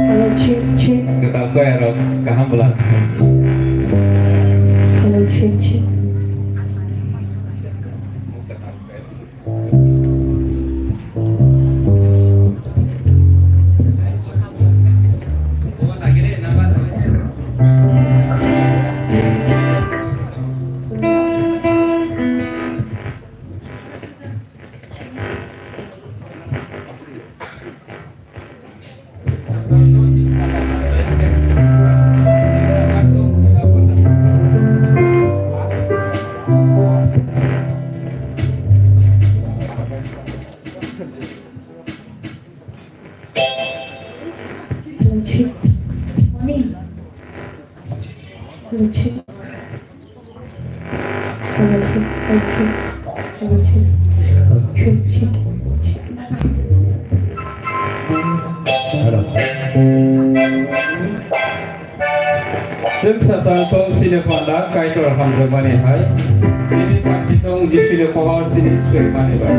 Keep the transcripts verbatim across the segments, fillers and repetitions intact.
Hello, check, check. Kwtal kaya rok kaham bwla. Hello, check, check. Chwng sachang tong sini panda Kaitor hamjakmani hai. Nini pasi tong Jisuni pohor sini suri mani bai.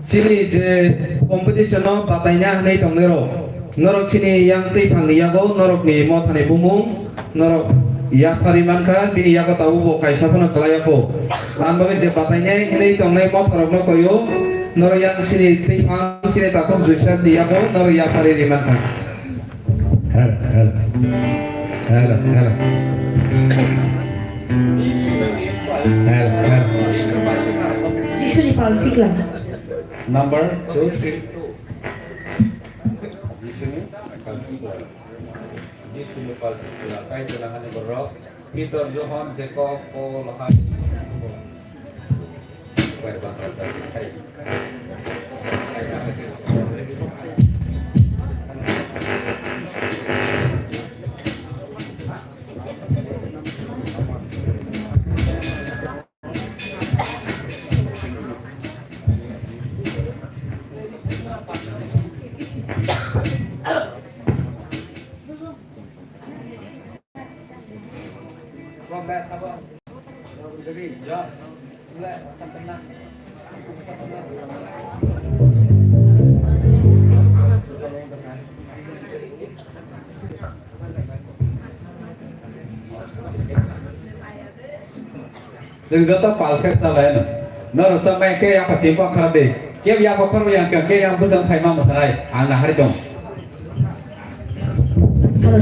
Chini je competition no bataina hwnwi tongnai rok, norok chini yang twi phangni yago norokni mothani bumung norok yaphari mankha, bini yago tabuk bo kaisa phano kwlai yakho. Ang bagwi je batainai hwnwi tongnai motharokno koyo, norok yang chini twi phang chini takhuk juisakni yago norok yaphari ri mankha. Hello, hello. Hello, hello. Hello, hello. Jisuni pal sikla. Number two, three, two. Jisuni pal sikla. Jisuni pal sikla. Kaitor hani borok. Pitor, Johon, Jakob, Paul, hai. Chwng joto pal khe salai no. Norok sa mai khe yapha chimpa khara de. Kebo yapha khorbo yang khe yang bujang phaima mwsanai. Ang na hari dong.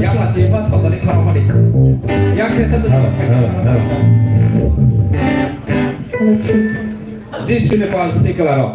Yapha chimpa sotani khara mani. Yang khe sa bujang. Jisuni pal sikla rok.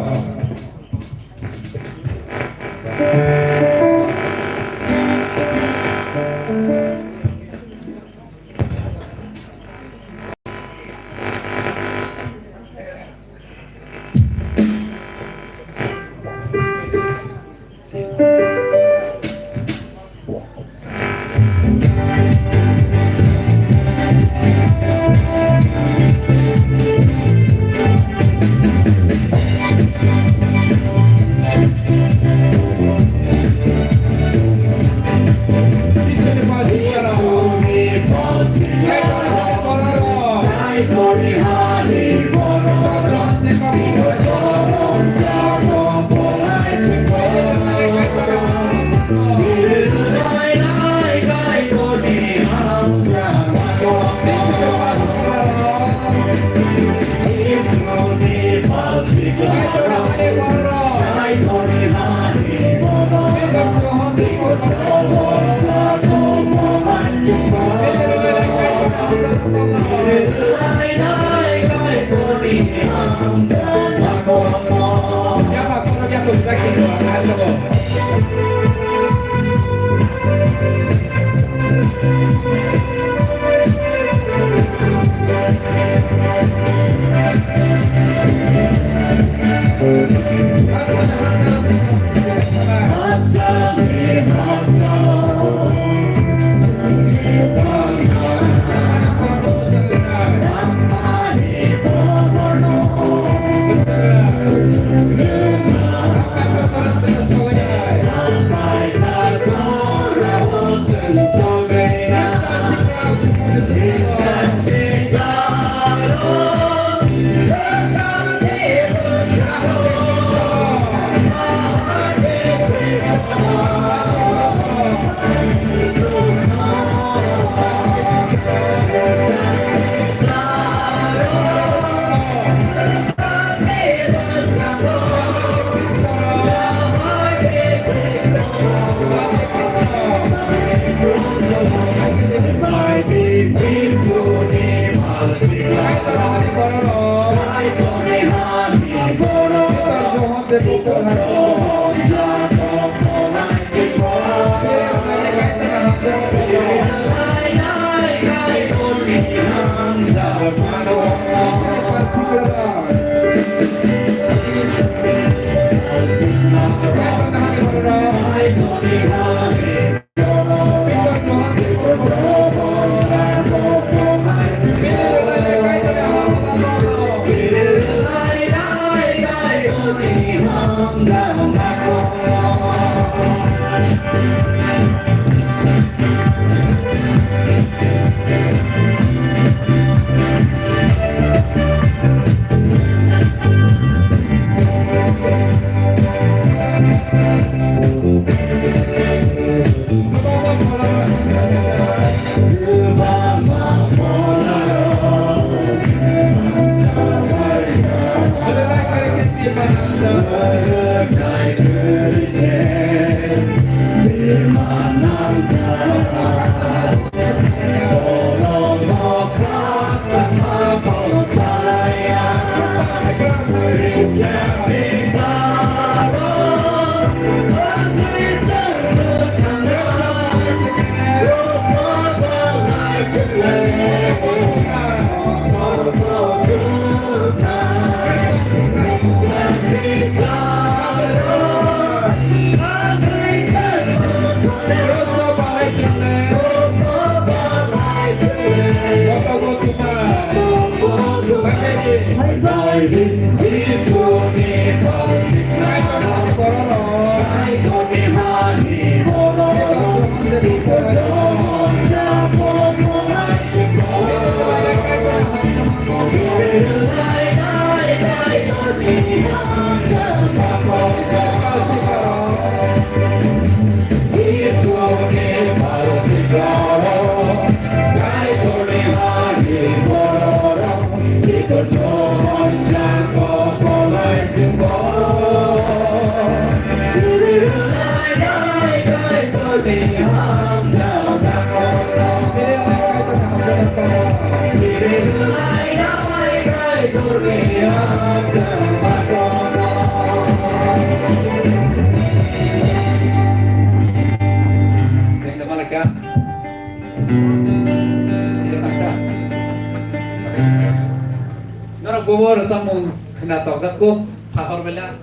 Norok bobo rwchapmung khna tokjak kuk, sahor bela.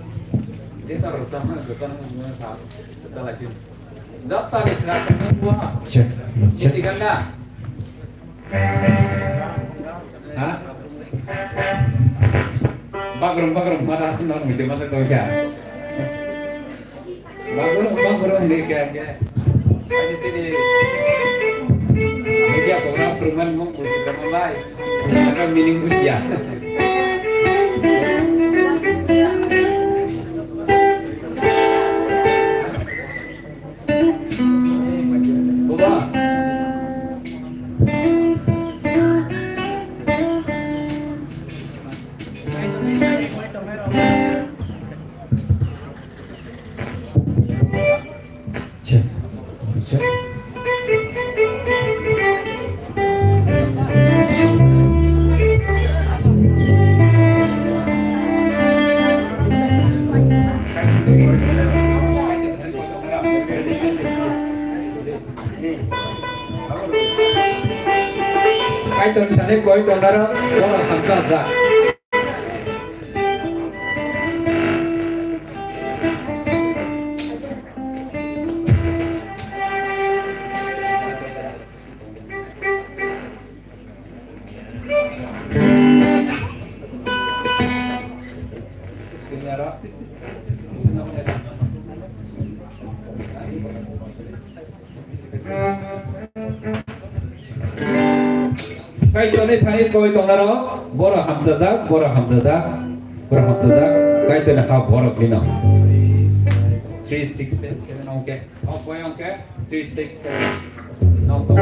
Jeta rwchapmung, rwchapmung, rwchapmung, rwchapmung. Jota ni khna tokjak kuk. Check, check. Hindi ganda. Ha? Bagrum, bagrum, mana norok mesti masuk tokya. Bagurung, bagurung ni kya kya. Ani sini media program perumahan mau butuh sama lai. Ada meaning busia. Boba. Kaitor thani koi tongnaro, bono hamjakjak. Kaitorni thani koi tongnaro, boro hamjajak, boro hamjajak, boro hamjajak, Kaitorni ha borok lino. Three six seven, okay. Oh, koi, okay. Three six seven. No, no.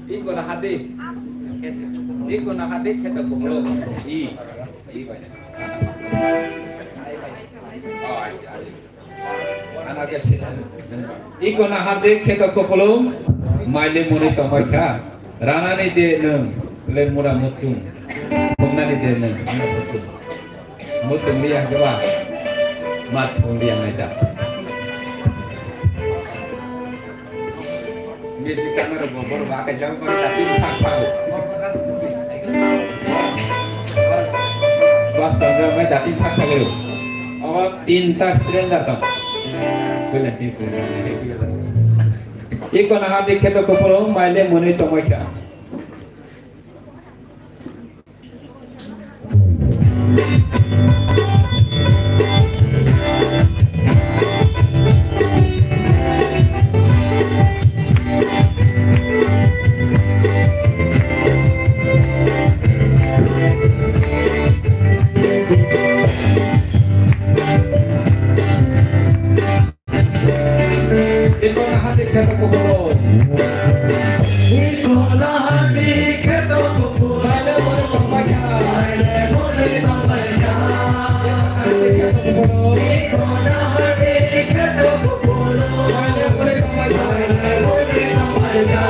Iko na hadi. Iko na hadi kheto kopolo. I. I bai. Oh, I see, I see. Iko na hadi kheto kopolo. Maile muni tongbai kha. Ranani de nwng. Le mura muchung. Thumnani de nwng. Muchung liya jwa. Ma thung liya naita. Music camera bo bor ba ka jang ko ta tin thak thak. Bas ta jang mai ta tin thak thak. Aba tin ta stranger ta. Kula chis. Iko na hadi kheto kopolo maile muni tongbai kha. Iko na hadi kheto kopolo. Iko na hadi kheto kopolo. Maile muni tongbai kha. Maile muni tongbai kha. Iko na hadi kheto kopolo. Maile muni tongbai kha. Maile muni tongbai kha.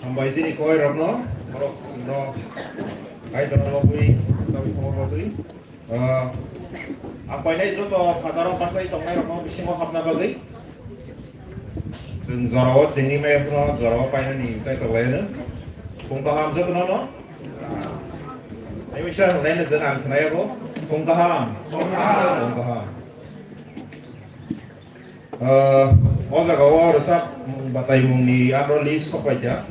Hambai chini koi rokno, borok no, kai dora lobwi, sawi khobor lobwi. Ah, ang painai joto phataro bachai tongnai rokno bisingo hapna bagwi. Chwng jorao chengwi maya phano jorao painani chai tonglaiyano. Phung kaham jotono no. Ai misa hwnlaino chwng ang khwnaya bo. Phung kaham. Phung kaham. Ah, o jagao rwchap batai mungni aro list sok paikha.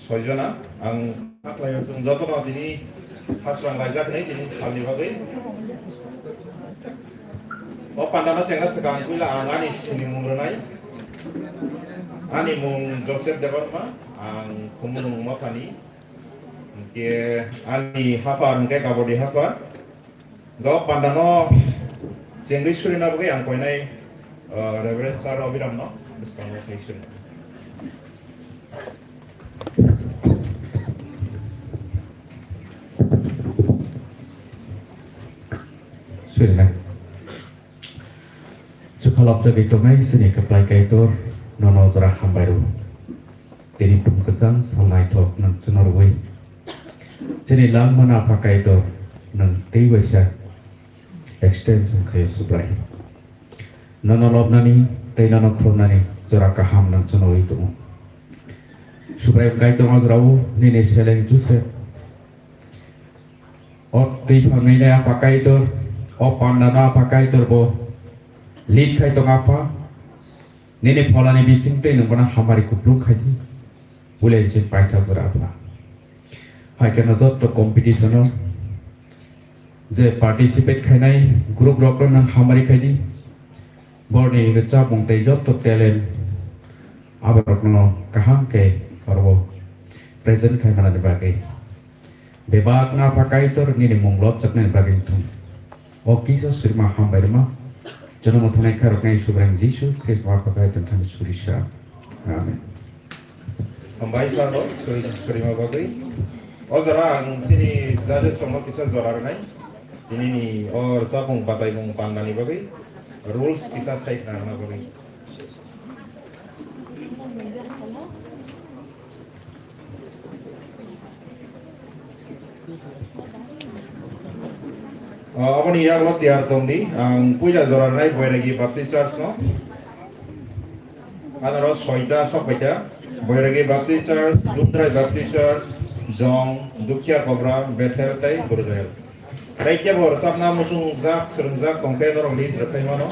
Soi jona ang haklaio chwng jotono tini hasrang laijak hinwi tini salni bagwi. O pandano chengna swkang puila ang ani sinimung rwnai. Ani mung Joseph Debbarma, ang Khumulwng Mothani. Hwnkhe ani hapar hwnkhe Kabodi hapar. Go pandano chengwi surina bagwi ang koinai, uh, Reverend Sir Abhiram no bwskango thai surina. Surina. Chukhalopjagwi tongnai chini kwplai Kaitor, nono jora hambai rw. Tini phung kwchang sal naithok nwng chwngno rwui. Chini langmano Apha Kaitor, nwng tei waisa extension khaio Subrai. Nono lobnani tei nono khulumnani jora kaham nwng chwngno rwui tongo. Subrai Kaitor o jorao nini seleng Joseph. O twi phangwi nai Apha Kaitor, o pandano Apha Kaitor bo lead khai tong Apha. Nini pholani bisingtwi nwng bono hamari kuplung khai di. Puila se paithak gra Apha. Hai kheno jotto competition o je participate khainai group rokno nwng hamari khai di. Borni rwchapmung tei jotto talent aborokno kaham khe oro present khai manani bagwi. Bebak no Apha Kaitor nini mung lobjaknani bagwi thung. O kisa surima hambai rwma. Jonomo thanai khairoknai Subraiyung Jisu Khristo Apha Kaitor thani surisa. Amen. Hambai sabo suri, surima bagwi. O jora ang chini judges rokno kisa jora rwnai. Tinini o rwchapmung bataimung pandani bagwi rules kisa sai khna rwna bagwi. Ah, aboni yago tiyar tongdi, ang puila jora nai Boiragi Baptist Church no. Anaro soita sokbaita, Boiragi Baptist Church, Lundrai Baptist Church, Jong, Dukya Kobra, Bethel tei Burjahel. Tei kebo rwchapna muchungjak, swrwngjak tongkhe norok list rwkhaimano.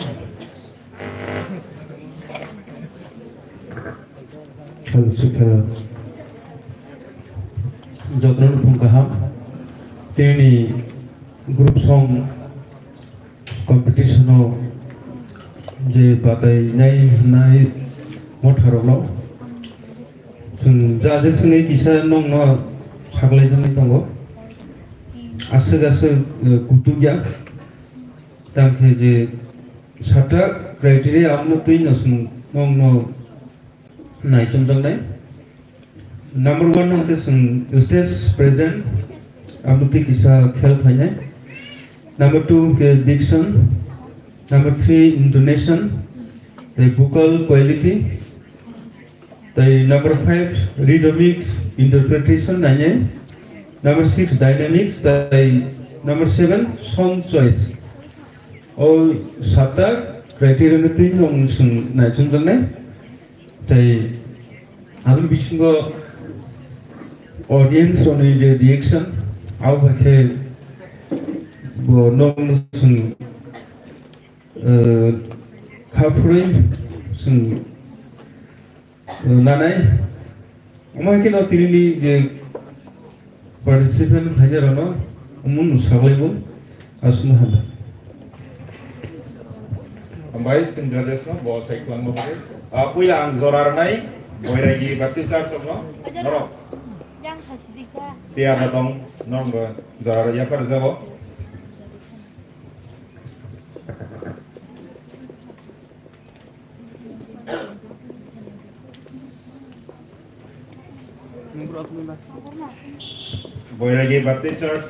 Hello, sir. Hello. Jotono phung kaham. Tini group song competition o je batai nai nai motharokno. Chwng judges ni kisa nokno saklaijagwi tongo. Aswk aswk, eh, kutukya. Tamkhe je sata criteria amno twi no chwng nokno naichomjaknai. Number one no khe chwng stage present, amno twi kisa khel phainai. Number two khe diction, number three intonation, tei vocal quality, tei number five rhythmic interpretation nainai, number six dynamics, tei number seven song choice. O sata criteria no twi no chwng naichomjaknai. Tei aboni bisingo audience rokni je reaction, abo hai khe bo nokno chwng, eh, kha phurwi chwng, eh, nanai. Omo hai khe no tini ni je participant khlainai rokno omo no saklai bo aswkno hambai. Hambai chwng judges no bo sai kwlangma bagwi. Ah, puila ang jora rwnai Boiragi Baptist Church rokno, norok tiyar no tong, norok jora rw yaphar jago. Boiragi Baptist Church.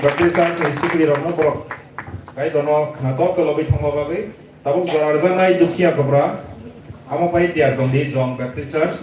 Baptist Church ni sikli rokno borok kaitorno khna kok kwlogwi thangma bagwi tabuk jora rwjaknai dukhiya kobra amo pai tiyar tongdi Jong Baptist Church.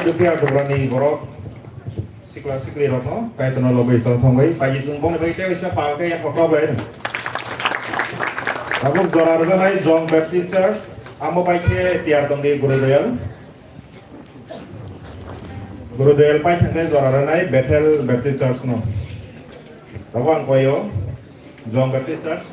Dukhiya dubrani borok sikla sikli rokno Kaitorno lobwi chongthongwi paiji chwng bongni bagwi tei waisa pal khe yak kokrok lai. Tabuk jora rwjaknai Jong Baptist Church, amo bai khe tiyar tongdi Guru Doyal. Guru Doyal pai thangkhe jora rwnai Bethel Baptist Church no. Tabuk ang koyo Jong Baptist Church.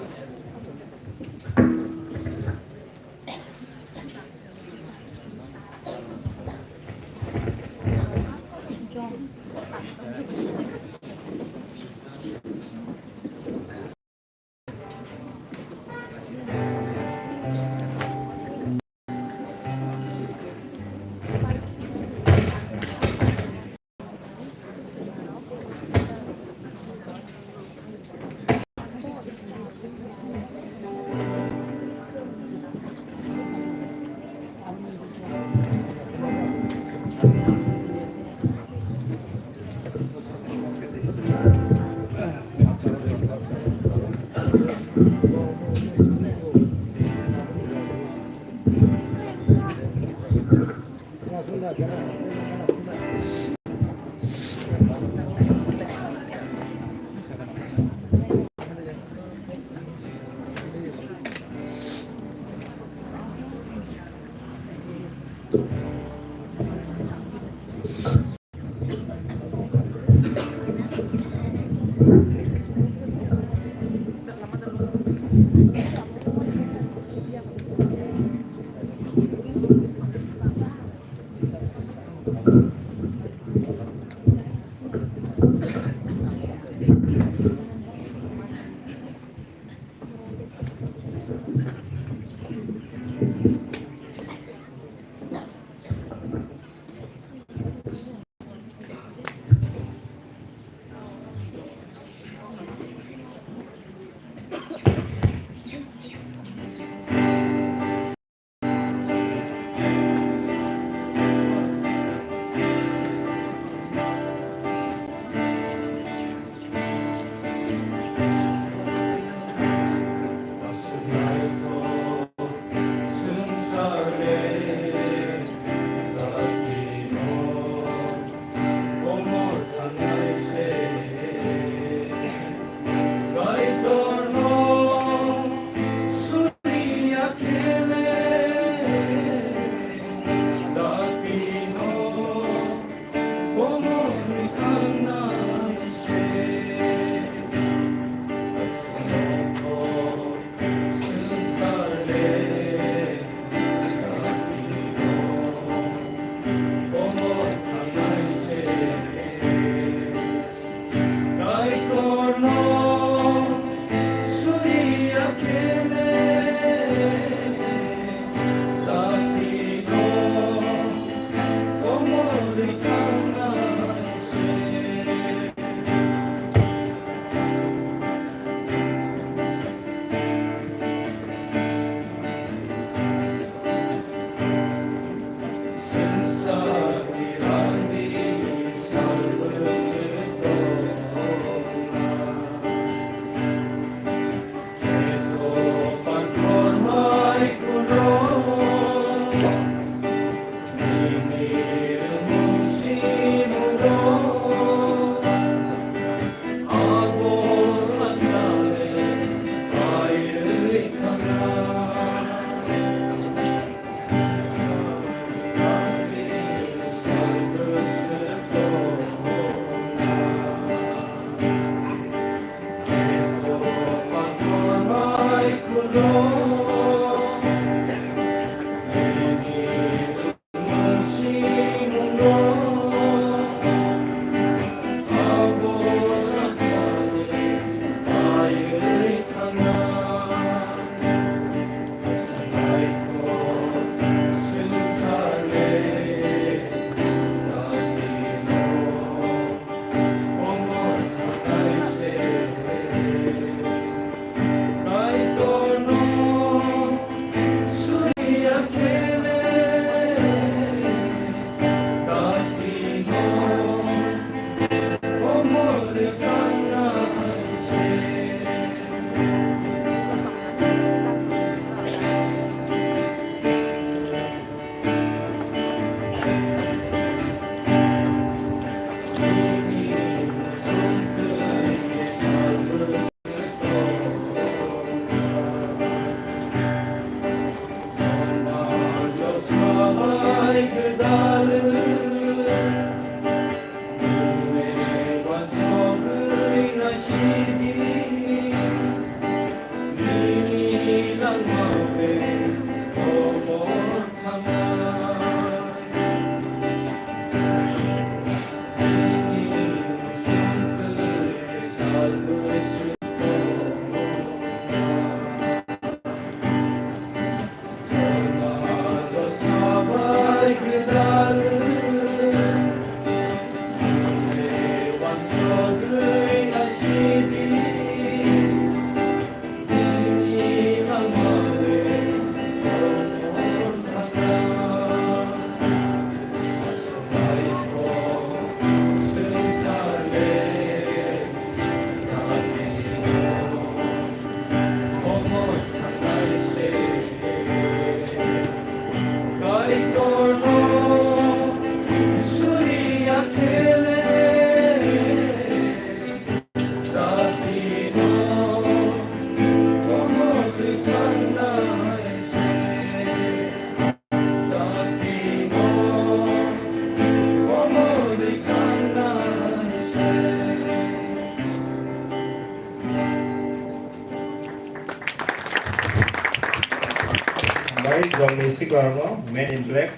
Bai, jongni siklarokno Men in Black.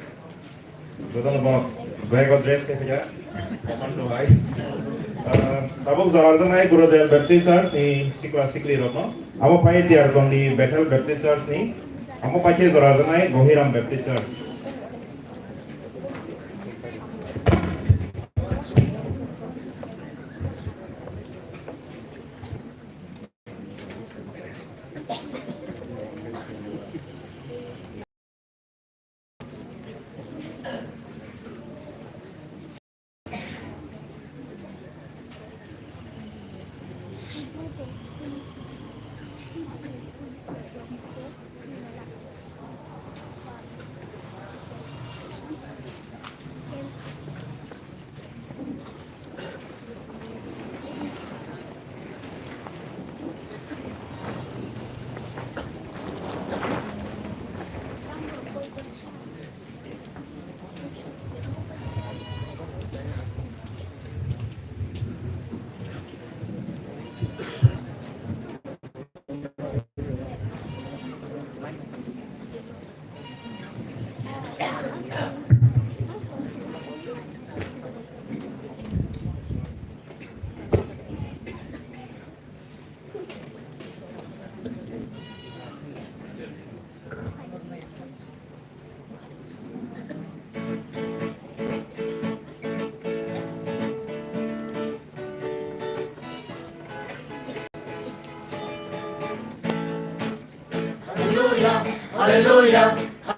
Jotono bo black o dress khe phaiya. Commando hai. Ah, tabuk jora rwjaknai Gurudev Baptist Church ni sikla sikli rokno. Abo pai Diarkong ni Bethel Baptist Church ni. Abo pai khe jora rwjaknai Gohiram Baptist Church. Hallelujah, hallelujah,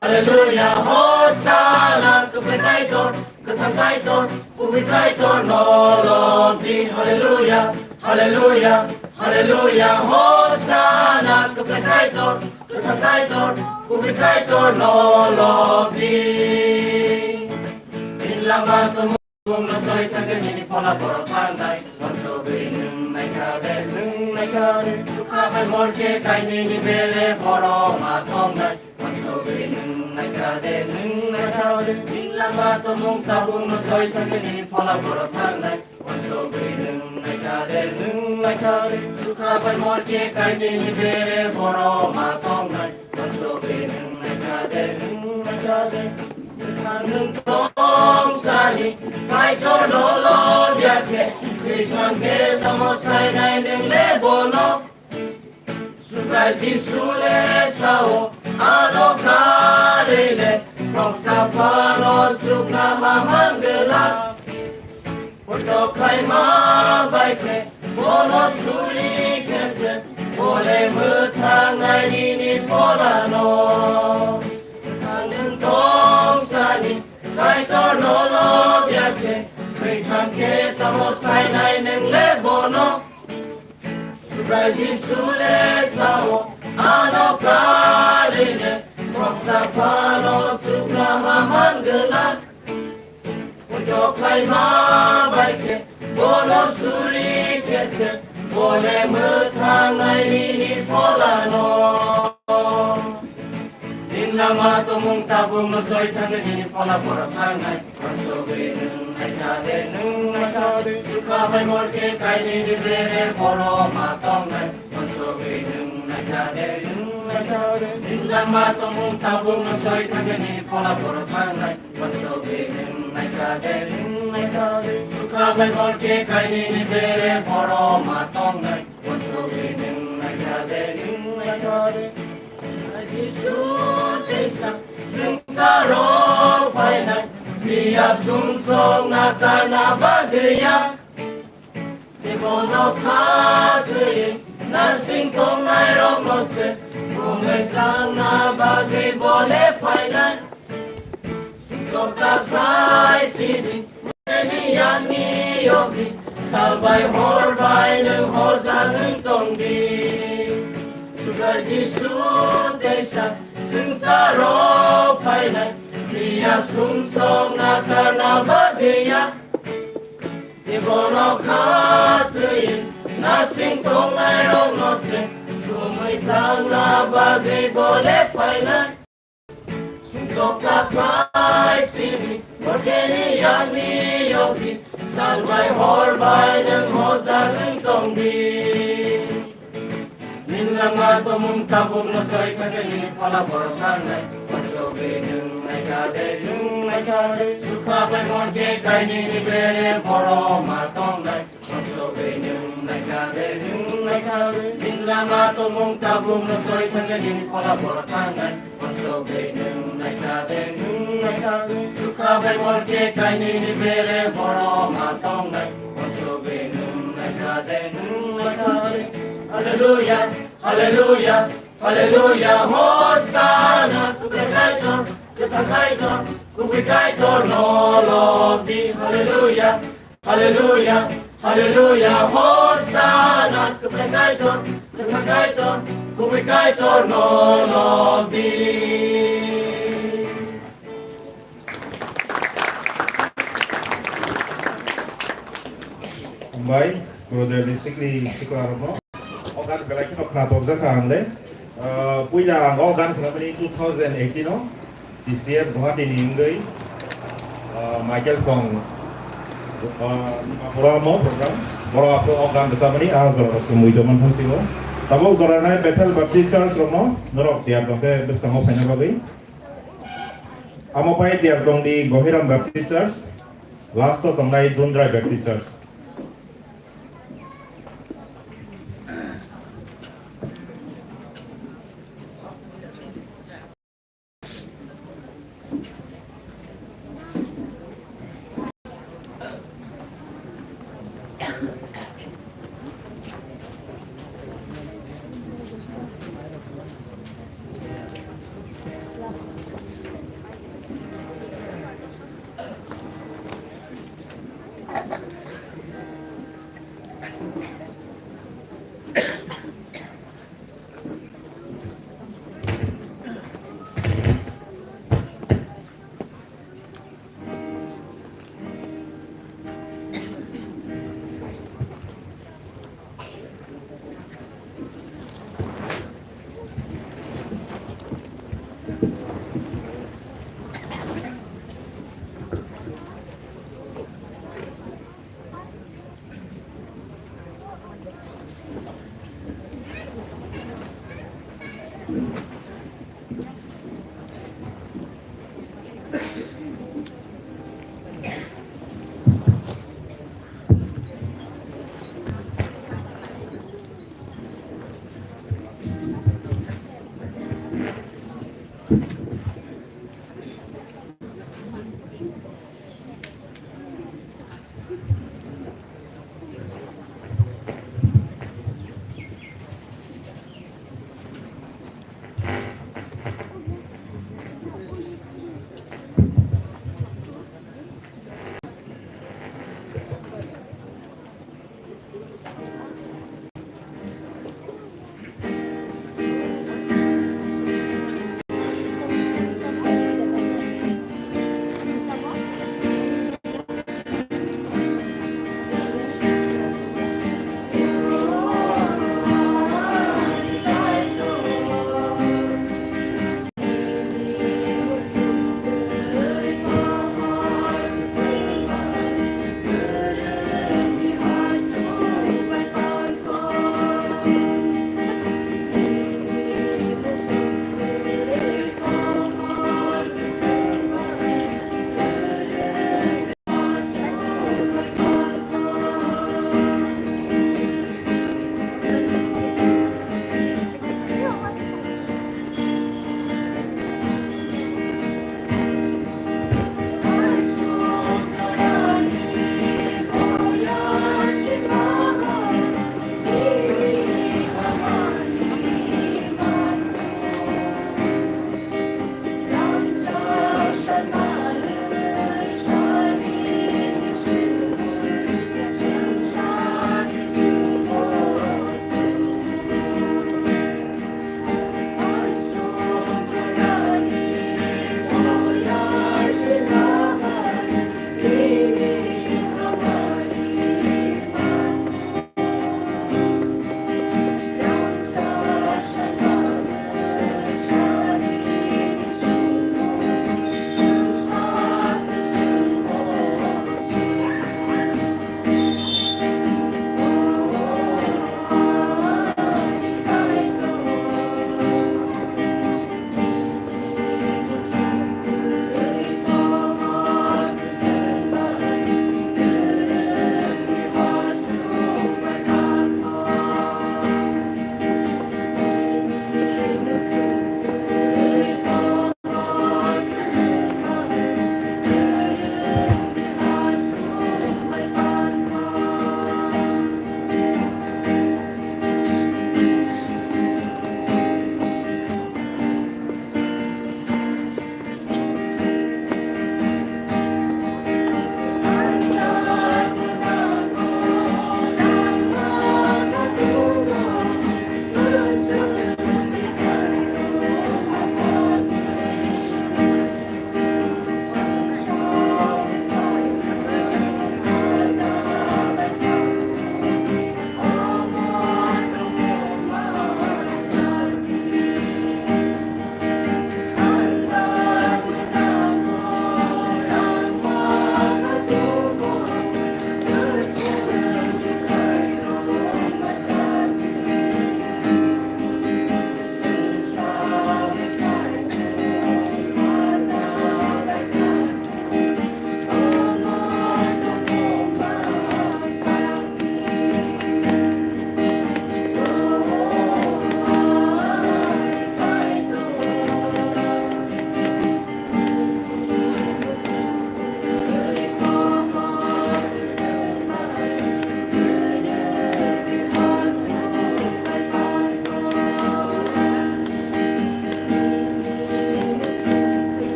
hallelujah, Hosanna, kwplai Kaitor, kwthang Kaitor, kubui Kaitor, no lobdi. Hallelujah, hallelujah, hallelujah, Hosanna, kwplai Kaitor, kwthang Kaitor, kubui Kaitor, no lobdi. Nini lama tongmung no soi thangkhe nini phola borok thangnai. Wansugwi nwng naikha de, nwng naikha de. Sukha bai morke kainwi ni bere borok ma tongnai. Wansugwi nwng naikha de, nwng naikha de. Nini lama tongmung tabuk no soi thangkhe nini phola borok thangnai. Wansugwi nwng naikha de, nwng naikha de. Sukha bai morke kainwi ni bere borok ma tongnai. Wansugwi nwng naikha de, nwng naikha de. Bwkha nwng tongsani, Kaitor no lobya khe, thwi thang khe tamo sainai nwng le bono? Subrai Jisu le sao, ano karwi le, khoroksa phano chukna hamang glak. Poito khaima bai khe, bono suri khe se, bo le mwthangnai nini pholano. Bwkha nwng tongsani, Kaitor no lobya khe, thwi thang khe tamo sainai nwng le bono? Subrai Jisu le sao, ano karwi le, khoroksa phano chukna hamang glak. Poito khaima bai khe, bono suri khe se, bo le mwthangnai nini pholano. Nini Lama tongmung tabuk no soi thangwi nini phola borok thangnai. Wansugwi nwng naikha de, nwng naikha de. Sukha bai morke kainwi ni bere borok ma tongnai. Wansugwi nwng naikha de, nwng naikha de. Lama tongmung tabuk no soi thangwi nini phola borok thangnai. Wansugwi nwng naikha de, nwng naikha de. Sukha bai morke kainwi ni bere borok ma tongnai. Wansugwi nwng naikha de, nwng naikha de. Jisu teisa swngcharo phainai, miya sumsok nakarna bagwi ya. Jibono khatwi nasing tongnai rokno se, bumui tangna bagwi bole phainai. Sumsok ta khlai sidi, Beni yangni yogi, salbai horbai nwng hojagwi tongdi. Subrai Jisu teisa swngcharo phainai, miya sumsok nakarna bagwi ya. Jibono khatwi nasing tongnai rokno se, bumui tangna bagwi bole phainai. Sumsok ta khlai sidi, morkeni yangni yogi, salbai horbai nwng hojagwi tongdi. Nini lama tongmung tabuk no soi thangwi nini phola borok thangnai. Wansugwi nwng naikha de, nwng naikha de, sukha bai morke kainwi ni bere borok ma tongnai. Wansugwi nwng naikha de, nwng naikha de. Nini lama tongmung tabuk no soi thangwi nini phola borok thangnai. Wansugwi nwng naikha de, nwng naikha de. Sukha bai morke kainwi ni bere borok ma tongnai. Wansugwi nwng naikha de, nwng naikha de. Hallelujah, hallelujah, hallelujah, Hosanna. Kubui Kaitor, kwthang Kaitor, kubui Kaitor no lobdi. Hallelujah. Hallelujah, hallelujah, Hosanna, kwthang Kaitor, kwthang Kaitor, kubui Kaitor no lobdi. Hambai, Brother District ni sikla rokno. O gan belai kheno khna tokjak kha ang le. Ah, puila ang o gan khnamani two thousand eighteen o T C F Guwahati ni wngwi, ah, Michael Song, ah, Dimapur o omo program. Borok aphuru o gan rwchapmani ah jora sumui tongmani thangsingo. Tabuk jora nai Bethel Baptist Church rokno norok tiyar tongkhe bwskango phaina bagwi. Amo pai tiyar tongdi Gohiram Baptist Church, last o tongnai Dundrai Baptist Church.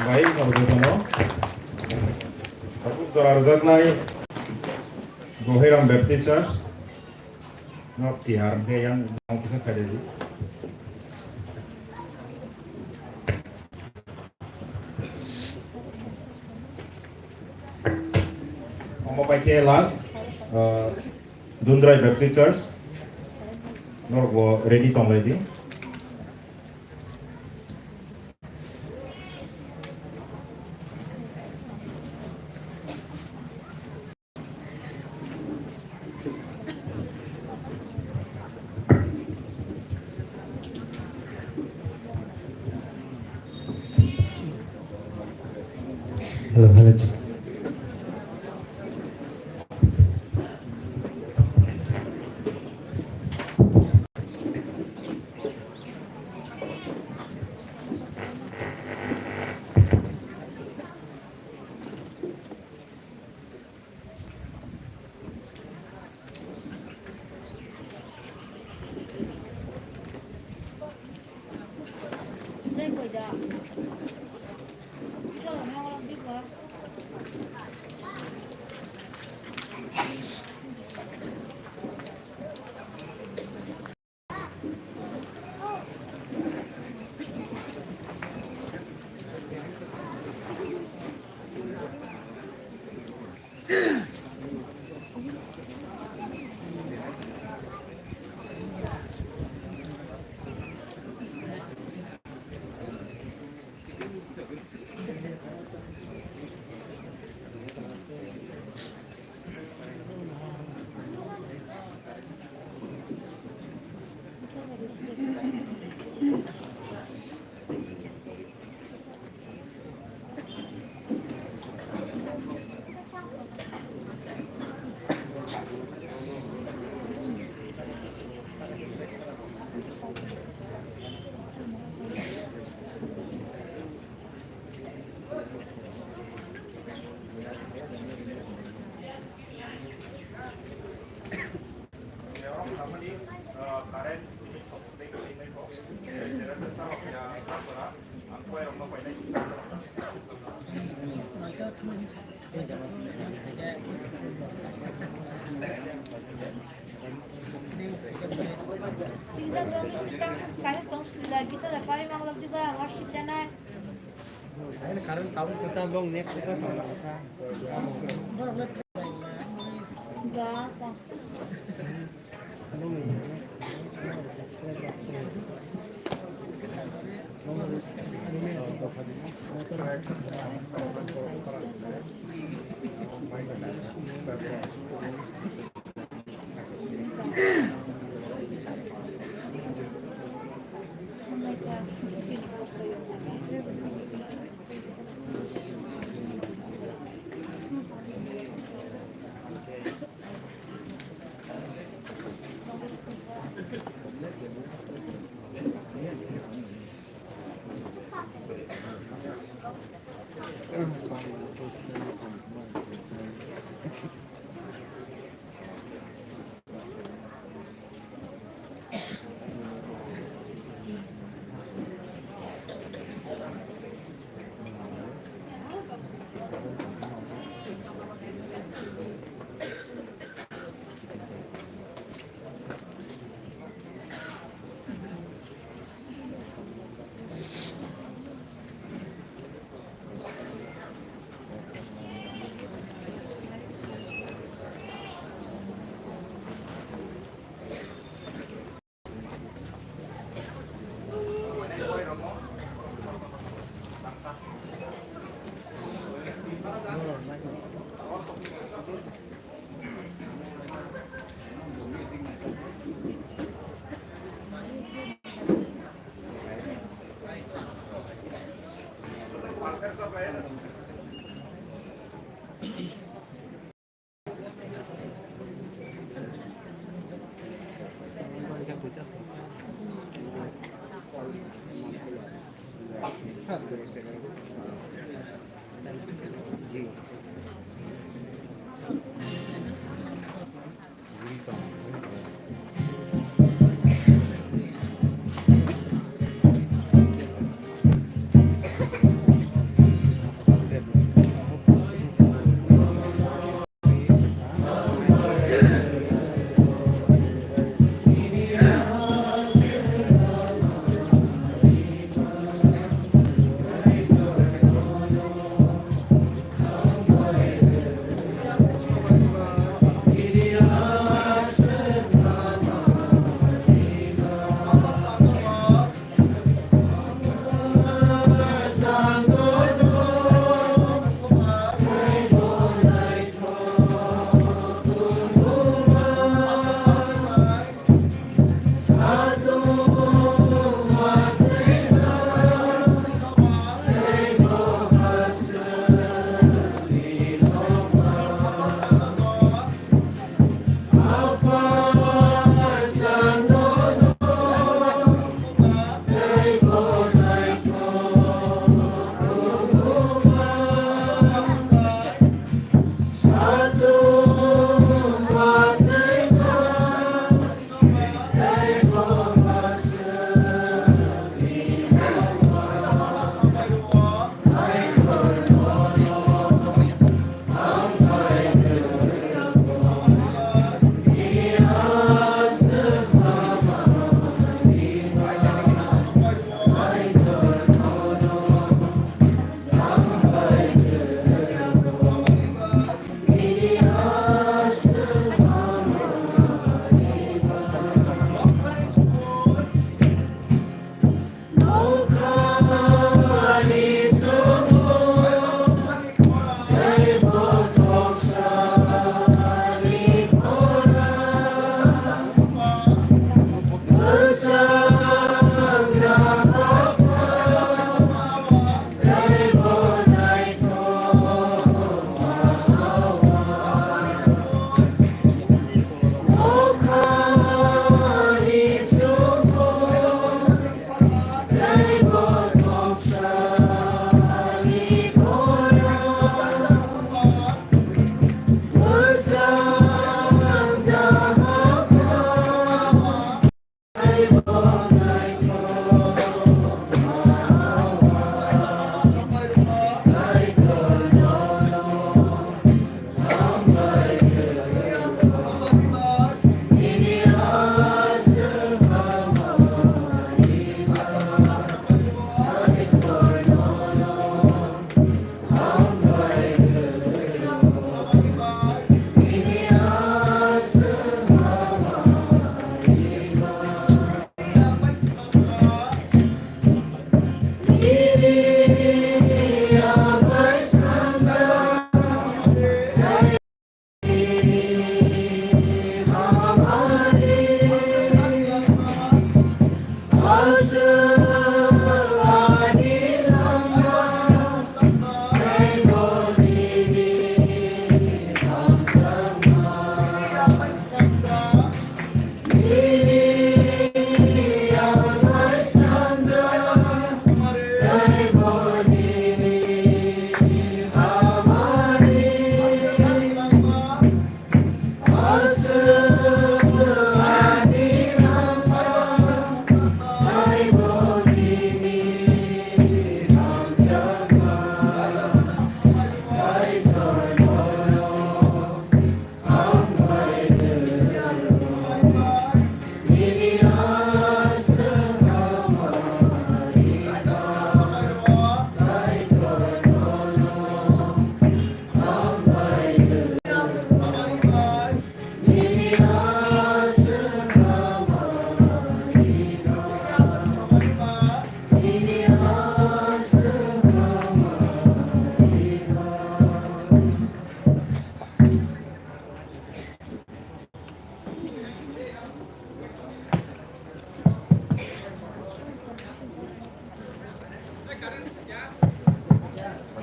Bai, sabo jotono. Tabuk jora rwjaknai Gohiram Baptist Church. Nok tiyar hwnkhe yang nong kisa khaidi. Omo pai khe last, uh, Dundrai Baptist Church. Norok bo ready tonglaidi. Hello, hello. Exam dong, kita sekarang sedang sudah kita dapat yang mau lebih banyak, worship dan naik. Ayo, current tahun kita dong, next kita tahun kita. Enggak, apa.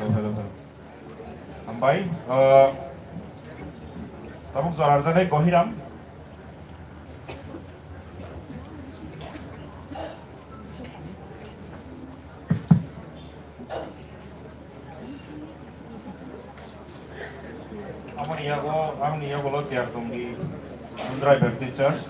Hello, hello, hello. Hambai, uh, tabuk jora rwjaknai Gohiram. Aboni yago, aboni yago lo tiyar tongdi Mundrai Baptist Church.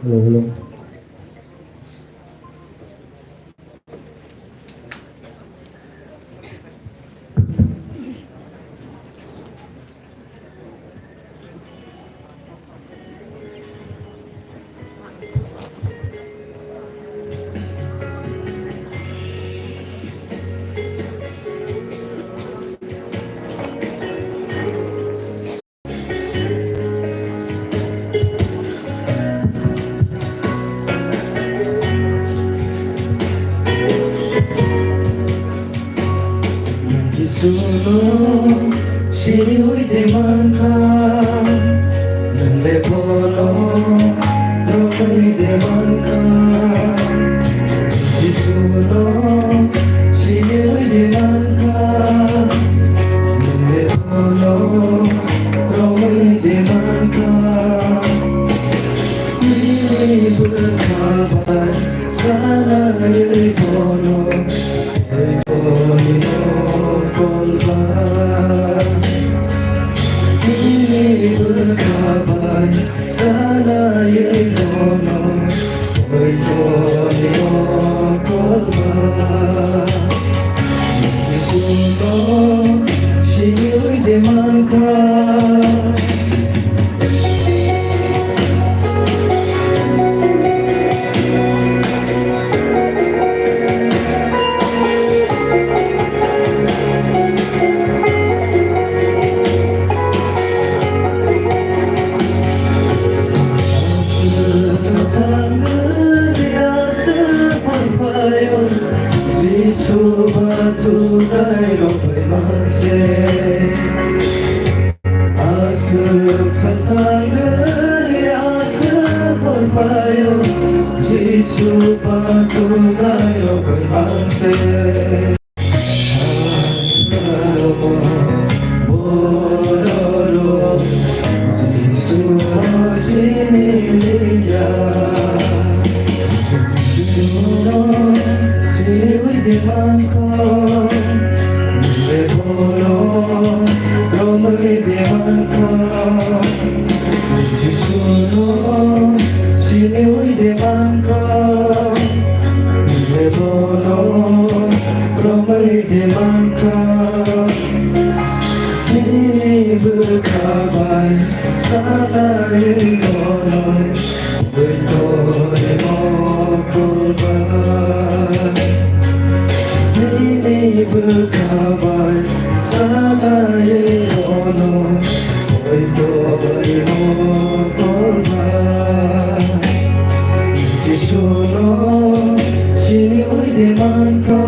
Hello, hello. Jisuno siniui de mankha, nwng le bono romui de mankha. Jisuno siniui de mankha, nwng le bono romui de mankha. Nini bwkha bai chanaiui bono, oi boino kolba. Nini bwkha bai chanaiui bono, oi boino kolba. Jisuno siniui de mankha. Jisu ba chutai rok bai manse. Aswk satangwi aswk porpaio, Jisu ba chutai rok bai manse. Bororok Jisu no sini liya. Jisuno siniui de mankha, nwng le bono romui de mankha. Jisuno siniui de mankha, nwng le bono romui de mankha. Nini bwkha bai sanaiui bono, oi boino kolba. Nini bwkha bai sanaiui bono, oi boino kolba. Jisuno siniui de mankha.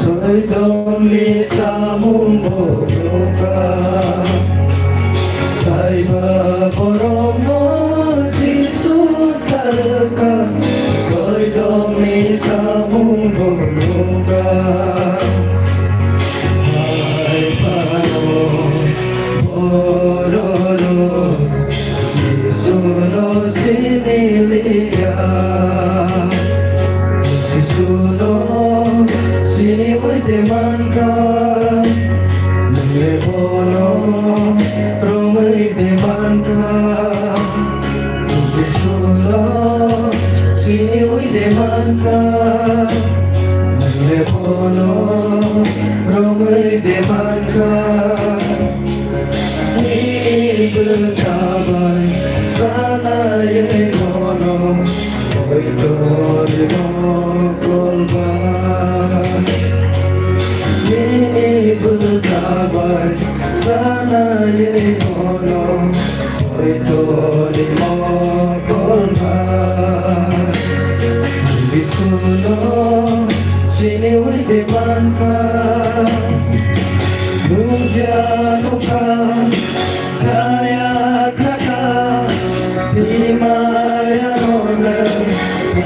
Soidomni samung bo nukha. Saiba borokno Jisu sarwkha. Soidomni samung bo nukha. Hai phano bororok Jisuno sini liya. Jisuno siniui de mankha, nwng le bono romui de mankha. Jisuno siniui de mankha, nwng le bono romui de mankha. Nini bwkha bai sanaiui bono, oi boino kolba. Nini bwkha bai sanaiui bono, oi boino kolba. Jisuno siniui de mankha. Nukya nukha, khaya khakha, himaya no nwng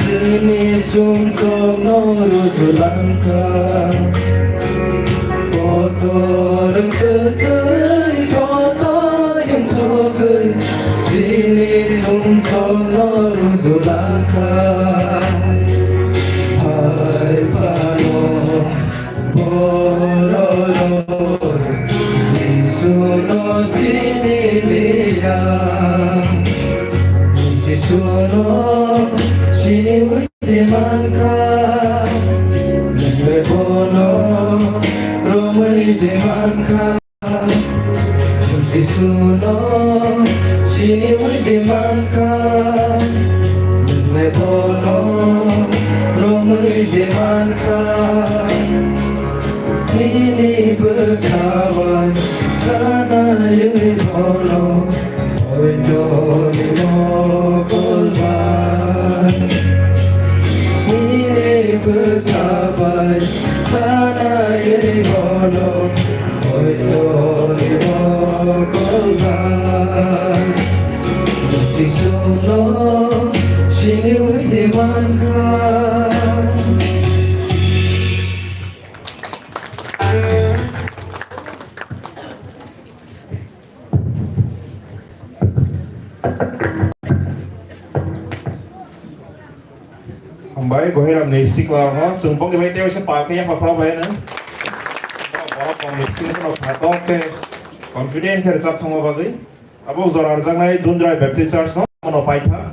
Chini sumsokno rujulangkha. Kotor kwtwi kotor yungsugwi chini sumsokno rujulangkha. Hai phano bororok Jisuno siniliya. Jisuno siniwi de mankha, nungbe bono romwi de mankha. Jisuno siniwi de mankha, nungbe bono romwi de mankha. Nini bwkha bai sanaiwi bono Oitoni mokol bai, nini bwkha bai sanaiwi bono. Oitoni mokol bai, Jisuno siniwi de mankha. Hambai, Bohiram ni sikla ho, chwng bokni bai tei waisa pal khe yapha phra bai na. Borok kong ni sing no pha kok khe confident khe rwchap thangma bagwi. Abo jora rwjaknai Dundrai Baptist Church no, mono paitha.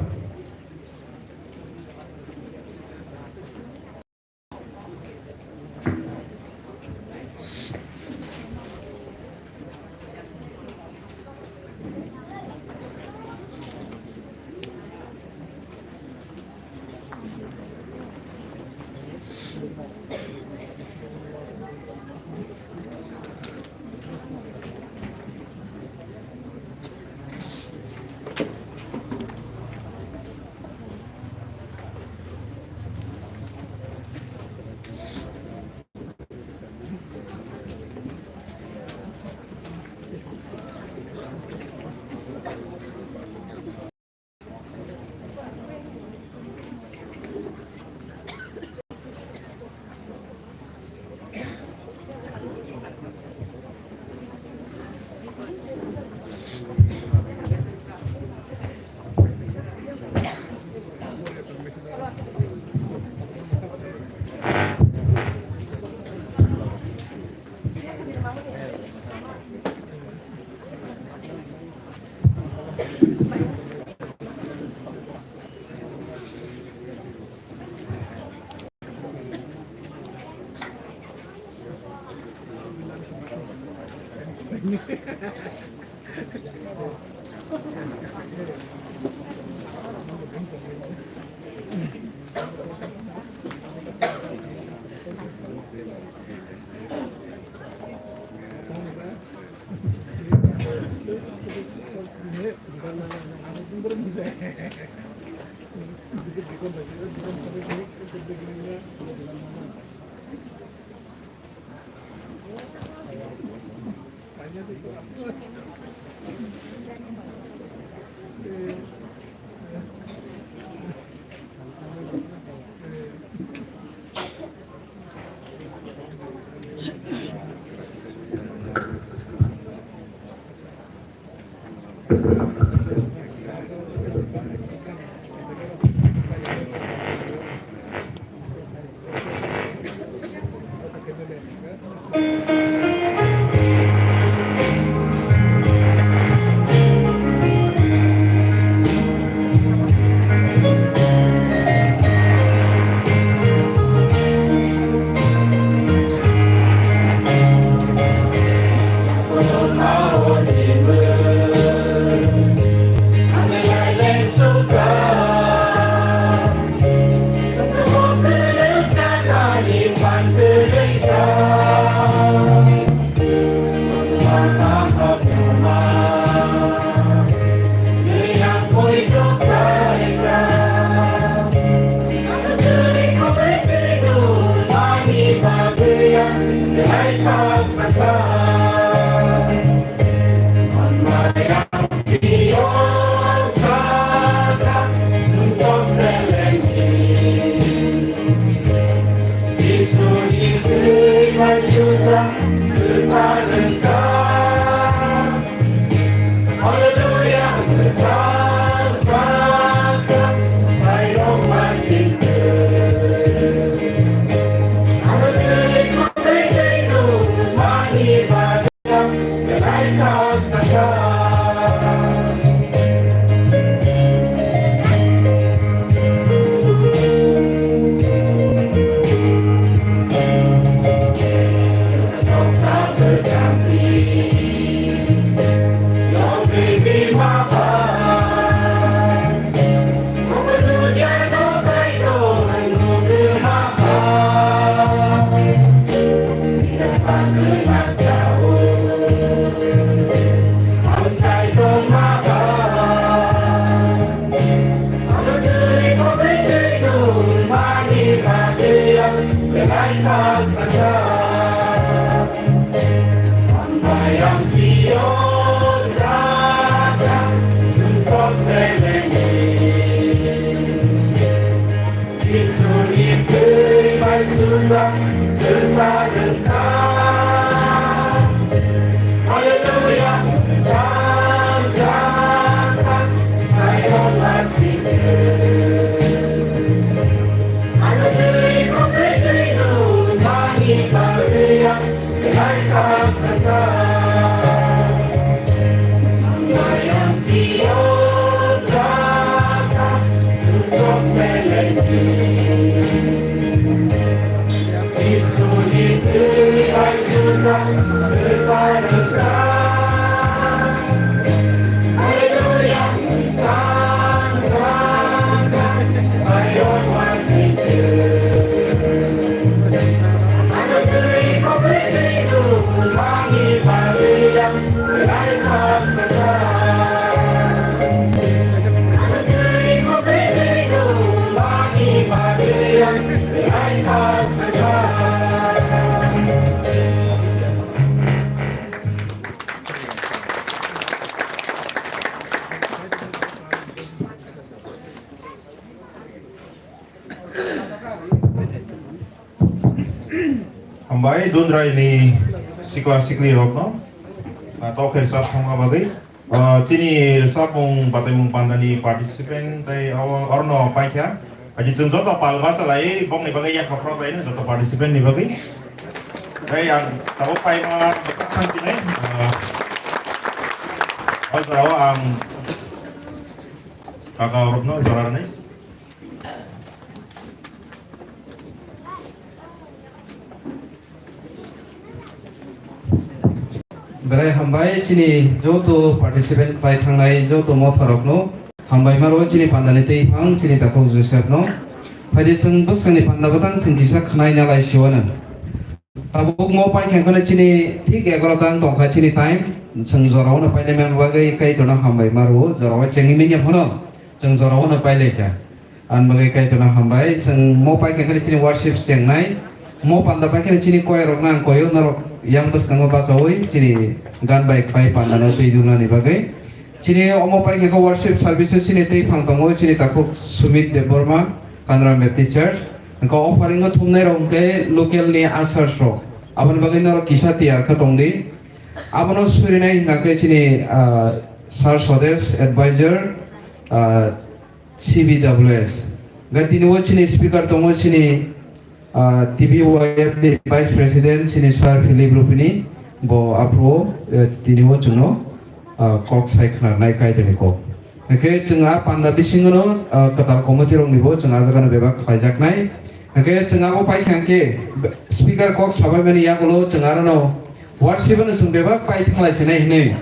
Hambai Dundrai ni sikla sikli rokno, ah, tok khe rwchap thangma bagwi. Ah, chini rwchapmung bataimung pandani participant tei abo orono paikha. Aji chwng joto pal bachalai bokni bagwi yakhaprok lai joto participant ni bagwi. Tei ang tabuk paima bwkhak thang sinai, ah, o jorao ang kaka rokno jora rwnai. Belai hambai chini joto participant khlai thangnai joto motharokno hambai maro chini pandani tei phang chini takhuk Joseph no. Phaidi chwng bwskangni panda bwtang chwng kisa khwnai nalai siwano. Tabuk mo paikha kheno chini thik egaroh ta wng tongkha chini time. Chwng jorao no pailai man bagwi Kaitorno hambai maro jorao chengwi minya phano. Chwng jorao no pailai kha. Ani bagwi Kaitorno hambai. Chwng mo paikha kheno chini worship chengnai. Mo panda paikha chini koirokno ang koio norok yang bwskango bachaui chini gan bai bai pandano twi dunani bagwi. Chini omo paikha khe worship service o chini tei phang tongo chini takhuk Sumit Debbarma, Kanra Baptist Church. Hwnkhe offering o thumnai rok hwnkhe local ni ushers rok. Aboni bagwi norok kisa tiyar khe tongdi. Abono surinai hwnkha khe chini, ah, Sir Swadesh, advisor, ah, C B W S. Hwnkhe tini o chini speaker tongo chini, ah, T B Y F ni vice president chini Sir Philip Rupini, bo aphuru, eh, tini o chwngno, ah, kok sai khwnarnai Kaitorni kok. Hwnkhe chwng a panda bisingono, ah, kwtal committee roknibo chwng a jagano bebak khlaijaknai. Hwnkhe chwng abo paikha hwnkhe speaker kok sabaimani yagulo chwng arono worship no chwng bebak pai thanglai sinai hinwi.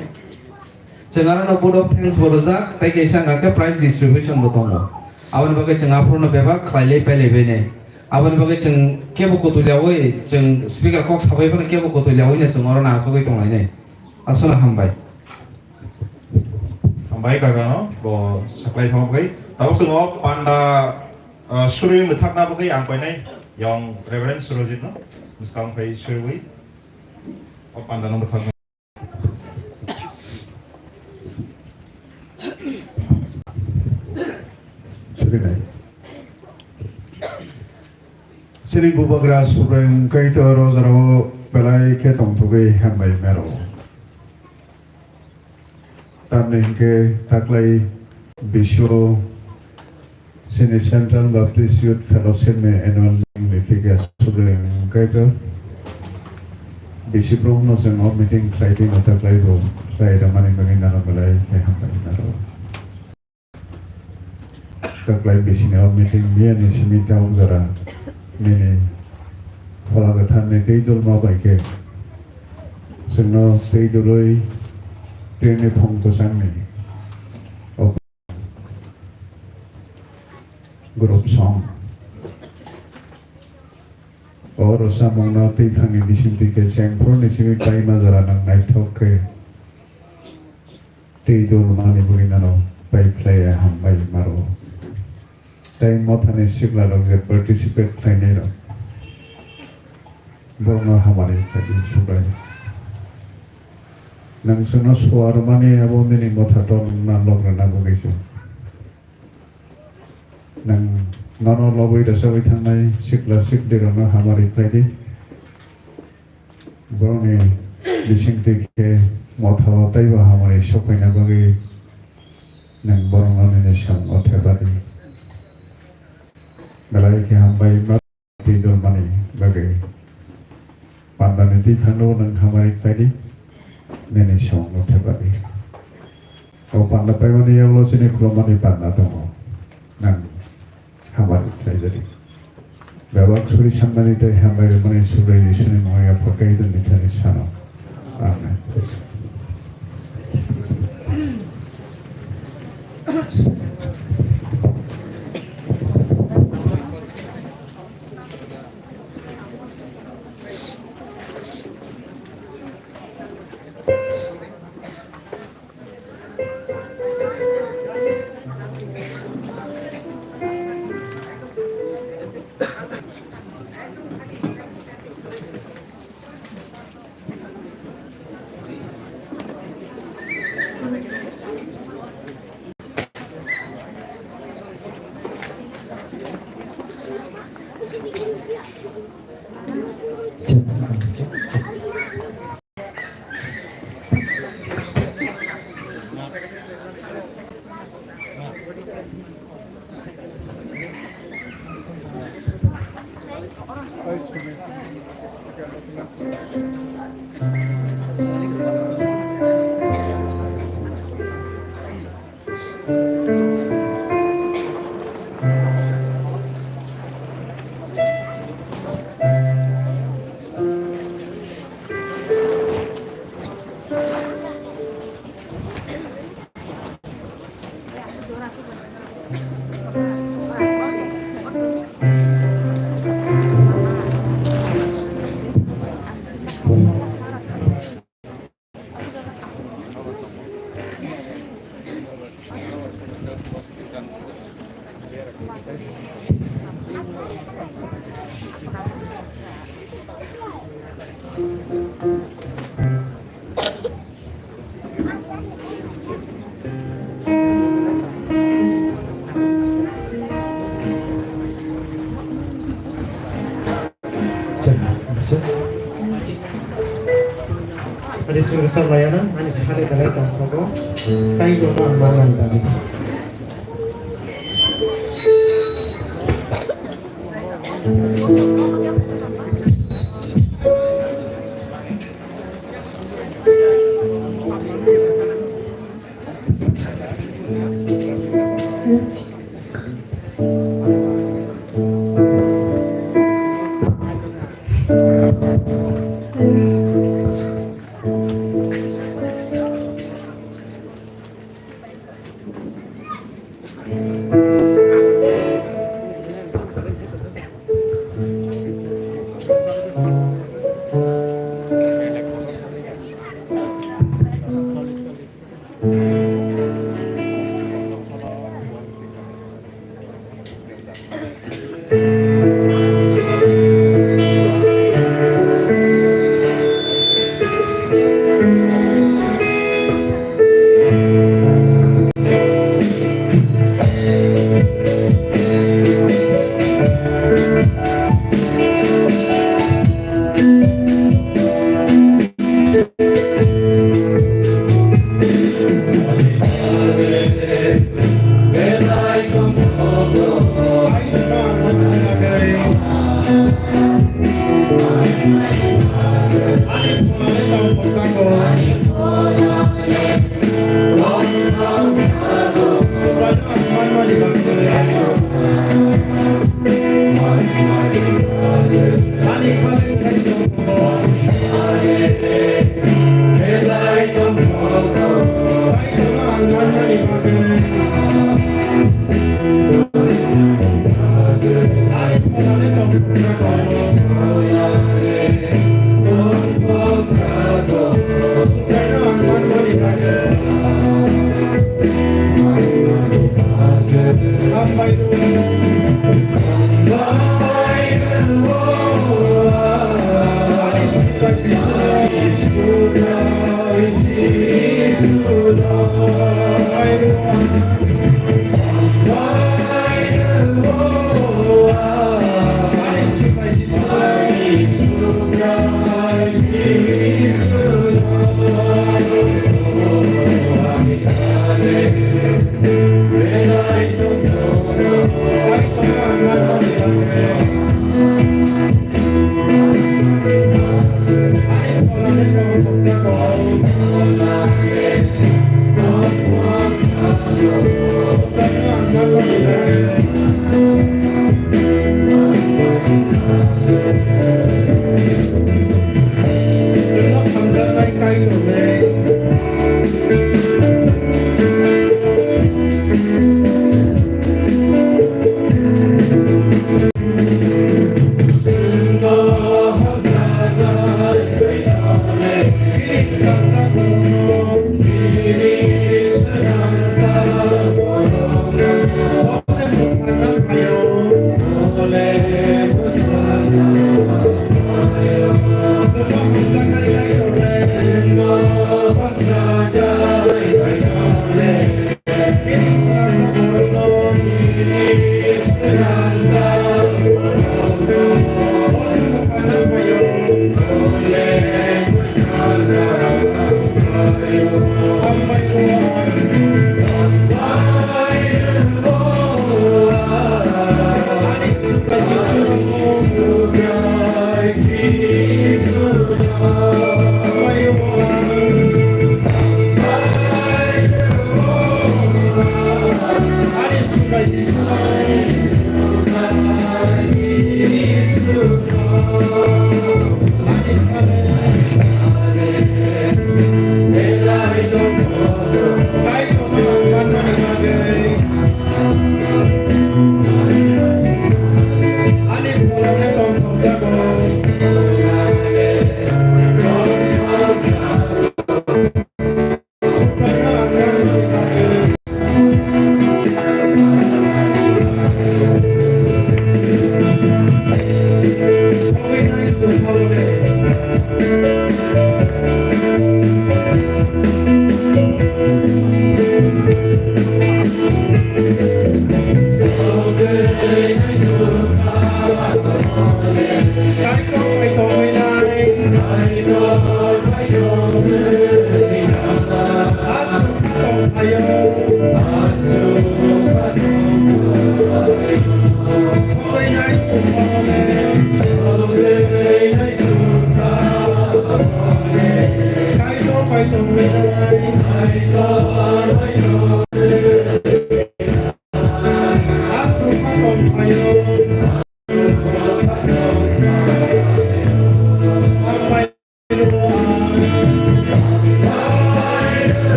Chwng arono vote of thanks bo rwjak, tei kaisa hwnkha khe prize distribution bo tongo. Aboni bagwi chwng aphuru no bebak khlailai pailaibainai. Aboni bagwi chwng kebo kotui liyaui, chwng speaker kok sabai phano kebo kotui liyaui no chwng oro no achugwi tonglainai. Aswkno hambai. Hambai kaka no bo saklai thangma bagwi. Tabuk chwng o panda, ah, suri mwthakna bagwi ang koinai yong Reverend Surojit no bwskang phai suriui o panda no mwthakna. Chini Bubagra Subraiyung Kaitor o jorao belai khe tongthogwi hambai mero. Tamni hinkhe taklai bisio Chini Central Baptist Youth Fellowship ni annual meeting ni phiya Subraiyung Kaitor. Bisi borokno chwng o meeting khlai di no taklai bo khlai rwmani bagwi nano belai khe hambai naro. Taklai bisi ni o meeting miya ni simi tabuk jora nini Phola Kwthar ni twi dulma bai khe chwngno twi dulwi twi ni phung kwchang ni o Group song. O rwchapmungno twi thangni bisingtwi khe chengphuruni simi paima jora nang naithok khe twi dulmani bwrwi nano pai phlaiya hambai maro. Tei mothani siklarok je participate khlainairok borokno hamari khlai di Subraiyung. Nang chwngno suarwmani abo nini motha torna lok rwna bagwi se. Nwng nono lobwi rwchapwi thangnai sikla siklirokno hamari khlai di. Borokni bisingtwi khe mothao teibo hamari sokphaina bagwi nwng borokno nini song o thepa di. Belai khe hambai ma. Twi dulmani bagwi pandani twi thangno nwng hamari khlai di, nini song no thepa di. O panda paimani yagulo chini khulumani panda tongo. Nwng Bebak suri sammani tei hambai rwmani Subrai Jisuni mungwi yapha kaitor ni thani sano. Amen. Adi sung rwchap laiyana, ani khali dalai tongthogo, tei joto ang manmani bagwi.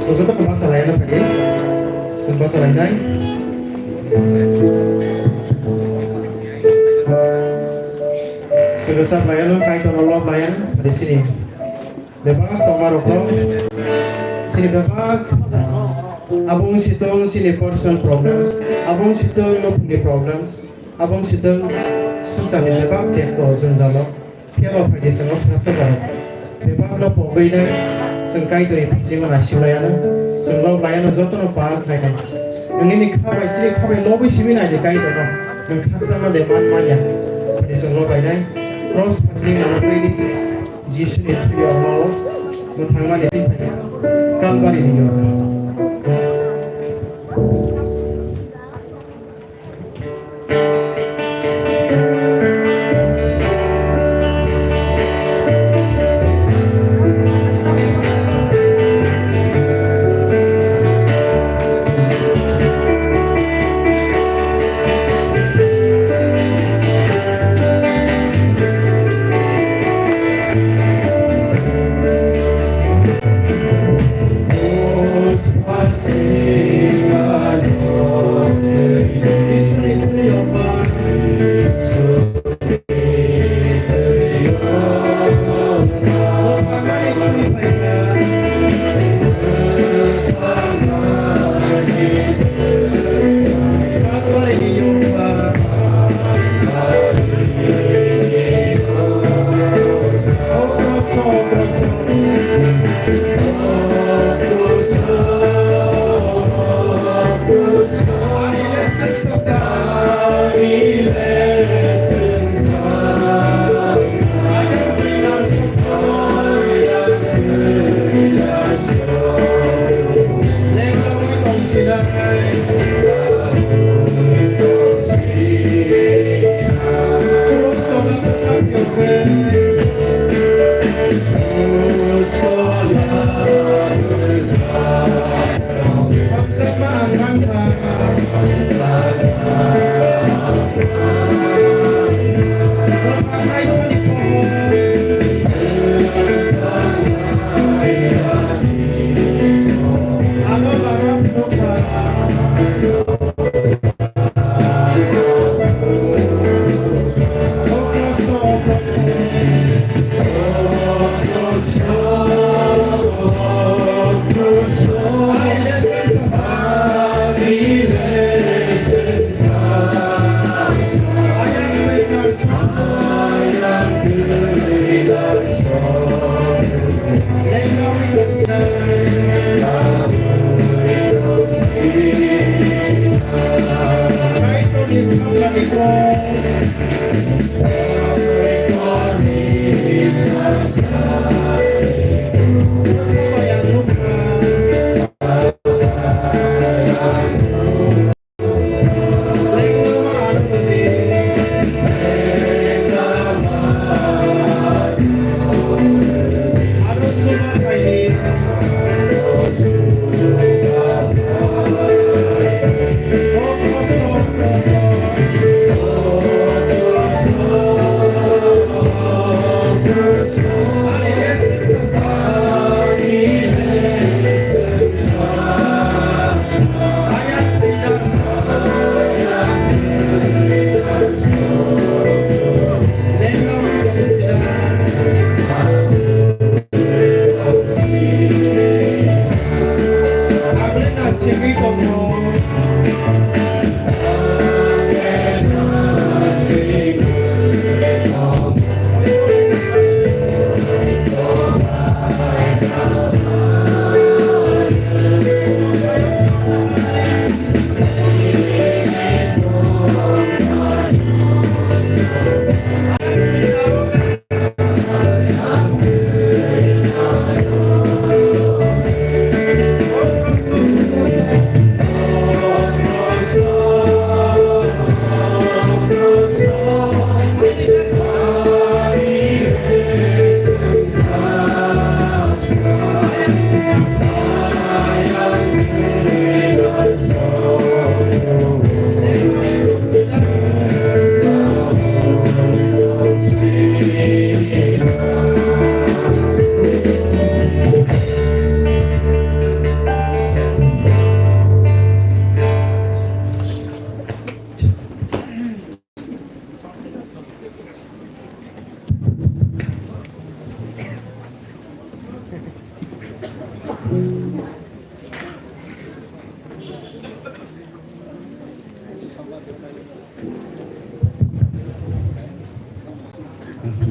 Joto no basa laina phai di. Chwng basa lainai. Chwng rwchap laiano, Kaitorno lob laiano, phai di chini bebak tongmarokno, chini bebak abo wng si tong chini personal problems, abo wng si tong nukhungni problems, abo wng si tong swngcharni bebak tekto jwngjalo. Phiya ba phaidi chwng o sakha borok bebak no pogwi nai chwng Kaitorni bisingo naising laiano, chwng lob laiano jotono pal khlai nai. Nwng nini kha bai chini kha bai lobwi simi nai di Kaitorno, nwng khakchangma de man manya. Phaidi chwng lob lainai, cross phasing nang twi di, Jisuni thwi o mao mwthangmani twi phai Kalvari ni yorkha.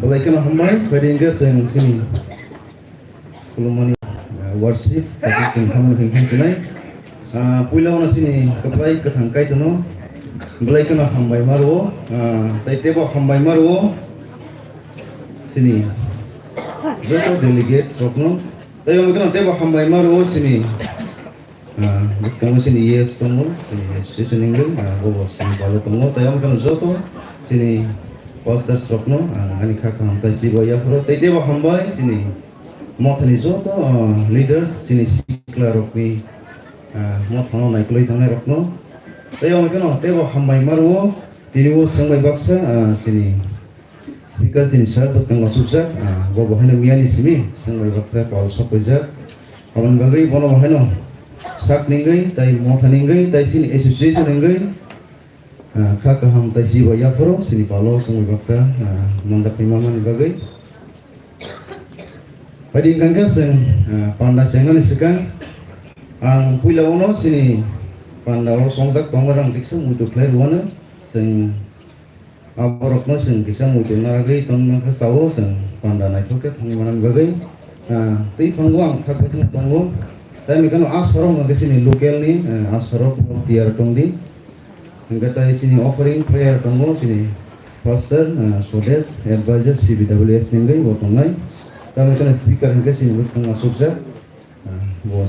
Belai kheno hambai, phaidi hwnkhe chwng chini khulumani, ah, worship, tei chwng hambai hwnkhe thanai. Ah, puila ono chini kwplai kwthang Kaitorno belai kheno hambai ma rwo, ah, tei teibo hambai ma rwo chini joto delegates rokno, tei omo kheno teibo hambai ma rwo chini Ah, bwskango chini yes tongo, chini association hwnwi, ah, bobo chini balo tongo, tei omo kheno joto chini pastors rokno, ah, ani kha kaham tei chibai yapharo, tei teibo hambai chini mothani joto, ah, leaders, chini sikla rokni, ah, mothano naikolwi tangnai rokno, tei omo kheno teibo hambai ma rwo, tini o chwng bai baksa, ah, chini Speaker chini sir bwskango asukjak, ah, bo bo haino miyani simi chwng bai baksa pal sok paijak. Aboni bagwi bono bo haino sak ningwi, tei motha ningwi, tei chini association ningwi, ah, kha kaham tei chibai yapharo chini palo chwng bai baksa, ah, manjak ni mamani bagwi. Phaidi hwnkhe chwng, ah, panda chengnani swkang ang puila uno chini panda o chongjak tongma rang diksa muitu khlai rwano chwng Aborokno chwng kisa muitu narwgwi tongma khe sao chwng panda naithok khe thangwi manani bagwi, ah, twi phango ang sak baithang tongo. Tei hwnkheno a sorok hwnkhe chini local ni, ah, a sorok tiyar tongdi. Hwnkhe tei chini offering prayer tongo, chini pastor, ah, Swadesh, advisor C B W S ni wngwi bo tongnai. Tei hwnkheno speaker hwnkhe chini bwskango asukjak. Ah, bo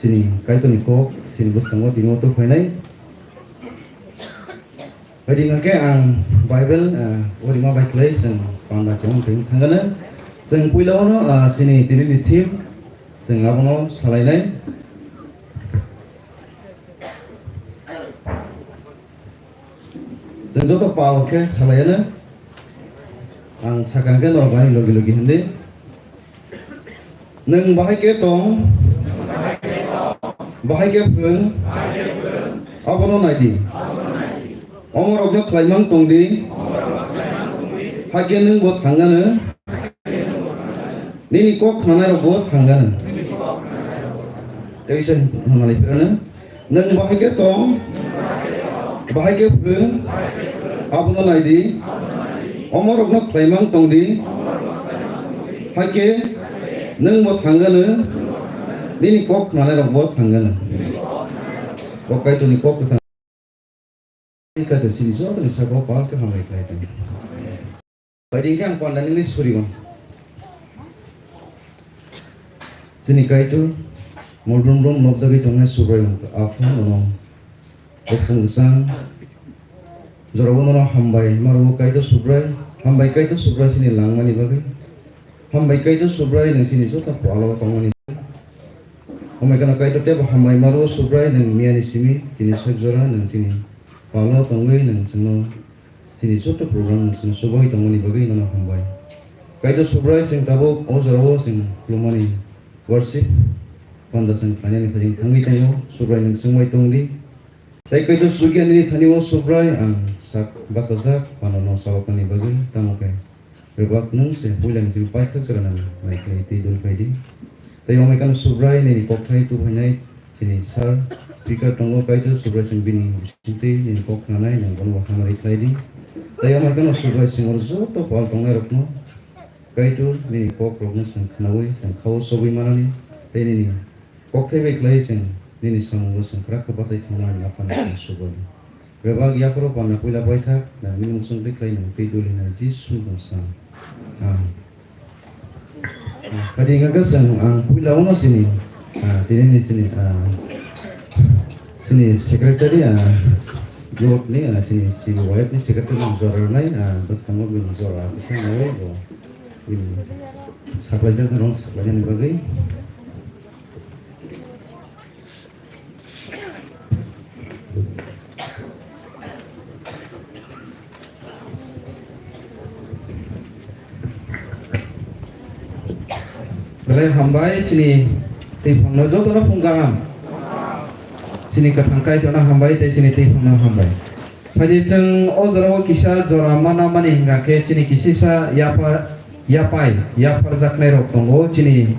chini Kaitorni kok chini bwskango tini o tong phainai. Phaidi hwnkhe ang Bible, ah, o rima bai khlai chwng panda chwng thang-, thangana. Chwng puila ono, ah, chini tini ni theme chwng abono salainai. Chwng joto pal khe salaiano. Ang sakha hwnkhe norok bai logi logi hindi. Nwng bahai khe tong, bahai khe phrwng, abono nai di. Omorokno khlaimang tong di, hakhe nwng bo thangano. Nini kok khnanairokbo thangganw. Tei se hwnmani phirano, nwng bahai khe tong, bahai khe phrwng, abono nai di, omorokno khlaimang tong di, hakhe nwngbo thangganw, nini kok khnanairokbo thangganw. O Kaitorni kok kwthang. Kaitor chini jotoni saka o pal khe hambai khlai tong. Bai di khe ang panda nini surigo. Chini Kaitor, mol brum brum lobjagwi tongnai Subrai Apha nono. Buphang bwsang, jorabo nono hambai, maro Kaitor Subrai, hambai Kaitor Subrai chini langmani bagwi. Hambai Kaitor Subrai nwng chini joto palo tongmani bagwi. Hambai kheno Kaitor teibo hambai maro Subrai nwng miyani simi tini sek jora nwng chini palo tongwi nwng chwngno chini joto program nwng chwng chubai tongmani bagwi nono hambai. Kaitor Subrai chwng tabuk o jorao chwng khulumani worship panda chwng khlainani phai chwng thangwi tongo, Subrai nwng chwngbai tongdi. Tei Kaitor Subrai nini thani o Subrai ang sak bachajak pano no sabaknani bagwi tamo khe. Bebak nwng se puilani chini paithak chwra nang nai khe twi dul khai di. Tei omo kheno Subrai nini kokthai tubuphainai chini sir speaker tongo Kaitor Subrai chwng bini bisingtwi nini kok khnanai nwng bono bo hamari khlai di. Tei omo kheno Subrai chwng oro joto pal tongnairokno Kaitor nini kokrokno chwng khnaui chwng khao chobwi manani tei nini kokthai bai khlai chwng nini samungo chwng kwrak khe bachai thangna nini aphano chwng Subrai. Bebak yapharo panna puila paithak, nang bini muchung twi khlai nang twi duli nang Jisu no sa. Amen. Ah, kadi hingka khe chwng ang puila uno chini, ah, tini ni chini, ah, chini secretary, ah, youth ni, ah, chini, chini wife ni secretary ni jora rwnai, ah, bwskango bini jora kisa nawi bo bini saklaijak rong saklainani bagwi. Belai hambai chini twiphangno jotono phung kaham. Chini kwthang Kaitorno hambai tei chini twiphangno hambai. Phaidi chwng o jorao kisa jora mana mani hingka khe chini kisisa yapha, yapai, yapharjaknai rok tongo. Chini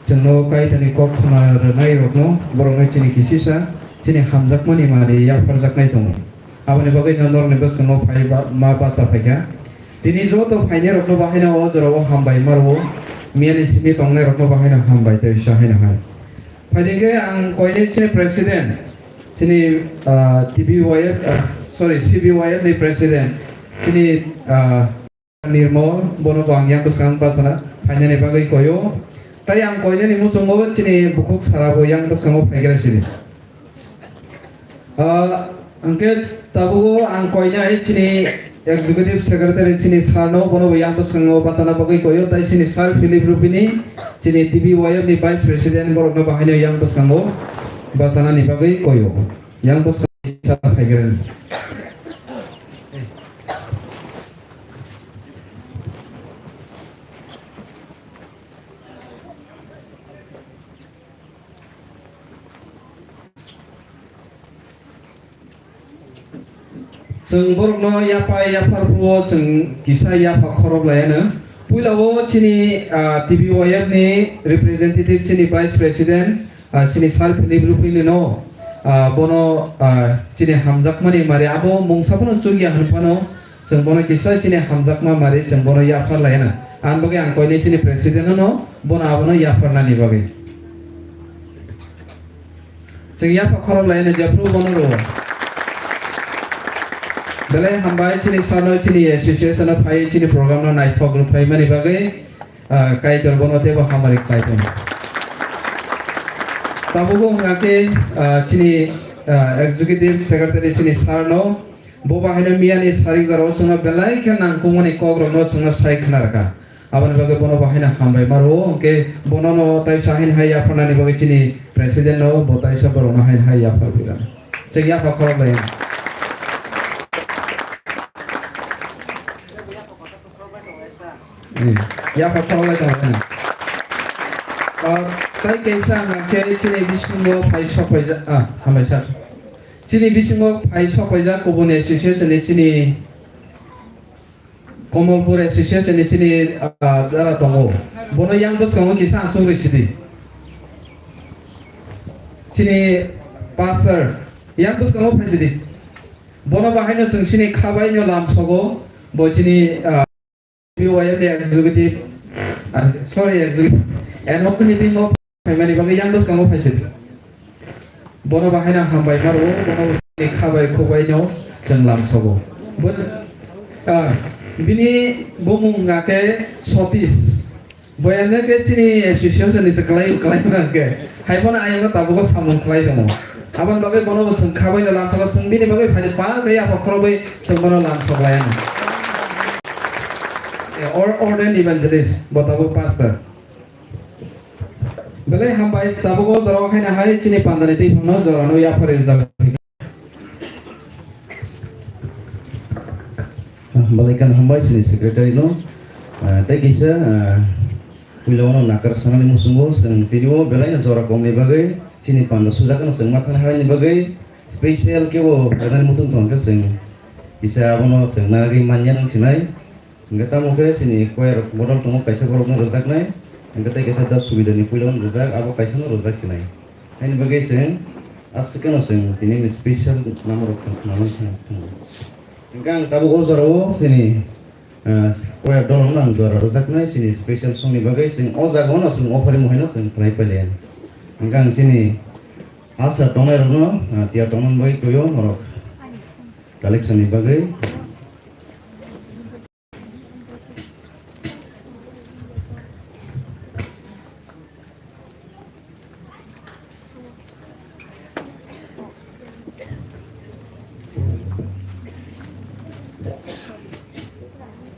Chwngno Kaitorni kok khna rwnairokno borokno chini kisisa, chini hamjakmani manwi yapharjaknai tongo. Aboni bagwino norokni bwskango phai ba, ma bacha phaikha. Tini joto phainairokno bahaino o jorao hambai ma rwo, miyani simi tongnairokno bahaino hambai tei sa haino hai. Phaidi khe ang koinwi chini president, chini, ah, T B Y F, ah, sorry, C B Y F ni president, chini, ah, Nirmol, bono bo ang yang bwskango bachana phainani bagwi koio. Tai ang koinani muchungo chini bukhuk sara bo yang bwskango phaigra sidi. Ah, hwnkhe tabugo ang koinai chini executive secretary chini sir no, bono bo yang bwskango bachana bagwi koio. Tai chini sir Philip Rupini, chini T B Y F ni vice president, borokno bahaino yang bwskango bachanani bagwi koio. Yang bwskango sir phaigra. Chwng borokno yaphai yaphar phuru-o chwng kisa yapha khorok lai anw. Puila o chini, ah, T B Y F ni representative chini vice president, ah, chini sir Philip Rupini no, ah, bono, ah, chini hamjakmani mari abo mungsa phano chukya hwn phano, Chwng bono kisa chini hamjakma mari, chwng bono yaphar laina. Ang bagwi ang koinwi chini president no, bono abono yapharnani bagwi. Chwng yapha khorok laina jephru bono rwo. Belai hambai chini sano chini association o phai chini program no naithok rwphaimani bagwi, ah, Kaitor bono teibo hamari khlai thung. Tabuk wngkha khe, ah, chini, ah, executive secretary chini sir no, Bo bahaino miyani sarik jorao chwngno belai khe nangkukmani kokrokno chwngno sai khna rwkha. Aboni bagwi bono bahaino hambai ma rwo, hwnkhe bonono taisa haino hai yapharnani bagwi chini president no bo taisa borokno haino hai yaphar phi rwkha. Chwng yapha khorok lai. Hmm. Yapha khorok lai tong. Ah, tai kaisa hwnkhe chini bisingo phai sok phaijak, ah, hambai sir. Chini bisingo phai sok phaijak kubun association ni chini Komolpur association ni chini, ah, jara tongo. Bono yang bwskango kisa aswk rwi sidi. Chini pastor yang bwskango phai sidi. Bono bahaino chwng chini khabaino lamsogo, bo chini, ah, B Y M ni executive, ah, sorry, executive, annual meeting o phaimani bagwi yang bwskango phai sidi. Bono bahaino hambai maro, bono bwskango khabai khubaino chwng lamsogo. Bo, ah, bini bumung hwnkha khe Sotish. Boyang khe chini association ni se kwlai, kwlai rang khe. Hai bono ayang tabuk samung kwlai tongo. Aboni bagwi bono bo chwng khabai no lamsogo, chwng bini bagwi phai pa khe yapha khorokbai chwng bono lamsok lai ano. Eh, or-, ordained evangelist, bo tabuk pastor. Belai hambai tabuk o jora o haino hai chini pandani twi phano jora no yapha rijak. Belai kheno hambai chini secretary no. Ah, tei kisa, ah, puila o nakar sanani muchungo chwng tini o belai no jora kom ni bagwi chini panda sujak no chwng ma thang hai ni bagwi special kebo rwnani muchung tong khe chwng kisa abono chwng nagwi manya nang sinai. Hingke tamo khe chini choir model tongo kaisa borok no rwjaknai, hingke tei kaisa da subida ni puila no rwjak, abo kaisa no rwjak sinai. Haini bagwi chwng aswk kheno chwng tini ni special number rok chwng khwnalai thang thang. Hingke ang tabuk o jora o chini, ah, choir dol no ang jora rwjaknai chini special song ni bagwi chwng o jaga o no chwng offer mohai no chwng khlai pailiya. Hingke ang chini asa tongnai rok no, ah, tiya tongna bagwi twi o norok collection ni bagwi.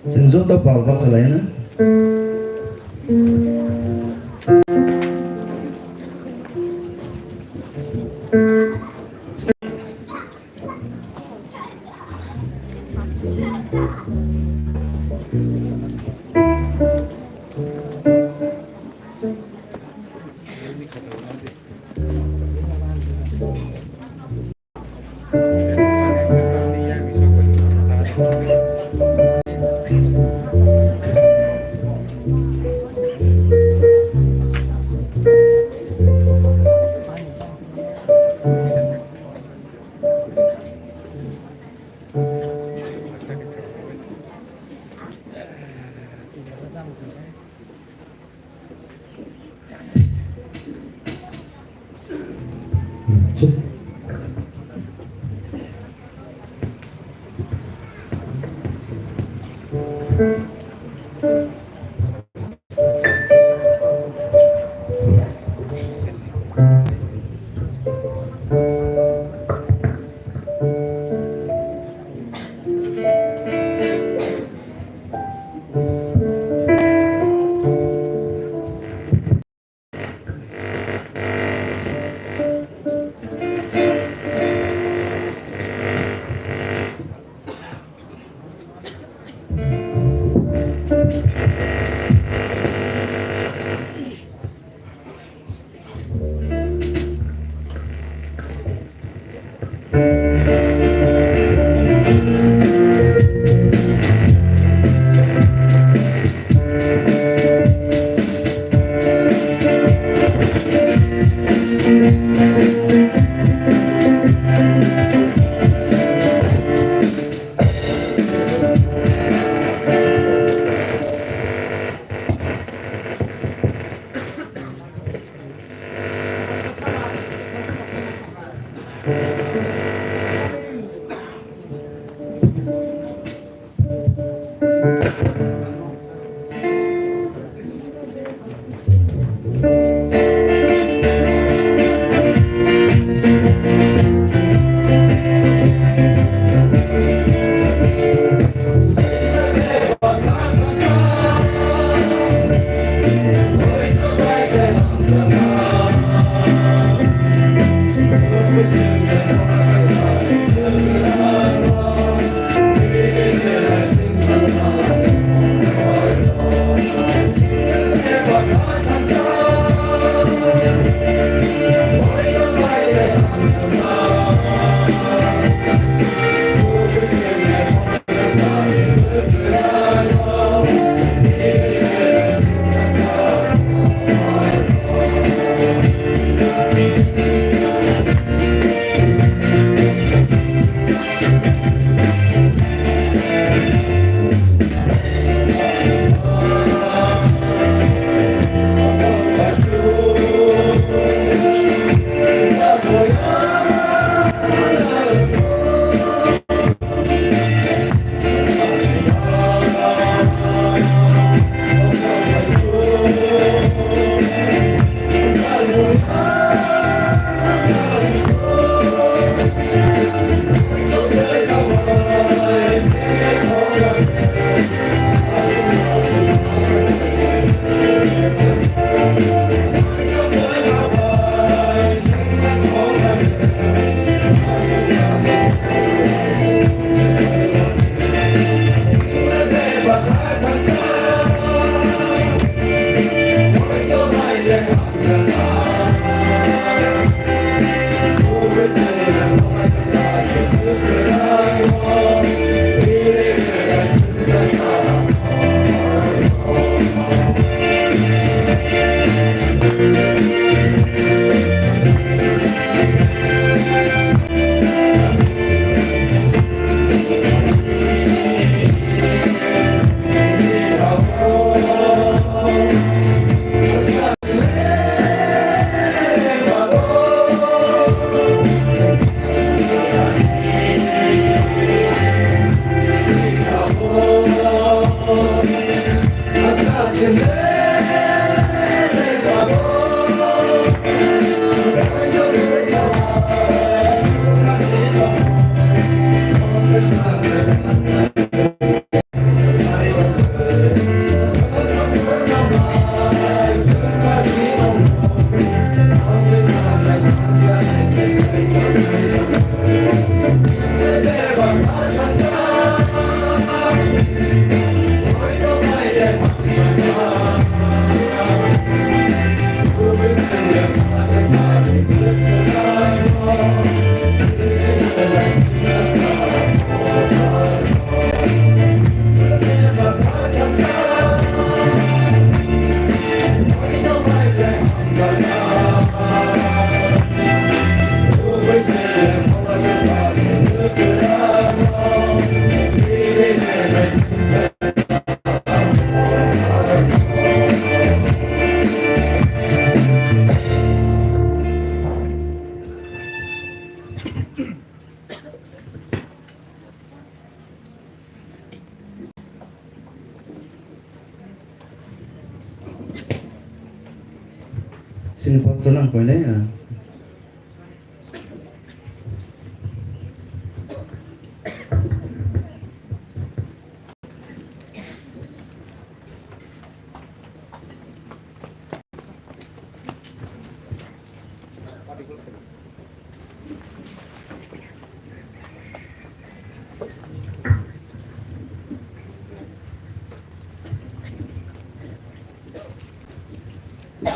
Chwng joto pal baksa lai na. Chini pastor nang koinai, ah.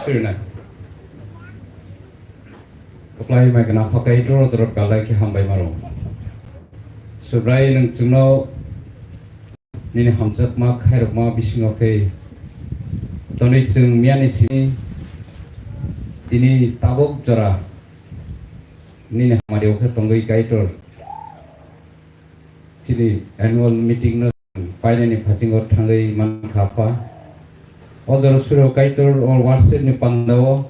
Very nice. Kwplai mai gwnang pha Kaitor, jorot galai khe hambai maro. Subrai nwng chwngno nini hamjakma khairokma bisingo khe tonwi chwng miyani simi tini tabuk jora nini hamari o khe tongwi Kaitor. Chini annual meeting no painani phasingo thangwi mankha pha. O jora suro Kaitor o WhatsApp ni pandao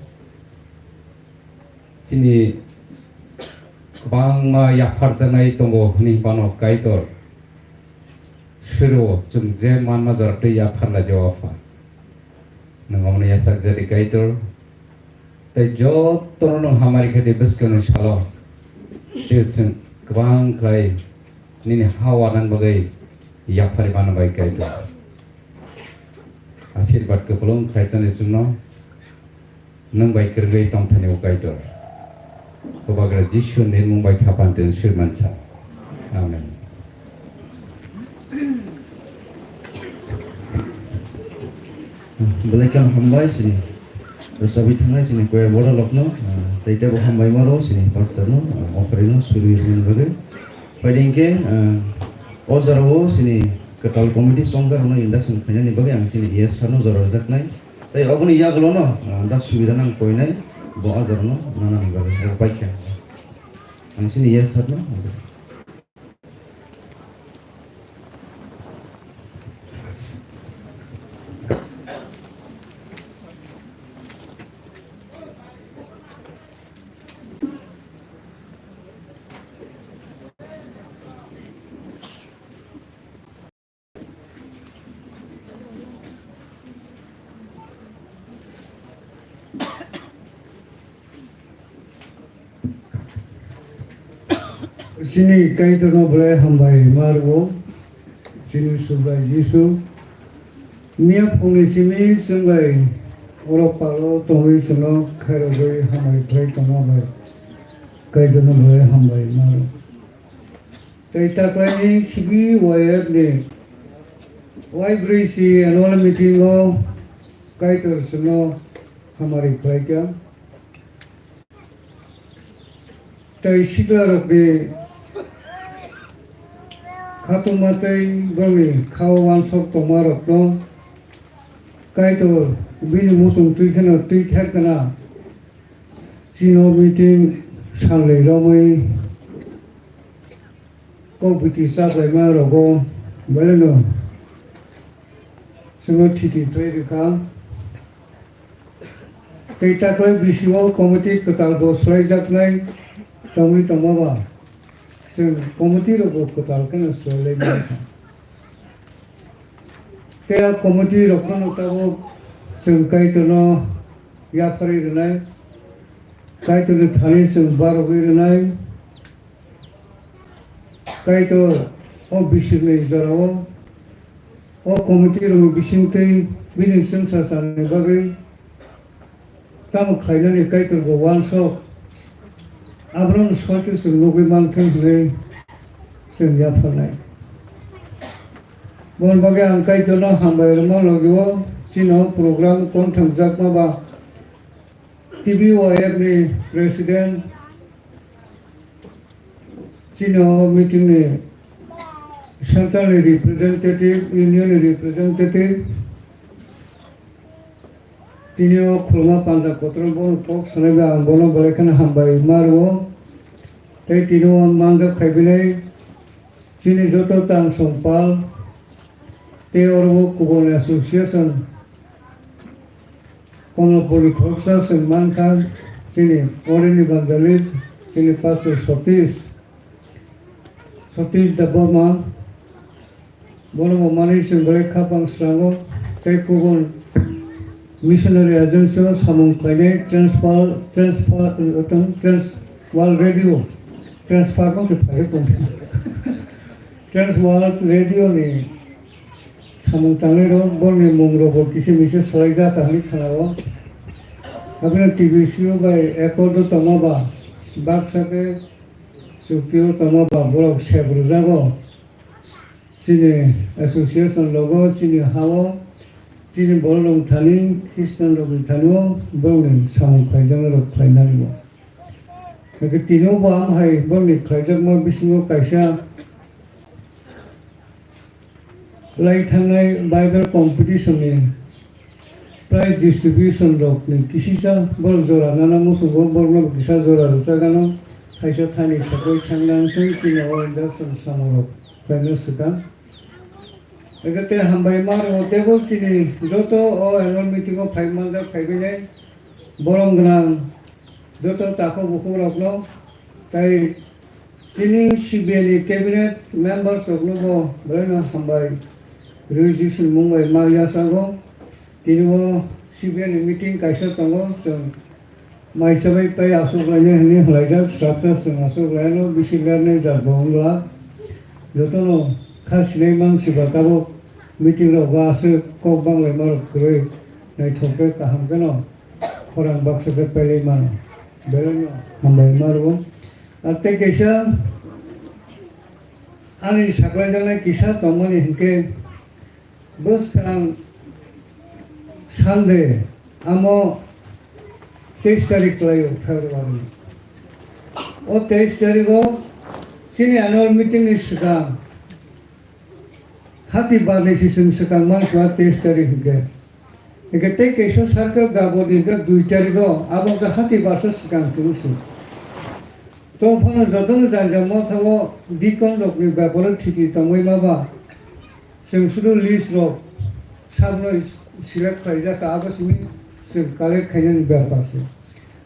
chini kwbangma yapharjaknai tongo hwnwi phano Kaitor suro chwng je manma jora twi yaphar laijao pha. Nwng omono yachak jadi Kaitor. Tei jotono nwng hamari khe di bwskangni salo. Tei chwng kwbang khlai nini ha warnani bagwi yaphari mano bai Kaitor. Asirwad kwplung khlai toni chwngno nwng bai kwrwngwi tongthani o Kaitor. Bubagra Jisu ni mung bai khapan tei swimansa. Amen. Belai kheno hambai sini. Rwchapwi thangnai sini choir board rokno, ah, tei tebo hambai maro sini pastor no, ah, offering no suri rwmani bagwi. Phaidi hinkhe, ah, o jorao sini kwtal committee chongjakrokno induction khainani bagwi ang sini E S sir no jora rwjaknai. Tei oboni yagulono, ah, da subida nang koinai bo o jorano nanani bagwi. Abo paikha. Ang sini E S sir no. Chini Kaitorno belai hambai ma rwo, chini Subrai Jisu. Miya phungni simi chwng bai oro palo tongwi chwngno khairogwi hambai khlai tongma bai Kaitorno belai hambai ma rwo. Tei taklaini C B Y F ni Y brwi si annual meeting o Kaitor chwngno hamari khlaikha. Tei siklarokni khatungma tei borokni khao uansuk tongmarokno Kaitor bini muchung twi kheno twi thek gana chini o meeting salni romwi kok biti chaplaima rogo belai no chwngno thiti twi rwkha. Tei taklai bisio committee kwtal bo swlaijaknai tongwi tongma ba chwng committee rok bo kwtal kheno swlailaimani kha. Tei a committee rok phano tabuk chwng Kaitorno yapharwi rwnai, Kaitorni thani chwng barogwi rwnai. Kaitor o bisingni jorao o committee rokni bisingtwi bini chwngsa chanani bagwi tamo khlainani Kaitor bo uansuk, abono soi khe chwng nugwi manthung hwnwi chwng yapharnai. Boni bagwi ang Kaitorno hambai rwma logi-o chini o program konthamjakma ba T B Y F ni president, chini o meeting ni central ni representative, union ni representative, tini o khulma panda kotor bono kok sanai bai ang bono belai kheno hambai ma rwo. Tei tini o manjak khai bini chini joto tang song pal tei oro o kubun association Komolpurni khoroksa chwng mankha, chini Foreign Evangelist, chini Pastor Satish, Satish Debbarma, bono bo manwi chwng belai khapang srango, tei kubun Missionary agency o samung khlainai Transworld, Transfer, Trans World Radio, Transfer no se phai tong. Trans World Radio ni samung tangnai rok borni mung rok bo kisi misi swlai jak kaham khnao. Aboni T V C o bai accord o tongma ba baksa khe chukti o tongma ba borok sep rwjago. Chini association logo chini hao chini borok rok thani Christian rok ni thani o borok ni samung khlaijak rok khlainani bo. Hake tini o bo ang hai borok ni khlaijakma bisingo kaisa lai thangnai Bible competition ni prize distribution rok ni kisisa borok jora nana muchungo borok no kisa jora rwchak ano kaisa thani sakoi thangna wngkhe chini o induction samung rok. Khlaina swkang. Eke tei hambai ma rwo teibo chini joto o annual meeting o phai manjak phaibainai borom gwnang joto takhuk bukhuk rokno tei chini C B A ni cabinet members rokno bo belai no hambai rwi jisung mung bai ma yachago. Tini o C B A ni meeting kaisa tongo, chwng mai chabai pai aswk lainai hwnwi hwlaijak, swrapsa chwng aswk laino bisi lernai jat bo wngla. Jotono kha sinai mang siba tabuk meeting rogo aswk kok banglaima rok kwrwi naithok khe kaham kheno khorang baksa khe pailai mano. Belaino hambai ma rwo. Ar tei kaisa ani saklaijaknai kisa tongmani hinkhe Bwskang Sunday, amo teis tarik kwlaio February. O teis tarigo chini annual meeting ni swkang hati barni sising swkang mankha teis tarik hinkhe. Hinkhe tei kaisa circle gaboni hinkhe dui tarigo abo hinkhe hati barsa swkang chwng se. To phano jotono janja motha o deacon rokni beparo thiti tongwi ma ba. Chwng sudu list rok sabno select khlaijak kha, abo simi chwng collect khainani bepar se.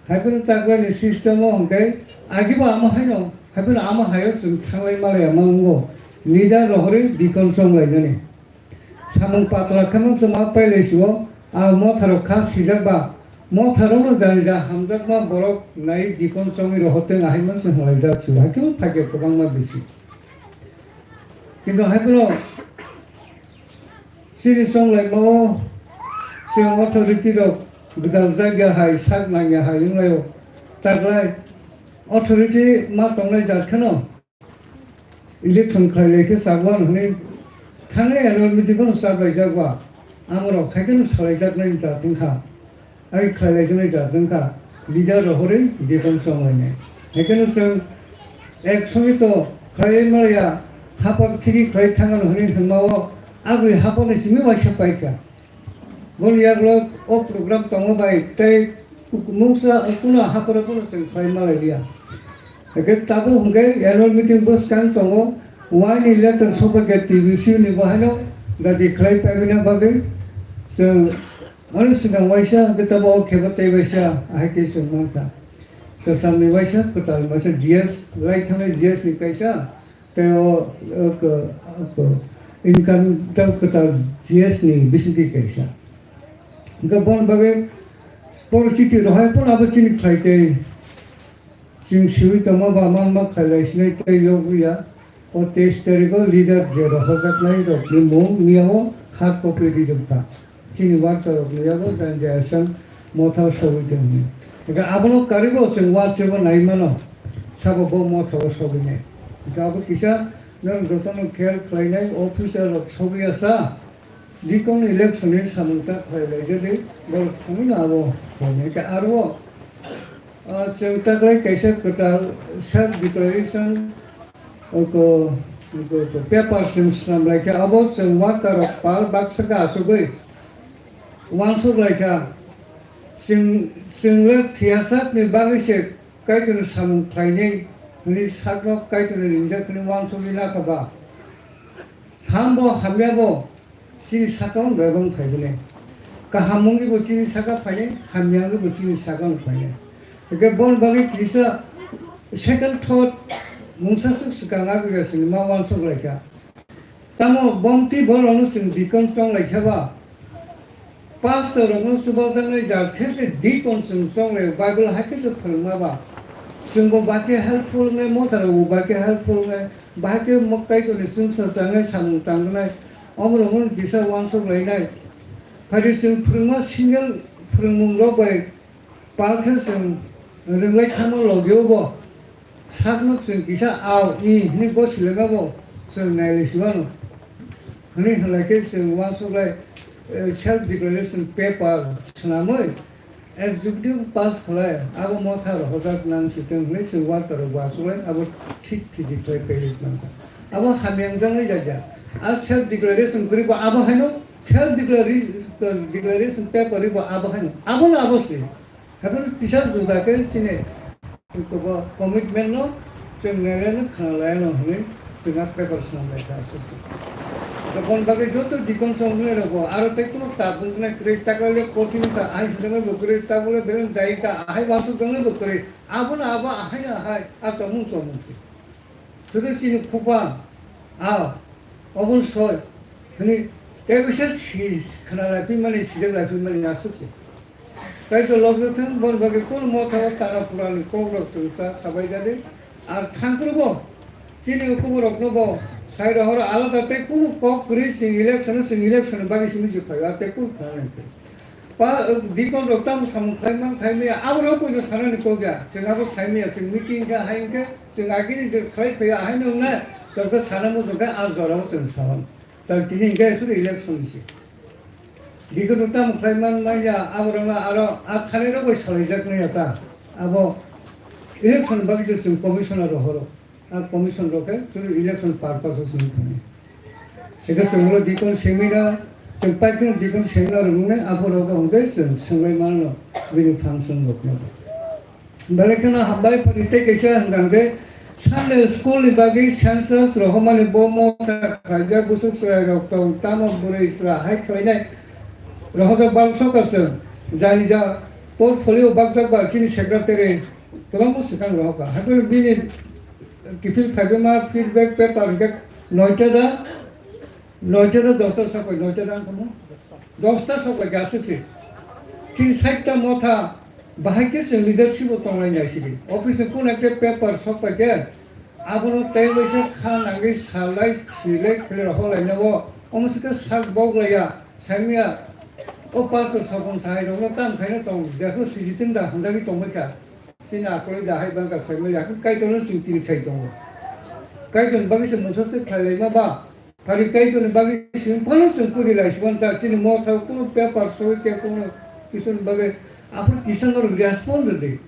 Haiphano taklani system o hwnkhe agibo amo haino, haiphano amo haio chwng thanglai malai ama wngo, leader rohorwi deacon chonglainani. Samung patla khe mungsa ma pailai sio, a motharok kha sijak ba, motharokno jani ja hamjakma borok nai deacon chongwi rohorteng ahai mungsa hwnlaijak sio, haikhe phaiya kwbangma bisi. Kintu haiphano chini chonglaimao chwng authority rok gwdal jak ya hai, sak nang ya hai wnglaio. Taklai authority ma tongnai jat kheno election khlailai khe chagwan hwnwi thangnai annual meeting kheno chaplaijak ba. Amorok haikheno salaijaknai jat wngkha. Ai khlailaijaknai jat wngkha, leader rohorwi deacon chonglainai. Haikheno chwng ek songito khlaiwi maya, hapor thigi khlai thangano hwnwi hwnmao, agwi haporni simi waisa paikha. Boni yagulo o program tongo bai tei mungsa kuno haporo phano chwng khlai malai liya. Hake tabuk hwnkhe annual meeting bwskang tongo, waini letter sophaikha T V C ni bo haino dadi khlai paimani bagwi chwng Ani swkang waisa hwnkhe tabuk o khebo tei waisa ahai khe chwng mankha. Kwchamni waisa, kwtalni waisa, G S, lai thangnai G S ni kaisa, tei o, o, ko-, o, ko-, income tei kwtal G S ni bisingtwi kaisa. Hwnkhe boni bagwi porichiti rohai phano abo chini khlai tei chwng swiwi tongma ba manma khlailai sinai tei yogwi ya. O teis tarigo leader je rohojaknai rokni mung miyao hard copy rijak kha. Chini worker rokni yago jani jaya chwng mothao sogwi tongni. Hwnkhe abono karibo chwng uansukma nai mano, sabo bo mothao sogwinai. Hwnkhe abo kisa nwng jotono khel khlainai officer rok sogwi ya sa. Deacon election ni samung ta khlai lai jadi borok thangwi no abo khlainai. Hwnkhe aro, ah, chwng ta khlai kaisa kwtal self declaration, oko, oko, oko paper chwng swnam lai kha, abo chwng worker rok pal baksa khe asugwi uansuk lai kha. Chwng, chwng le thwiyasak ni bagwi se Kaitorni samung khlainai hwnwi sakno Kaitorni ringjak hwnwi uansugwi nakha ba? Ham bo hamya bo chini saka-o bebak phaibwnai. Kaham wngwi bo chini saka phainai, hamya wngwi bo chini saka-o phainai. Hwnkhe boni bagwi kisa second thought mungsa swk swkang agwi ya sini ma uansuk lai kha. Tamo bomti borokno chwng deacon tong lai kha ba? Pastor rokno chubajaknai jat khe se deacon chwng chonglai, Bible hai khe se phwrwngma ba. Chwngbo bahai khe helpful wngnai, motha rokbo bahai khe helpful wngnai, bahai khe mo-, Kaitorni chwngsa changnai, samung tangnai, omo rokno kisa uansuk lainai. Phai di chwng phwrwngma single phwrwngmung rok bai pal khe chwng rwngwlai thangma logio bo. Sakno chwng kisa ao, i hwnwi bo swlaima bo chwng nailai si mano. Hwnwi hwnlai khe chwng uansuk lai, eh, self declaration paper swnamwi executive pass khlai, abo motha rohorjak nang si thung hwnwi chwng worker rok bo achuk lai, abo thik thik khlai package nang kha. Abo hamya wngjaknai jat ya. A self declaration kwrwi bo abo haino, self declare-, declaration paper ri bo abo haino. Abono abo se. Haikhe kisa juda khe chini commitment no chwng nai no khna lai no hwnwi chwng a paper swnam lai kha aswk. Tei boni bagwi joto deacon chongnai rok bo aro tei kunu tabuk wngnai kwrwi, takla le kotini ta ahai swnamnai bo kwrwi, tabuk le beleng dai ta ahai uansuk wngnai bo kwrwi, abono abo ahai no ahai a tongmung chongmung se. Sudu chini khupang a oboni soi hwnwi tei bisa si khna lai phimani, sijak lai phimani aswk se. Kaitor lobjak thung, boni bagwi kunu motha o tana purani kok rok chwng ta sabai jadi. Ar thangkrubo chini ukumu rokno bo sai rohoro alada tei kunu kok kwrwi chwng election, chwng election bagwi simi se phaio, ar tei kunu khna nai khe. Pa, deacon rok tamo samung khlai man khlai maya, abo rok poito sanani kok ya, chwng abo sai maya, chwng meeting khe hai hwnkhe chwng agini je khlai phaio, ahaino wngnai, tongkhe sana muchung khe a jorao chwng sawan. Tal tini hwnkhe suru election ni se. Deacon rok tamo khlai man manya, abo rok no aro a thani rok bai salai jak nai ya ta. Abo election bagwi se chwng commissioner rohoro. A commission rok khe chwng election purpose o simi thani. Eke chwng ulo deacon seminar, chwng paikhe deacon seminar rwnai, abo rok hwnkhe chwng swngwi mano bini function rok no. Belai kheno hambai phani tei kaisa hwnkha hwnkhe Sunday school ni bagwi census rohormani bo motha khlaijak, bwswk chwrai rok tong tamo bwrwi chwra hai khlainai rohorjak bal sokha chwng, jani ja portfolio bakjak ba chini secretary kwbangma swkang rohorkha. Haikhe bini kiphil phaibaima feedback paper hwnkhe noita da, noita da dosta sokbai, noita da wngkha mo? Dosta sokbai khe aswk se. Chini sait ta motha bahai khe chwng leadership bo tonglai nai sidi. Office ni kuna khe paper sokbai khe abono tei waisa kha nangwi salai silai khlai rohorlaina o. Omo se khe sak bok laiya, saimya o pastor sokong sahai rokno tam khaino tong, jekno sijitwng da hamjagwi tongbai kha. Chini akolwi da hai bangkha saimali, akhe Kaitorno chwng tini khai tongo. Kaitorni bagwi se mungsa se khlai laima ba? Phari Kaitorni bagwi se phano chwng kwrwi lai sibon ta, chini motha kunu paper soi khe kunu kisuni bagwi aphuru kisa norok respond rwdi.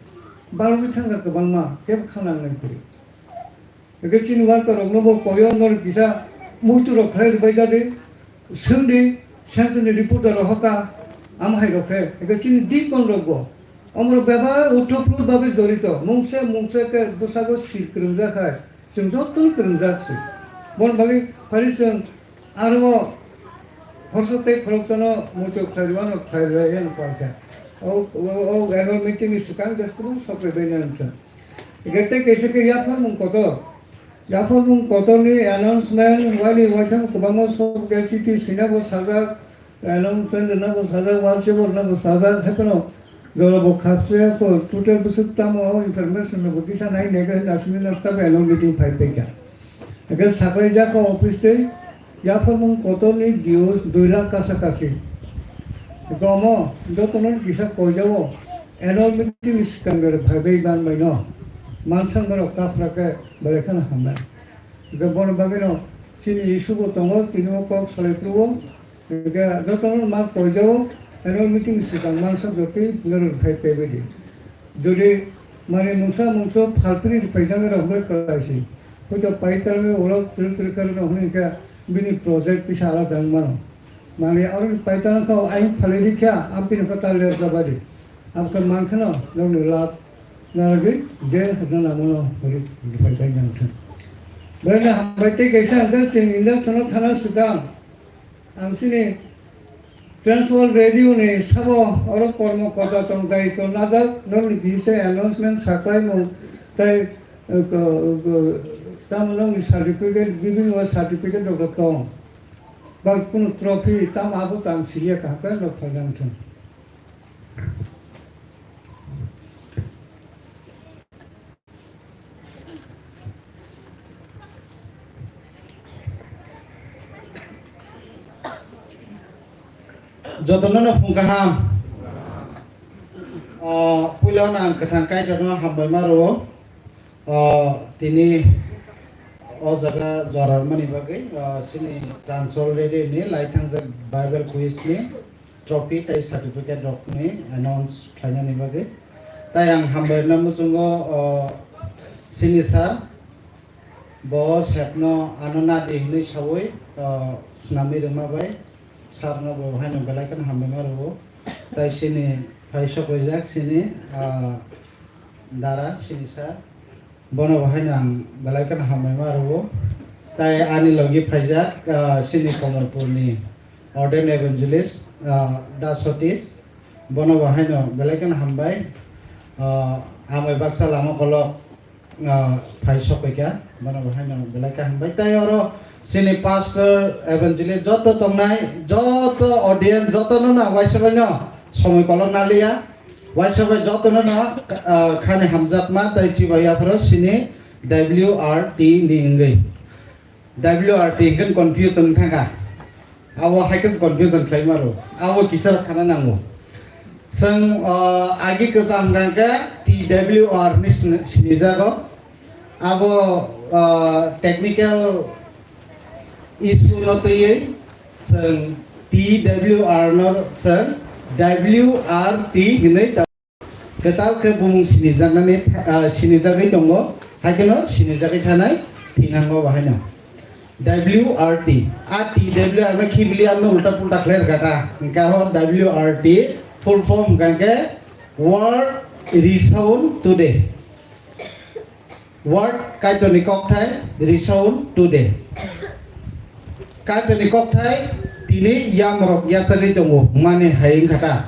Barwi thangkha kwbangma, kebo khanang nai kwrwi. Hwnkhe chini worker rokno bo koyo norok kisa muitu rok khlai rwbai jadi, swngdi, census ni report da rohorkha, amo hai rok khe. Hwnkhe chini deacon rok bo, omorok bebak uthophru bagwi jorito, mungsa mungsa khe bwsago sil kwrwngjak hai, chwng jotono kwrwngjak se. Boni bagwi phari chwng Aro o khoroksa tei khoroksano muitu khlai rwano khlai rwya, yang pal khe. O, o, o annual meeting ni swkang jeskwrwng sokle bai nang khe. Hwnkhe tei kaisa khe yapharmung kotor. Yapharmung kotor ni announcement, waini waithang kwbangma sok ya, chiti swina bo sajak, announcement rwna bo sajak, WhatsApp rwna bo sajak, hai phano jora bo khapsa ya kho, total bwswk tamo o information rok bo kisa nai nai khe, aswk no tamo annual meeting phai phai kha. Hwnkhe saklai jak o office tei yapharmung kotor ni dues dui lakh kasa kasi. Hwnkhe omo jotono kisa koijao annual meeting ni swkang bai phaibai manbai no mansak norok kaphra khe belai kheno hamnai. Hwnkhe bono bagwi no chini issue bo tongo, tini o kok salai phuru o. Hwnkhe jotono ma koijao annual meeting ni swkang mansak jotwi norok phai paibai di. Jodi mani mungsa mungsa phalpiri phaijak rok hwnwi kwlai si. Hwito paitang ulo twrwk twrwk khe rwno hwnwi khe bini project kisa alada wng mano. Mani aro paitang kha aing phalwi rikha, ampini khe ta ler jabadi. Abkhe mankheno nokni lab narwgwi je hwdwna namono hwnwi paitang nang thang. Belai hambai tei kaisa hwnkhe chwng induction-o thana swkang. Ang chini Trans World Radio ni sabo oro kormo kota tong dai to najak, norokni kisa announcement saklaimung tei, eh, ko-, ko-, tamo nokni certificate, bibingo certificate rok tong. Ba kunu trophy tamo abo tang siya kaham khe no phainang thung. Jotono no phung kaham. O, puila no ang kwthang Kaitorno hambai ma rwo. O, tini o jaga jora rwmani bagwi, o, chini Transworld Radio ni lai thangjak Bible quiz ni trophy tei certificate rokni announce khlainani bagwi. Tai ang hambai rwna muchungo, o, chini sir, bo sepno ano nadi hinwi sawi, o, swnamwi rwma bai sir no bo haino belai kheno hambai ma rwo. Tai chini phai sokwijak chini, o, dara chini sir. Bono bo haino ang belai kheno hambai ma rwo. Tai ani logi phaijak, ah, chini Kamalpurni Ordained Evangelist, ah, Da Sotis. Bono bo haino belai kheno hambai. Ah, amai baksa lama kolok, ah, phai sokphaikha. Bono bo haino belai khe hambai. Tai oro chini Pastor, Evangelist joto tongnai, joto audience, jotono no waisa baino somoi kolok naliya. Waisa bai jotono no, ah, khani hamjakma tei chibai yapharo chini W R T ni wngwi. W R T hwnkhe confusion wngkha kha. Abo hai khe confusion khlai maro. Abo kisa sana nango. Chwng, ah, agi kwcham hwnkha khe T W R ni sini-, sinijago. Abo, ah, technical issue no twiwi chwng T W R no chwng W R T hinwi ta-, kwtal khe bumung sinijaknani, ah, sinijagwi tongo, hai kheno sinijagwi thanai thinango bahaino. W R T, a T W R no khibili ano ulta pulta khlai rwkha ta, hwnkhe abo W R T full form hwnkha khe World Resound Today. Word Kaitorni kokthai, Resound Today. Kaitorni kokthai tini yamrok yachagwi tongo, mani hai wngkha ta.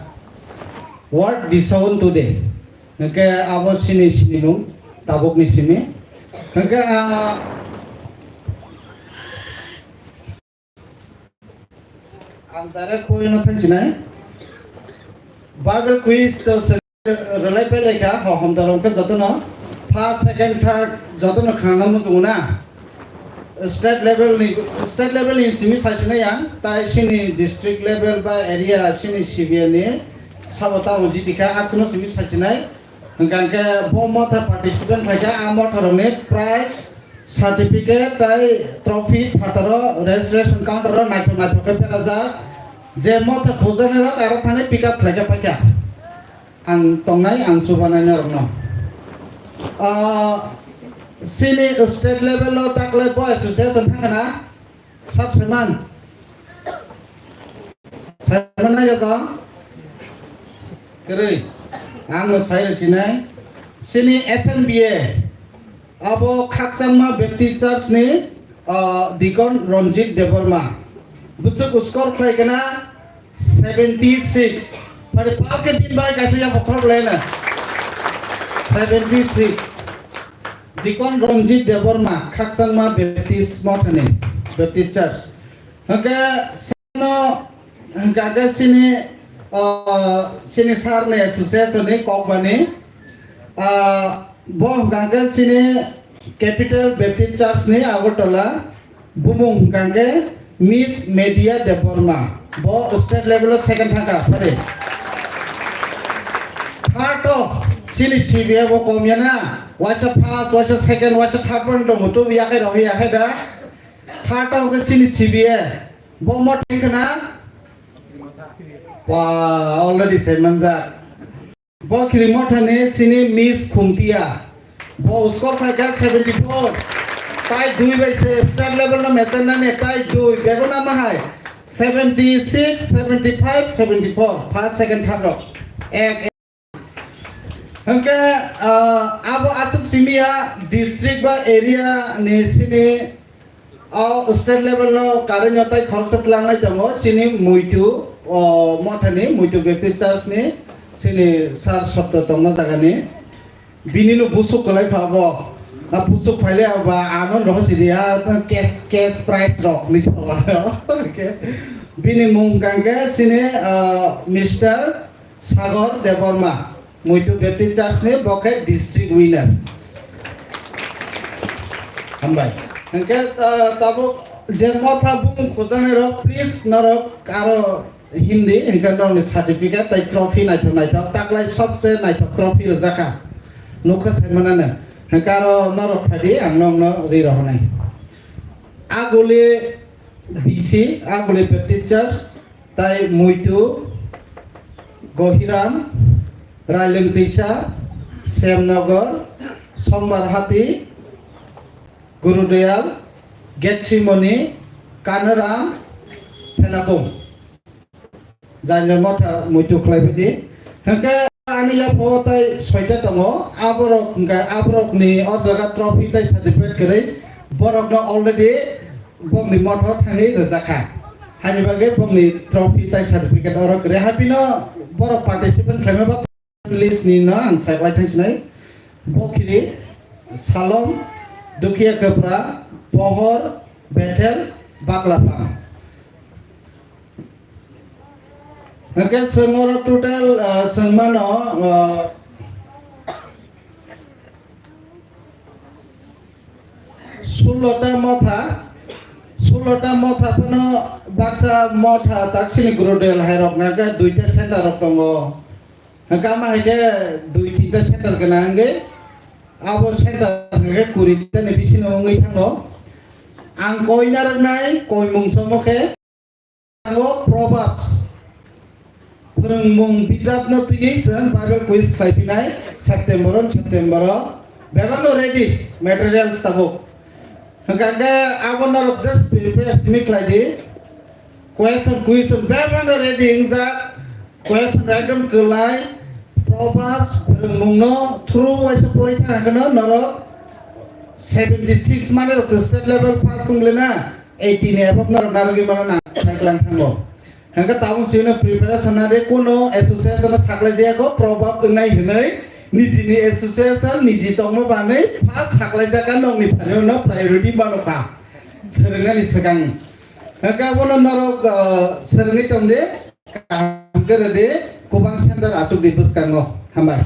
Word Resound Today. Hwnkhe abo chini sinimung, tabukni simi. Hwnkhe, ah, Ang direct point no thansinai. Bible quiz to se relai pelaikha, ho homdar hwnkhe jotono first, second, third jotono khnana muchungo na. State level ni, state level ni simi saisinai ang, tai chini district level ba area chini C B A ni sabo tamo jitikha, aswkno simi saisinai. Hwnkha hwnkhe bo motha participant khlaikha, a motha rokni prize, certificate tei trophy phataro registration counter o naithok naithok khe berajak. Je motha khukjaknai rok aro thani pick up khlaikha paikha. Ang tongnai, ang chubanai norokno. Ah, chini state level o taklai bo association thangkha na? Sab saiman. Saiman na joto? Kwrwi. Ang no sai rw sinai. Chini S N B A. Abo Khakchangma Baptist Church ni, ah, Deacon Ranjit Debbarma. Bwswk score khlai kana seventy six. Phari palke din bai kaisa ya bokhorok lena. Seventy six. Deacon Ranjit Debbarma, Khakchangma Baptist Mothani, Baptist Church. Hwnkhe sano, hwnkhe chini, ah, chini sir ni association ni kokbani, ah, bo hwnkhe chini Capital Baptist Church ni Agartala, bumung hwnkha khe Miss Media Debbarma, bo state level o second thangkha, phari. Third o chini C B A bo kom ya na, waisa first, waisa second, waisa third bo tongo, tubu yakhai rohor yakhai da. Third o hwnkhe chini C B A, bo mo thangkha na? Wa, already saimanjak. Bo Khiri Mothani chini Miss Khumtia. Bo score khlaikha seventy four. Tai dui bai se state level no mechennani tai dui. Bego nama hai seventy six, seventy five, seventy four. First, second, third rok. Ek, ek. Hwnkhe, ah, abo aswk simi ya district ba area ni sini O state level no karwi no tai khoroksa twlangnai tongo, chini Muitu, o, Mothani, Muitu Baptist Church ni, chini sir Sotto tongma jaga ni. Bini no busuk kwlai pha bo. A puchuk phaile ba ano roho sidi a cash, cash prize rok ni sawal. Okay. Bini mung kangke sini, ah, Mister Sagor Debbarma, Muitu Baptist Church ni bo khe district winner. Hambai. Hingke, ah, tabuk je motha bung khujani rok, please norok aro Hindi, hingke norokni certificate tei trophy naithok naithok, taklai sobse naithok trophy rwjakha. Nukha saimanano. Hingke aro norok phaidi, ang nokno ri rohornai. Aguli B C, Aguli Baptist Church, tai Muitu, Gohiram, Railengtisa, Semnogor, Sombarhati, Gurudayal, Getsimoni, Kanaram, Phelakung. Jainle motha muitu khlai phidi. Hingke ani yapho tai soita tongo. Aborok hingke aborokni o jaga trophy tai certificate kwrwi. Borokno already bongni motha thangwi rwjakha. Haini bagwi bongni trophy tai certificate oro kwrwi. Haibino borok participant khlaima ba list ni no ang saklai thangsinai. Bokhiri, Salom, Dukhiya Kapra, Pohor, Bethel, Baklapha. Hingke chwng oro total, ah, chwng mano, ah, sullo ta motha, sullo ta motha phano baksa motha taksini Gurudayal hai rok hingke duita center rok tongo. Hingke ama hai khe dui tinta center gwnang hingke abo center hingke kuri ta ni bisino wngwi thango. Ang koi narwknai koi mung somo khe Tango Proverbs. Phwrwngmung bijapno twiwi chwng Bible quiz khlai phinai September o, September o. Bebakno ready materials tabuk. Hwnkha khe abo norok just prepare simi khlai di. Question, question bebakno ready wngjak. Question random kwlai. Proverbs phwrwngmungno through waisa pori thang hwnkhe norok seventy six mane rok se state level pass wng le na. Eighteen above norok narwgwi mano na, saiklang thango. Hwnkhe tabuk chwino preparation na de kuno association o saklai jaya kho, proverb wngnai hwnwi nijini association niji tongma banwi first saklai jaka nokni thani no priority mano kha. Swrwngnani swkang. Hwnkhe abono norok, ah, swrwngwi tong de, kaham khe rw de, kubang center achuk di bwskango. Hambai.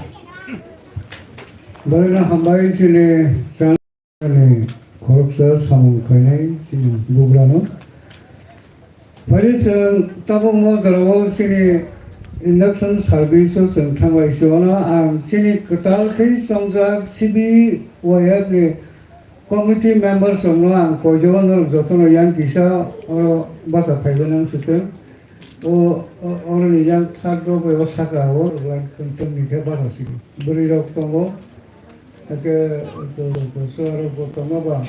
Borokno hambai chini. Ani khoroksa samung khainai chini bugrano. Phai chwng tabuk mo jorao chini induction service o chwng thangbai se ono ang chini kwtal khe chongjak C B Y F ni committee members rokno ang koijago norok jotono yang kisa oro bacha phaibai nang swkang. O, o, oroni yang third o bai o saka o line tongtong ni khe bacha sidi. Bwrwi rok tongo. Hake to, to, so aro bo tongo ba,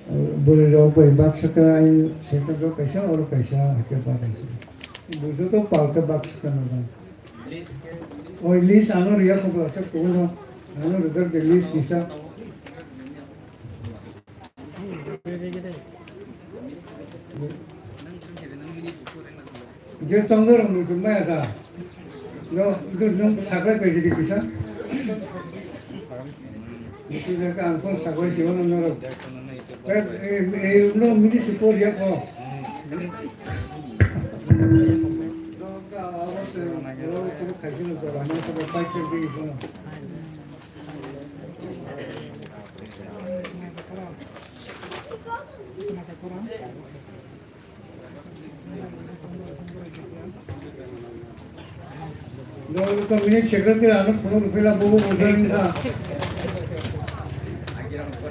eh, bwrwi rok bai baksa khe ai second o kaisa, oro kaisa hake bacha sidi. Bujo to pal khe baksa khe no ba. Oi list ano riya ko ba sa ko no. Ano rigar de list kisa. Je songdor ni tu maya da. No, itu nung sakai pe jadi bisa. Itu je ka angkon sakai si ono noro. Eh, eh, eh, no mini support ya ko. No, ka awas, eh, no, no, kaisi no jora, no, sakai pe jadi bisa. Dol ka minute secretary ano phone rupela bobo bojan ka.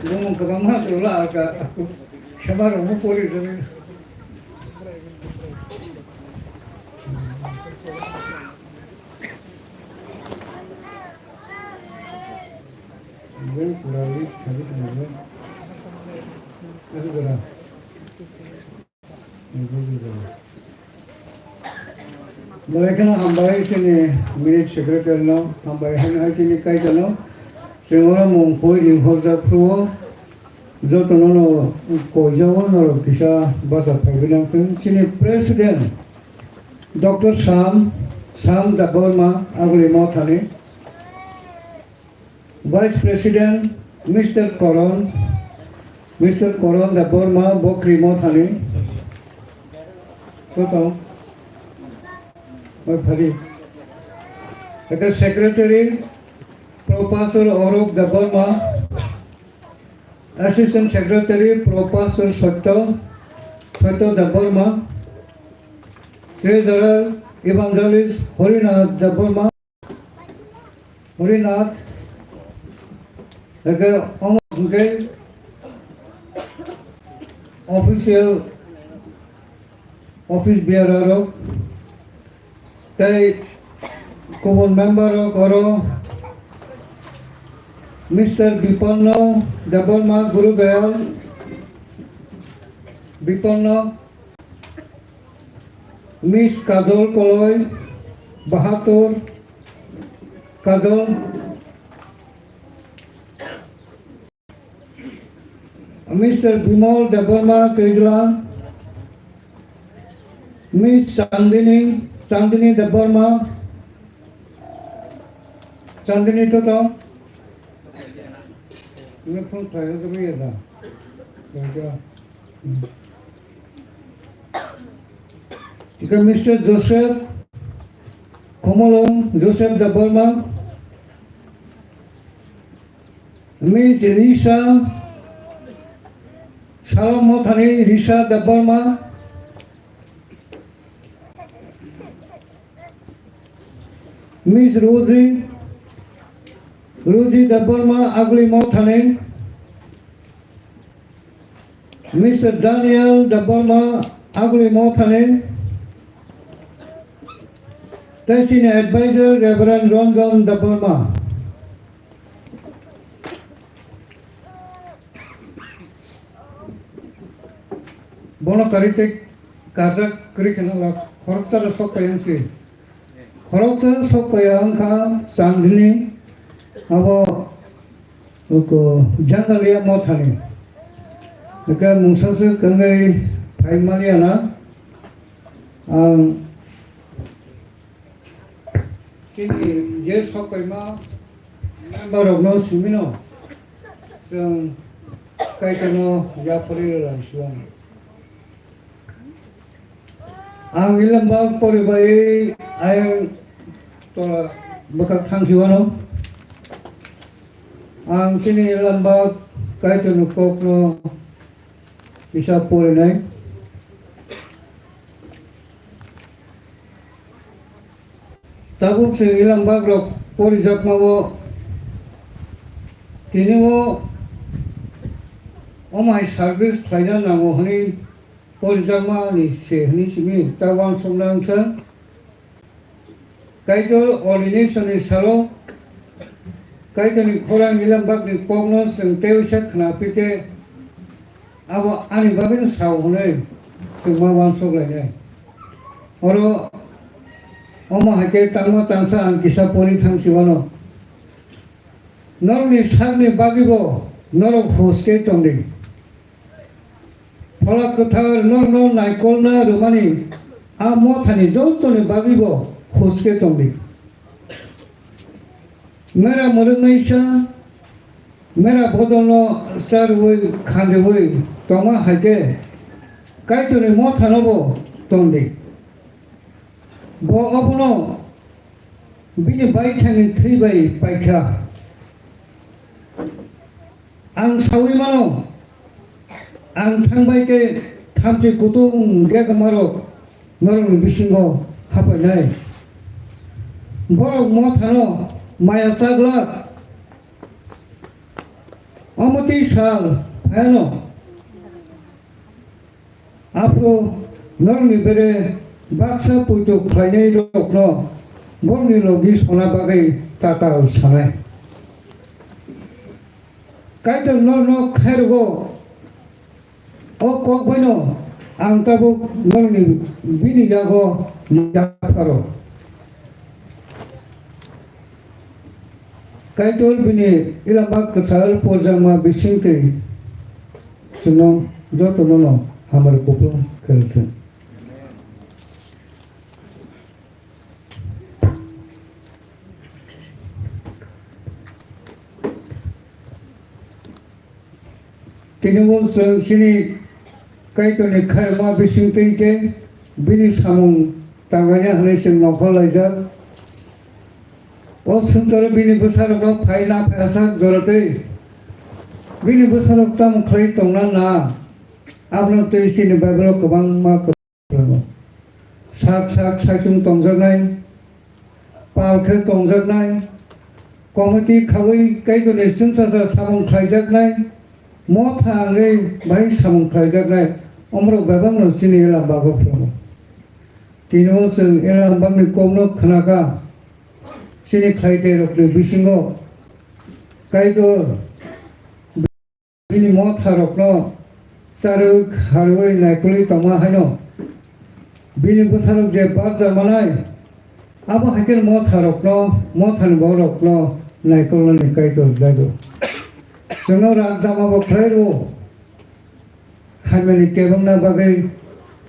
Bobo kabang ma sola ka. Sabar mo pori jani. Bel kurali kali kali. Aku kena. Belai kheno hambai chini minute secretary no, hambai hai hai chini kaisa no. Chwng oro mung koi ring horjak phuru o, joto no no koijao norok kisa bacha phaibai nang thung. Chini president Doctor Sam, Sam Debbarma, aguli mothani. Vice President Mister Koron, Mister Koron Debbarma, Bokri Mothani. Koto? Oi, phari. Eke Secretary, Professor Arup Debbarma. Assistant Secretary, Professor Satya, Satya Debbarma. Treasurer, Evangelist Horinath Debbarma. Horinath, eke omo hwnkhe official office bearer rok tei kubun member rok oro Mister Bipanno Debbarma, Guru Dayal Bipanno, Miss Kajol Koloi, Bahatur Kajol, Mister Bimal Debbarma Tejla, Miss Chandini, Chandini Debbarma, Chandini to to. Ini phone try ko kami ya da. Ya, ya. Ika Mister Joseph Khomolong, Joseph Debbarma, Miss Risa, Salom Mothani Risa Debbarma, Miss Rosie, Rosie Debbarma, Aguli Mothani, Mister Daniel Debbarma, Aguli Mothani, tei chini advisor Reverend Ranjan Debbarma. Bono karwi tei karjak kwrwi kheno la khoroksa rok sok pai wng si. Khoroksa sok pai wng kha Chandini abo uko Jangalia Mothani. Eke mungsa se kwngwi phai mani ana ang Chini je sok paima member rokno simino chwng Kaitorno yapharwi rwlai suan. Ang ilambak poribai ayang tola bwkhak thang siwano. Ang chini ilambak Kaitorni kokno kisa porinai. Tabuk chwng ilambak rok porijakmao tini o omai service khlaina nango hwnwi porijakmani se hwnwi simi ta uansukna wngkha. Kaitor ordination ni salo Kaitorni khorang ilambakni kokno chwng tei uisa khna phi khe abo ani bagwino sao hwnwi chwng ma uansuk lainai. Oro omo hai khe tangma tangsa ang kisa pori thang si uano. Norokni sakni bagwibo norok hus khe tongdi. Phola kwthar norokno naikolna rwmani a mothani jotoni bagwibo hus khe tongdi. Mera mwrwknaisa, mera bodolno charwi khanriwi tongma hai khe Kaitorni mothanobo tongdi. Bo obono bini baithangni thwi bai paikha. Ang saui mano, ang thangbai khe thamchi kutung gegmarok norokni bisingo haphainai. Borok mothano maya chaglak, omo twi sal phaiano. Aphuru norokni bere baksa poito khlainairokno borokni logi sona bagwi tatal sanai. Kaitor norokno khairokgo, o kok baino ang tabuk norokni bini yago yapharo. Kaitor bini ilambak kwthar porjakma bisingtwi chwngno jotono no hamari kupulung khe rwthwng. Tini bo chwng chini Kaitorni khairokma bisingtwi khe bini samung tanglaina hwnwi chwng nongkhor laijak. O swngcharo bini bwsarokno phai na phaiyasak joratwi bini bwsarok tamo khlai tongna na, abono twi chini Bible-o kwbangma kwrwng. Sak sak saichung tongjaknai, pal khe tongjaknai, committee khaui Kaitorni chwngsacha samung khlaijaknai, motha wngwi bahai samung khlaijaknai, omorok bebakno chini Elam bago phwrwngo. Tini o chwng Elam bagni kokno khnakha, chini khlaiteirokni bisingo Kaitor bini motharokno charwi kharwi naikolwi tongma haino, bini bwsarok je barja manai, abo hai khe motharokno, mothani bororokno naikolnani Kaitor jago. Chwngno rang tama bo khlai rwo, hamyani kebengna bagwi,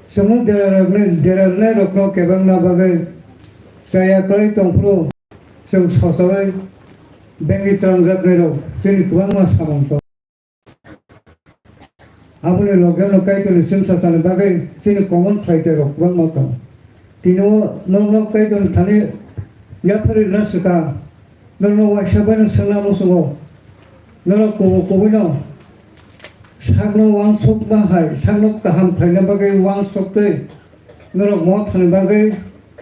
chwngno derarokni, derarnairokno kebengna bagwi chaya kwlai tongphuru, chwng sochawui bengwi twlangjaknairok chini kwbangma samung tongo. Aboni logeno Kaitorni chwngsachani bagwi chini common khlaiteirok kwbangma tongo. Tini o nokno Kaitorni thani yapharwi rwna swkang, norokno waisa baino swngna muchungo. Norok kubui kubuino sakno uansukma hai, sakno kaham khlaina bagwi uansuktwi norok mothani bagwi,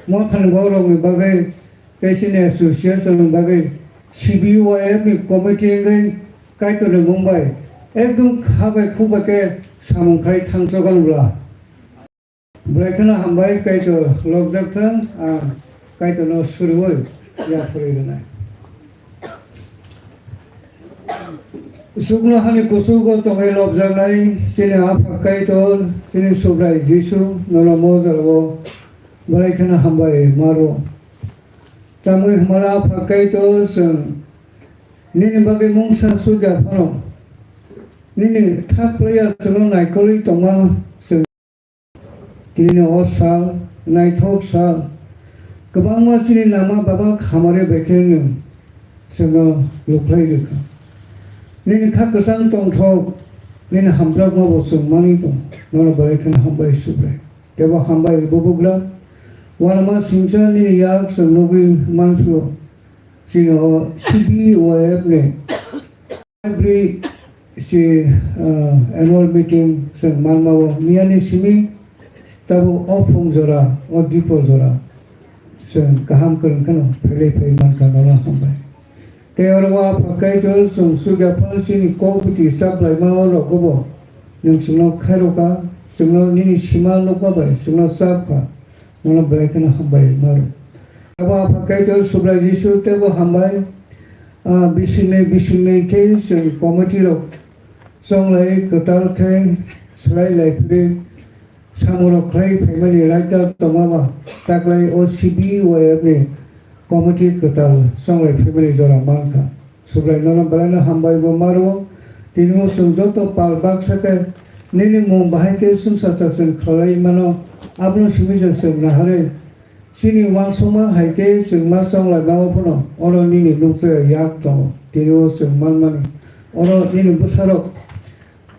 mothani bororokni bagwi tei chini association ni bagwi C B Y F ni committee wngwi Kaitorni mung bai ekdom kha bai khuk bai khe samung khai thangchok anw bwla. Belai kheno hambai, Kaitor lobjak thang, ang Kaitorno suriui yapharwi rwnai. Chuknohani kuchugo tongwi lobjaknai chini Apha Kaitor, chini Subrai Jisu, nono mojargo belai kheno hambai maro. Tamwi hwnmano Apha Kaitor, chwng nini bagwi mungsa sugya phano, nini thak playa chwngno naikolwi tongma chwng. Tini o sal, naithok sal, kwbangma chini nangma baba khamari bai khe nwng chwngno lukhlai rwkha. Nini kha kwchang tongthok, nini hamjakma bo chwng manwi tong, nono belai kheno hambai Subrai. Teibo hambai bubugra, uanama singcha nini yak chwng nugwi mansio, chini o C B Y F ni Library si, ah, annual meeting chwng manmao miyani simi tabuk o phung jora, o dipo jora chwng kaham kwrwng kheno phailai phai mankha, nono hambai. Tei oro o Apha Kaitor chwng sugya phano chini kok biti staff laima o rogobo nwng chwngno khairokha, chwngno nini sima nukma bai chwngno chapkha, nono belai kheno hambai maro. Abo Apha Kaitor Subrai Jisu teibo hambai. Ah, bisingni bisingni khe chwng committee rok chonglai kwtal khe swlai lai phiri samung rok khlai phaimani raida tongma ba taklai o C B Y F ni committee kwtal chonglai phaimani jora mankha. Subrai nono belai no hambai bo maro. Tini o chwng joto pal baksa khe nini mung bahai khe chwngsacha chwng khlai mano, abono simi chwng naharwi. Chini uansukma hai khe chwng ma chonglai mao phano, oro nini nukjaya yak tongo. Tini o chwng manmani, oro nini bwsarok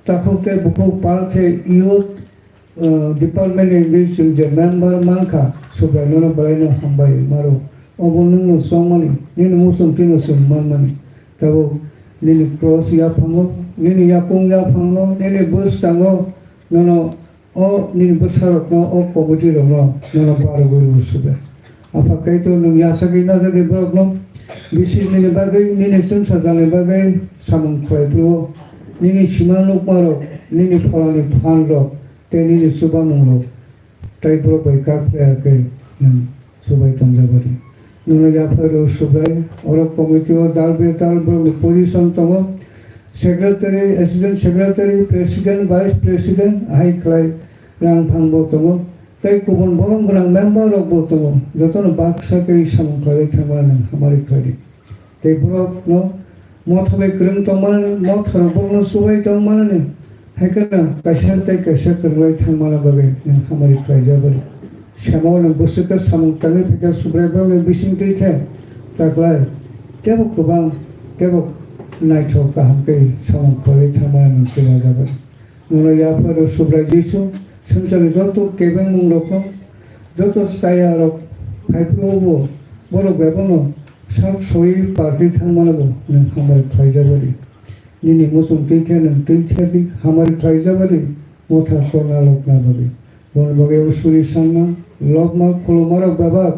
takhuk tei bukhuk pal khe youth, uh, department ni wngwi chwng je member mankha, Subrai nono belai no hambai maro. Obo nwngno chongmani, nini muchung twino chwng manmani. Tabuk nini cross yaphango, nini yakung yaphango, nini bwskango nono o nini bwsarokno, o committee rokno nono barogwi rw Subrai. Apha Kaitor nwng yachagwi najagwi borokno bisi nini bagwi, nini chwngsajakni bagwi samung khlai phuru-o. Nini sima nukmarok, nini pholani phan rok tei nini chubamungrok tei borok bai kak phlai ya khe nwng chubai tongjabadi. Nwngno yaphai rw Subrai, oro committee o dal bedal borokni position tongo. Secretary, assistant secretary, president, vice president, ahai khlai rang phang bo tongo. Tei kubun borom gwnang member rok bo tongo. Jotono baksa khe samung khlai thangma nwng hamari khlai di. Tei borokno motha bai kwrwng tongmani, motha rok borokno chubai tongmani, hai kheno kaisa tei kaisa kwrwngwi thangmani bagwi nwng hamari khlaijak bai. Samo nwng bwswk khe samung tangwi phaikha, Subrai borokni bisingtwi khe taklai teibo kwbang, teibo Naithok kaham khe samung khlai thangmani nwng chwla jabai. Nwng yapharo Subrai Jisu, swngcharni joto kebengmungrokno, joto chayarok phaiphuru bo borok bebakno sak soi parti thangmano bo nwng hamari khlai jabadi. Nini muchung twi khe nwng twi khe di, hamari khlai jabadi. Motha sorna lokna bagwi. Boni bagwi o suri sangma, lokma, khulumarok bebak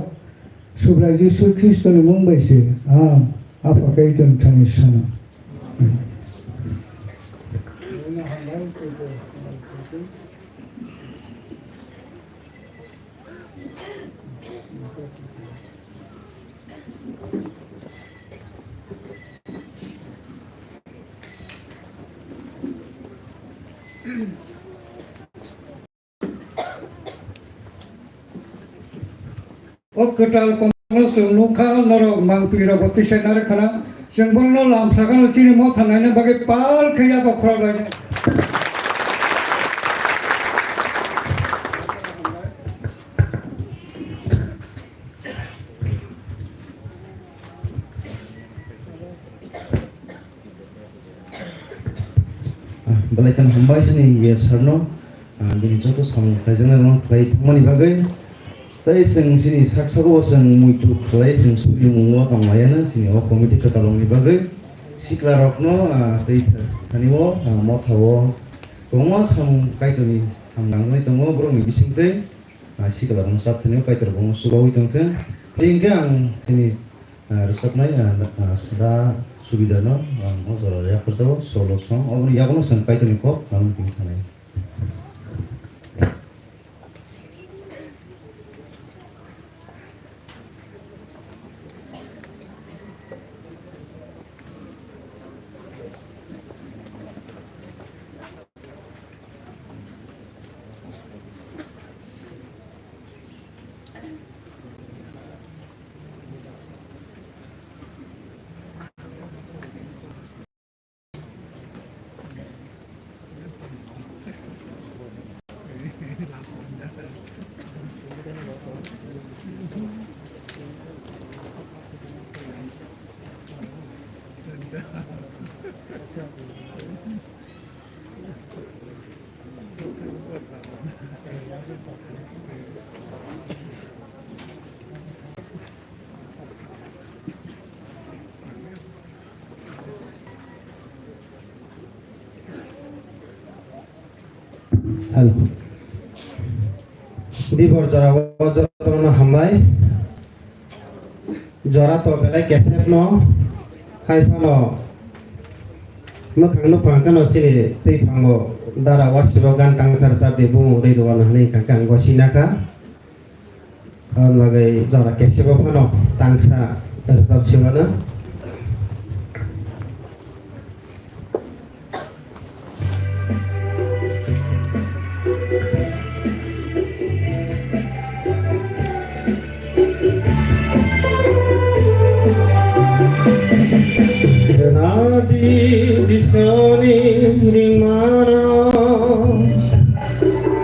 Subrai Jisu Khristoni mung bai se ang Apha Kaitorni thani sana. O kwtal komorno chwng nukha, norok mangpilirokbo tisa narwkha na, chwng bono lamsakano chini motha naina bagwi pal khe yago khorok lainai. Ah, belai kheno hambai chini yes sir no, ah, bini joto samung khlaijaknai rok khlai thangmani bagwi. Tei chwng chini sak sago chwng muitu khlai chwng surimungo tong laiyano chini o committee kwtalrokni bagwi. Siklarokno, ah, tei thani o, ah, motha o kwbangma samung Kaitorni hamjaknai tongo borokni bisingtwi. Ah, sikla rok chap thani Kaitor bo chubaui tong khe. Tei hwnkhe ang chini, ah, rwchapnai, ah, ah, da subida no ang o jora yakarjago solo song. Oboni yago no chwng Kaitor ni kok ang tini thanai. Hello. Dibor jora o jotono hambai. Jora to belai kesep no. Hai phano mwkhang nukphang kano chini twi phango dara warsibo gan tangsa rwchap di bumung rwi rwano hwnwi kha khe ang gosina kha. Aboni bagwi jora kesebo phano tangsa rwchap siwano. Rwnaji Jisuni ringmano.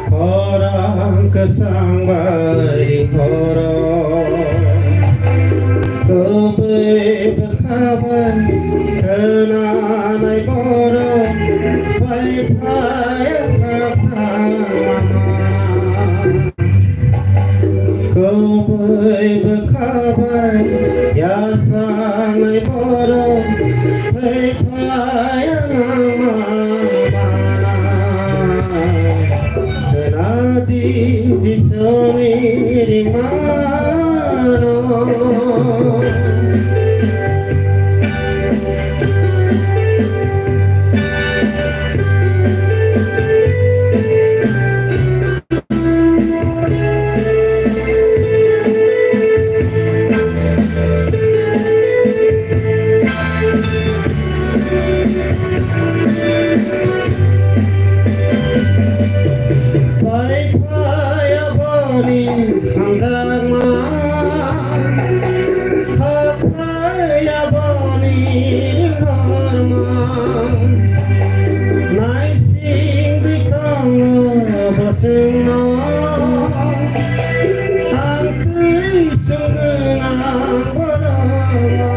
Khorang kwchang bai khorang, kwbwi bwkha bai khwnanai borok bai phai khakchang. Kwbwi bwkha bai yachanai borok bai phai. Swnadi Jisuni ringmano. Bai phai aboni hamjakma, kha phai aboni norma. Naisingwi tongo bosongno, ang twi songwi nang borokno.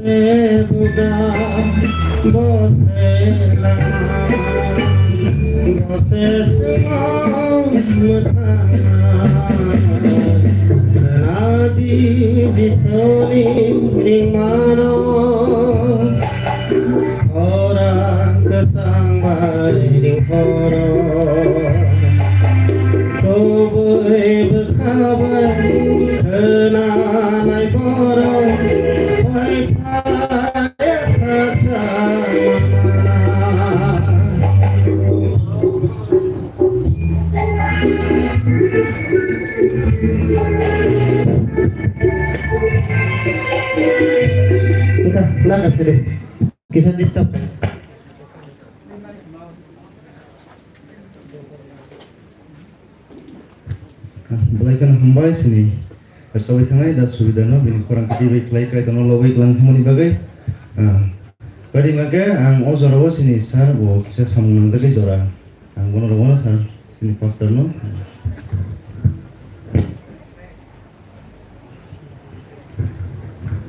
Buga bose lama, bose sumang mwthangna. Nadi Jisuni ringmano, orang kesang bai ring horo. Kubui bwkha bai khwnanai borok phai phai. Engka, na kasi deh. Kisa disturb. Belai kheno hambai sini. Rwchapwi thangnai da subidano bini khorang kwtwi bai khlai Kaitorno lobwi kwlang thangmani bagwi. Ah, bari hwnkhe ang o jorao sini sir bo kisa samung nangjagwi jora. Ang bono rwmano sir sini pastor no.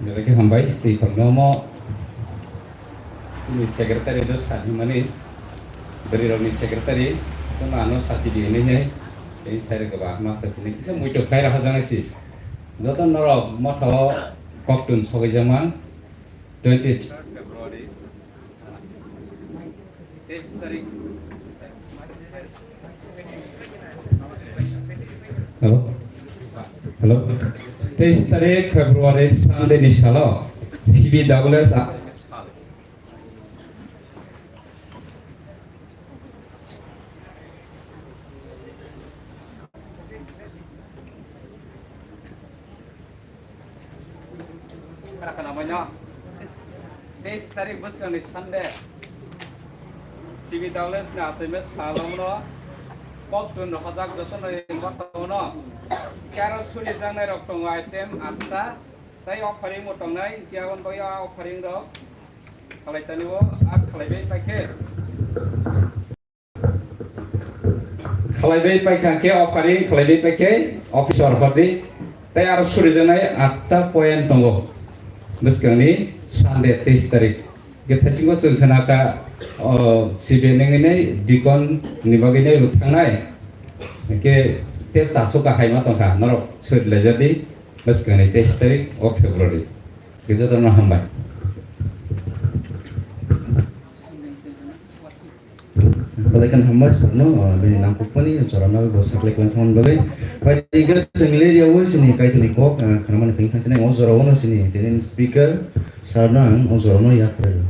Belai khe hambai, twi thokno omo chini secretary no sa hwnmani, bwrwi rokni secretary, jotono ano sasi di hinwi hai, tei sai rwkha ba ma sasi ni kisa muitu khlai rwkha jana si. Joto norok motha o koktun sogwi jama, twenty. Hello? Hello? Teis tarik February Sunday ni salo C B double S. Khara khana maino. Teis tarik bwskangni Sunday. C B double S ni achaimai salono. Koktun rwkhajak jotono ringma tongo. Khe aro surijaknai rok tongo item atta. Tei offering bo tongnai, hinkhe aboni bagwi a offering rok khalai tani o, a khalaibai paikhe. Khalaibai paikha khe offering, khalaibai paikhe office o rohordi. Tei aro surijaknai atta point tongo bwskangni Sunday teis tarik. Hwnkhe thaisingo chwng khna kha, o, C B nengwi nai deacon ni bagwi nai rwthangnai. Hwnkhe tei chasu kahai ma tongkha, norok suri laijadi bwskangni teis tarik o February. Hwnkhe jotono hambai. Belai kheno hambai sir no, ah, bini nangkukmani jorano bo saklai kwlai thangmani bagwi. Bai tei hwnkhe chwng le riyaui chini Kaitorni kok, ah, khnamani phiyok thangsinai o jorao no chini tini speaker sir no ang o jorao no yak khlai rw.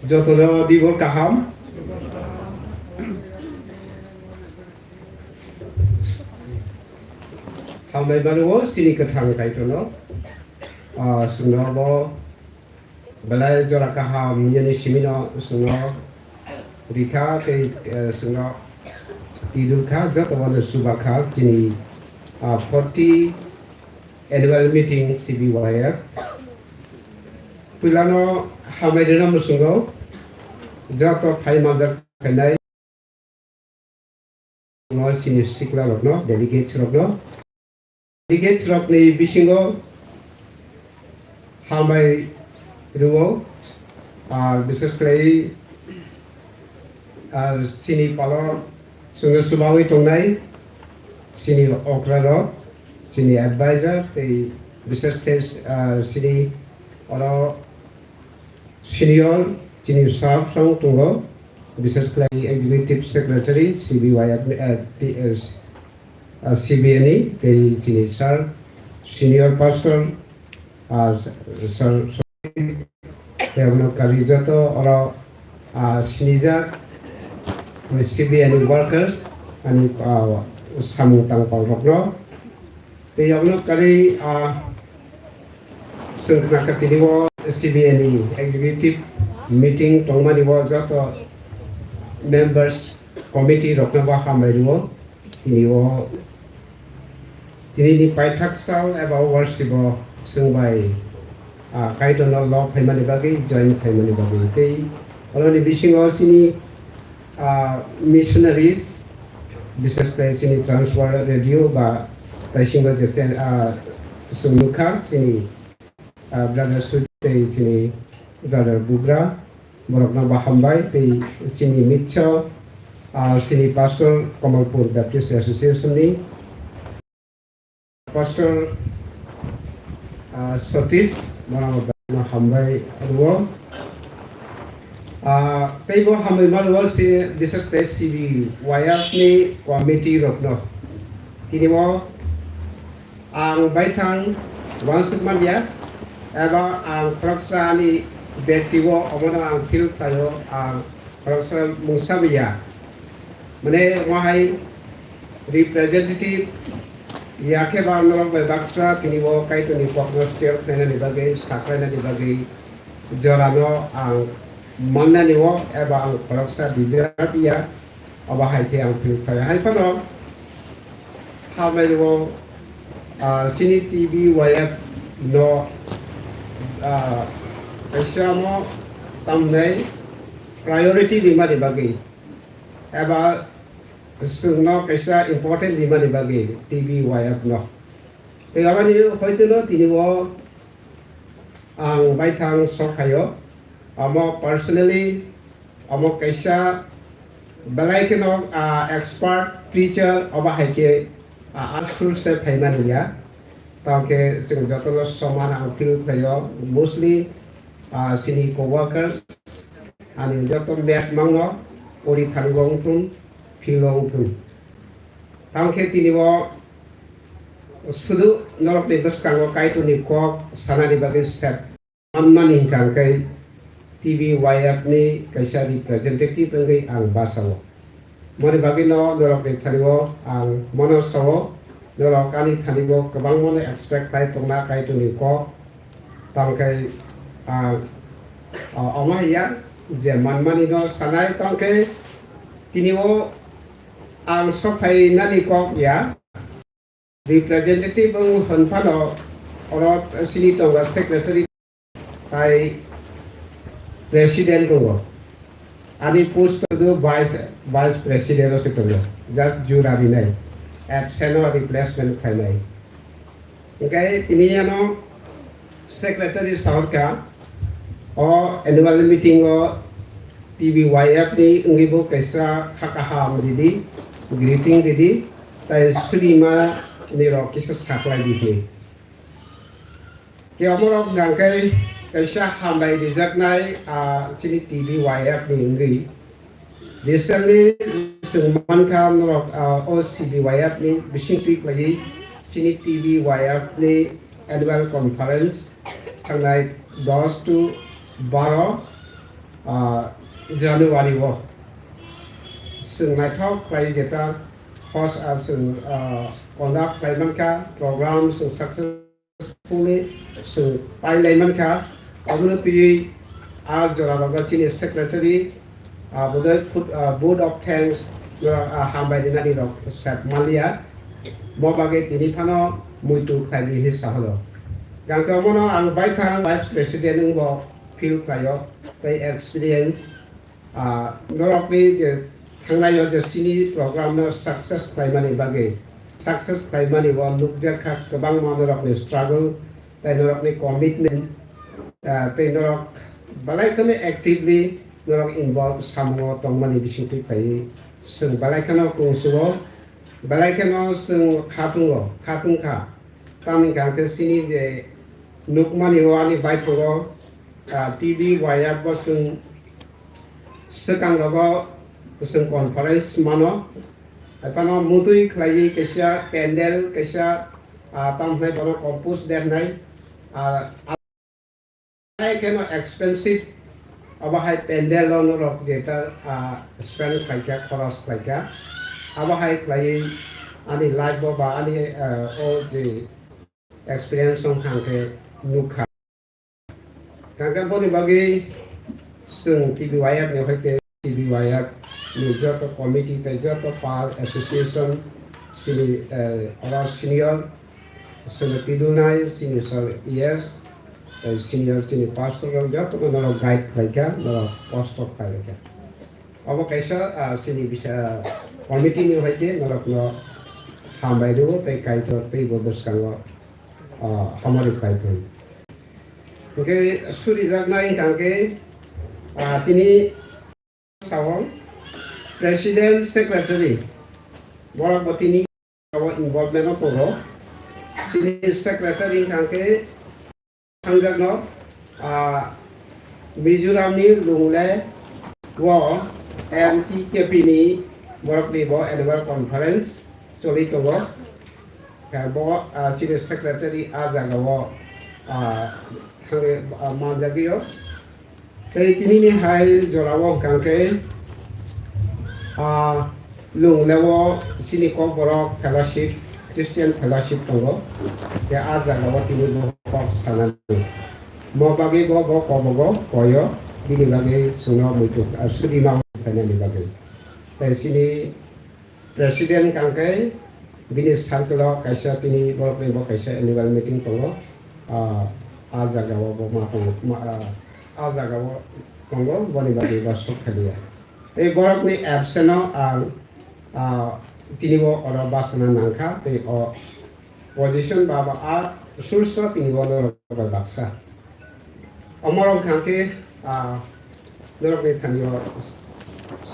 Jotono dibor kaham. Hambai mano chini kwthang Kaitorno. Ah, chwngno bo belai jora kaham nini simino chwngno rikha tei, eh, chwngno tidukha joto bono chubakha chini, ah, forty annual meeting C B Y F. Puilano hambai rwna muchungo joto phai manjak khainai. Chini sikla rokno, delegates rokno, delegates rokni bisingo hambai rwo, ah, bishes khlai, ah, chini palo chwngno swbangwi tongnai chini okra rok, chini advisor tei bishes khe, ah, chini oro senior chini staff rok tongo, bishes khlai executive secretary C B Y F, eh, T S, ah, C B A ni tei chini sir, senior pastor, ah, sir, tei abono kari joto oro, ah, sinijak, C B A ni workers, ani, ah, samung tangpal rokno. Tei abono kari, ah, chwng khna kha tini o C B A ni executive meeting tongmani o joto members committee rokno bo hambai rwo. Tini o, tini ni paithak sal eba o worship o chwng bai, ah, Kaitorno lok phaimani bagwi, join phaimani bagwi. Tei oroni bisingo chini, ah, missionary, bises khe chini Trans World Radio ba taisingo jese, ah, chwng nukha chini, ah, brother Sujit tei chini brother Bugra. Borokno bo hambai tei chini mitso, ah, chini pastor Kamalpur Baptist Association ni pastor, ah, Satish, borokno hambai rwo. Ah, tei bo hambai ma rwo si, bises khe C B Y F ni committee rokno. Tini o ang baithang uansuk manya, eba ang khoroksa ani bektigo omono ang feel khlaio, ang khoroksa mungsa ya. Mane, omo hai representative ya khe ba norok bai baksa tini bo Kaitorni kokno share khlainani bagwi, sa khlainani bagwi jorano ang mannani o, eba ang khoroksa deserve ya. Abo hai khe ang feel khlaio. Hai phano hambai rwo, ah, chini T B Y F no, ah, kaisa omo tamnai priority rimani bagwi eba chwngno kaisa important rimani bagwi T B Y F no. Tei aboni hoitono tini o ang baithang sok phaio. Omo personally, omo kaisa belai kheno, ah, expert preacher, obo hai khe, ah, asur se phaimani ya. Tamo khe chwng jotono soman ang feel khlaio, mostly, ah, chini co-workers, ani joto met mangno, ori thani bo wngthun, field o wngthun. Tamo khe tini o sudu norokni bwskango Kaitorni kok sanani bagwi sep manmani hwnkha hwnkhe T B Y F ni kaisa representative wngwi ang bachao. Moni bagwino norokni thani o ang mono sao, norok ani thani o kwbangmano expect khlai tongna Kaitorni kok. Tamo khe ang, ah, omo ya je manmani no sanai, tamo khe tini o ang sok phainani kok ya. Representative wng hwn phano oro sini tongo secretary tai president tongo. Ani post do vice, vice president o se tongo. Just jura rinai. Absent o replacement khainai. Hwnkhe tini ano secretary sahorkha o annual meeting o T B Y F ni wngwi bo kaisa kha kaham ridi, greeting ridi, tai surima ni rok kisa saklai di hwnwi. Ke omorok hwnkha khe kaisa hambai rijaknai, ah, chini T B Y F ni wngwi. Recently, chwng mankha norok, ah, o C B Y F ni bising twi khlaiwi chini T B Y F ni annual conference thangnai dos to baro, ah, January o. Chwng naithok khlai jeta host, ah, chwng, ah, conduct khlai mankha program chwng success. Phone chwng pailai mankha, abono twiwi a jora rogo chini secretary, ah, bodoi food, ah, vote of thanks, norok, ah, hambai rinani rok sep manliya. Mo bagwi tini phano muitu khlaiwi hinwi sahoro. Hwnkhe omono ang baithang vice president wngbo feel khlaio, tei experience, ah, norokni je thangnai o je chini program no success khlaimani bagwi, success khlaimani o nukjakha kwbangma norokni struggle, tei norokni commitment, ah, tei norok belai kheno actively norok involve samungo tongmani bisingtwi phaiwi chwng belai kheno kungsugo, belai kheno chwng khatungo, khatungkha. Tamni hwnkhe chini je nukmani o ani baithongo, ah, T B Y F bo chwng swkang rogo chwng conference mano, Phano mutui khlaiwi kaisa pandal, kaisa, ah, tamo hwnai bono compose de hwnai, ah, Hai kheno expensive, abo hai pandal o norok jeta, ah, spend khlaikha, khoros khlaikha, abo hai khlaiwi ani life o ba ani, ah, o je experience wng kha hwnkhe nukha. Hwnkhe boni bagwi chwng T B Y F ni hoite T B Y F ni joto committee tei joto pal association chini, eh, oro senior chwngno tidulnai chini sir E S, tei senior chini pastor rok jotono norok guide khlaikha, norok kosto khlailaikha. Obo kaisa, ah, chini bisa committee ni hoite norokno hambai rwo tei Kaitor teibo bwskango, ah, hamari khlai thung. Hwnkhe surijaknai wngkha hwnkhe, ah, tini Sawang, President Secretary, borok bo tini o involvement o tongo. Chini Secretary wngkha khe thangjakno, ah, Mizoramni Lunglei o M T K P ni borokni bo annual conference choli tongo. Khe bo, ah, chini Secretary a jagao, ah, thangwi, ah, manjagwio. Tei tinini hai jorao hwnkha khe, ah, Lungleo chini Kokborok fellowship, Christian fellowship tongo. Tei a jagao tini bo kok sanani. Mo bagwi bo, bo kobogo koyo, bini bagwi chwngno muitu, ah, sudima phainani bagwi. Tei chini President hwnkha khe bini circle o kaisa tini borokni bo kaisa annual meeting tongo. Ah, a jagao bo ma tongo, ma, ah, a jagao tongo, boni bagwi bo sok khaliya. Tei borokni absent o ang, ah, tini bo oro bachana nangkha, tei o position ba, ba a source o tini bo norok bai baksa. Omorok hwnkha khe, ah, norokni thani o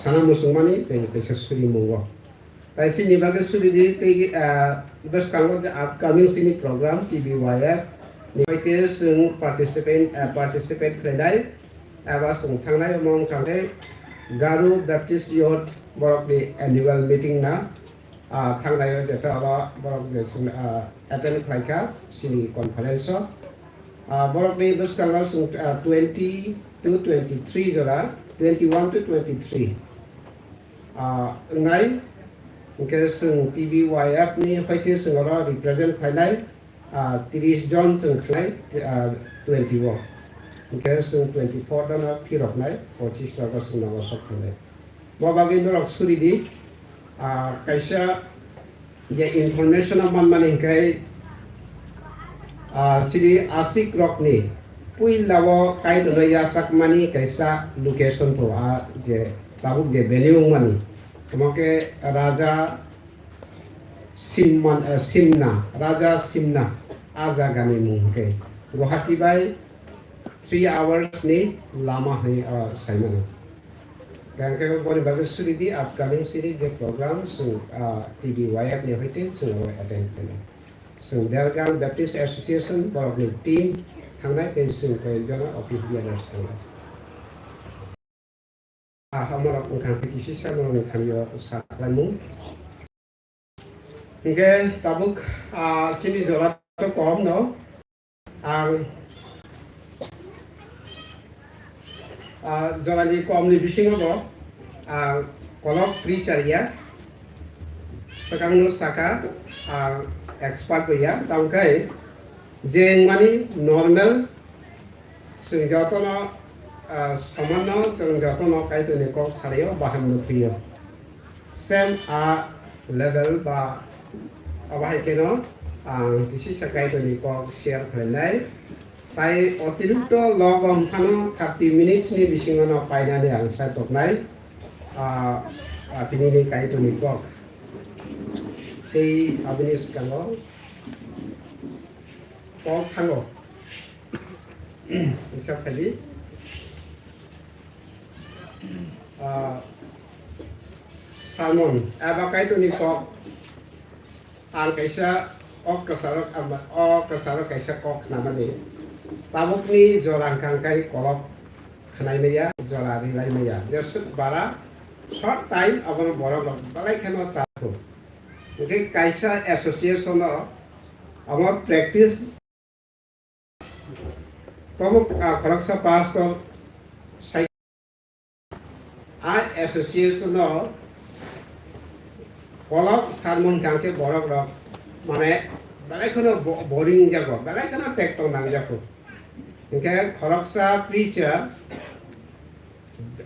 sana muchungmani tei kaisa surimungo. Tai chini bagwi suri di tei, ah, bwskango je upcoming chini program T B Y F ni hoite chwng participant, ah, participate khlainai eba chwng thangnai omo wngkha khe Garo Baptist Youth borokni annual meeting na, ah, thangnai o jeta oro borok je chwng, ah, attend khlaikha chini conference o. Ah, borokni bwskango chwng, ah, twenty to twenty-three jora, twenty-one to twenty-three. Ah, wngnai, hwnkhe chwng T B Y F ni hoite chwng oro represent khlainai, ah, tris jon chwng khlai, ah, twenty o. Hwnkhe chwng twenty-four jono phiroknai, pochis rogo chwng nogo sok khlainai. Bo bagwi norok suri di, ah, kaisa je information o manmani hwnkhe, ah, chini asik rokni puila o Kaitorno yachakmani kaisa location to, ah, je tabuk je venue wngmani, omo khe Raja Simman, eh, Simna, Raja Simna, a jagani mung hwnkhe Guwahati bai three hours ni lama hwnwi, ah, saimano. Hwnkhe boni bagwi suri di upcoming sini je program chwng, ah, T B Y F ni hoite chwng oro attend khlainai. Chwng Dergang Baptist Association borokni team thangnai tei chwng koi jona office bearers thangnai. Ah, hamorok wngkha khe kisisa borokni thamio saklaimung. Hingke tabuk, ah, chini jora to kom no. Ang, ah, jora ni kom ni bisingo bo, ah, kolok preacher ya. Swkang no saka, ah, expert bo ya. Tangkai je mani normal Chwng jotono, ah, somanno, chwng jotono Kaitorni kok salaio, bahan no thwio. Same a level ba abo hai kheno ang kisisa Kaitorni kok share khlainai. Tai otirikto logo wngphano thirty minutes ni bisingono painani ang sai toknai, ah, ah, tinini Kaitorni kok. Tei aboni swkango kok thango. Isa phadi. Ah, sermon, aba Kaitorni kok, ang kaisa ok kwcharo, aba, ok kwcharo kaisa kok khnamani. Tabukni jora hwnkha hwnkhe kolok khwnai maya, jora rilai maya. Jeswk bara short time abono borok rok belai kheno cha-, Hwnkhe kaisa association-o omo practice tabuk, ah, khoroksa pastor sai a association-o kolok sermon hwnkhe borok rok mane belai kheno bo-, boring jago, belai kheno tekto nangjago. Hwnkhe khoroksa preacher,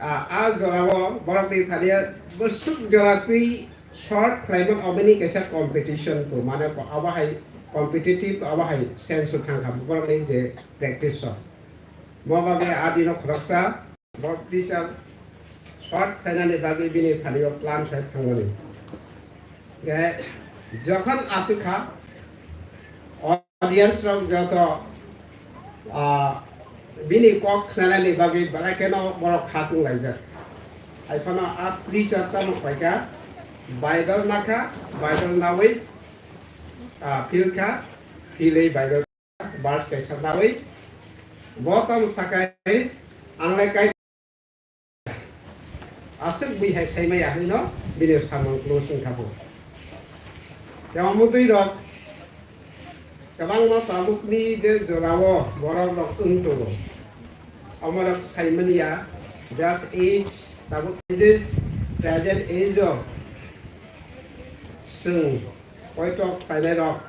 a, a jorao borokni thani bwswk jora twi short khlaimani, oboni kaisa competition to, mane abo hai competitive, abo hai sense o thangkha borokni je practice o. Mo bagwi a dino khoroksa bo preacher short khlainani bagwi bini thani o plan sai thangmani. Ge, jokhon aswk kha, audience rok joto, ah, bini kok khnanani bagwi belai kheno borok kha tonglaijak. Hai phano a preacher tamo khlaikha, Bible nakha, Bible nawi, ah, philkha, philwi Bible verse kaisa nawi, bo tamo sakai, ang lai kai Aswk bui hai saimaya hwnwi no bini samung klung singkha bo. Tei omo twi rok kwbangma tabukni je jorao borok rok wng tongo. Omo rok saimanya just age, tabuk ages, present age o chwng poito khlainai rok.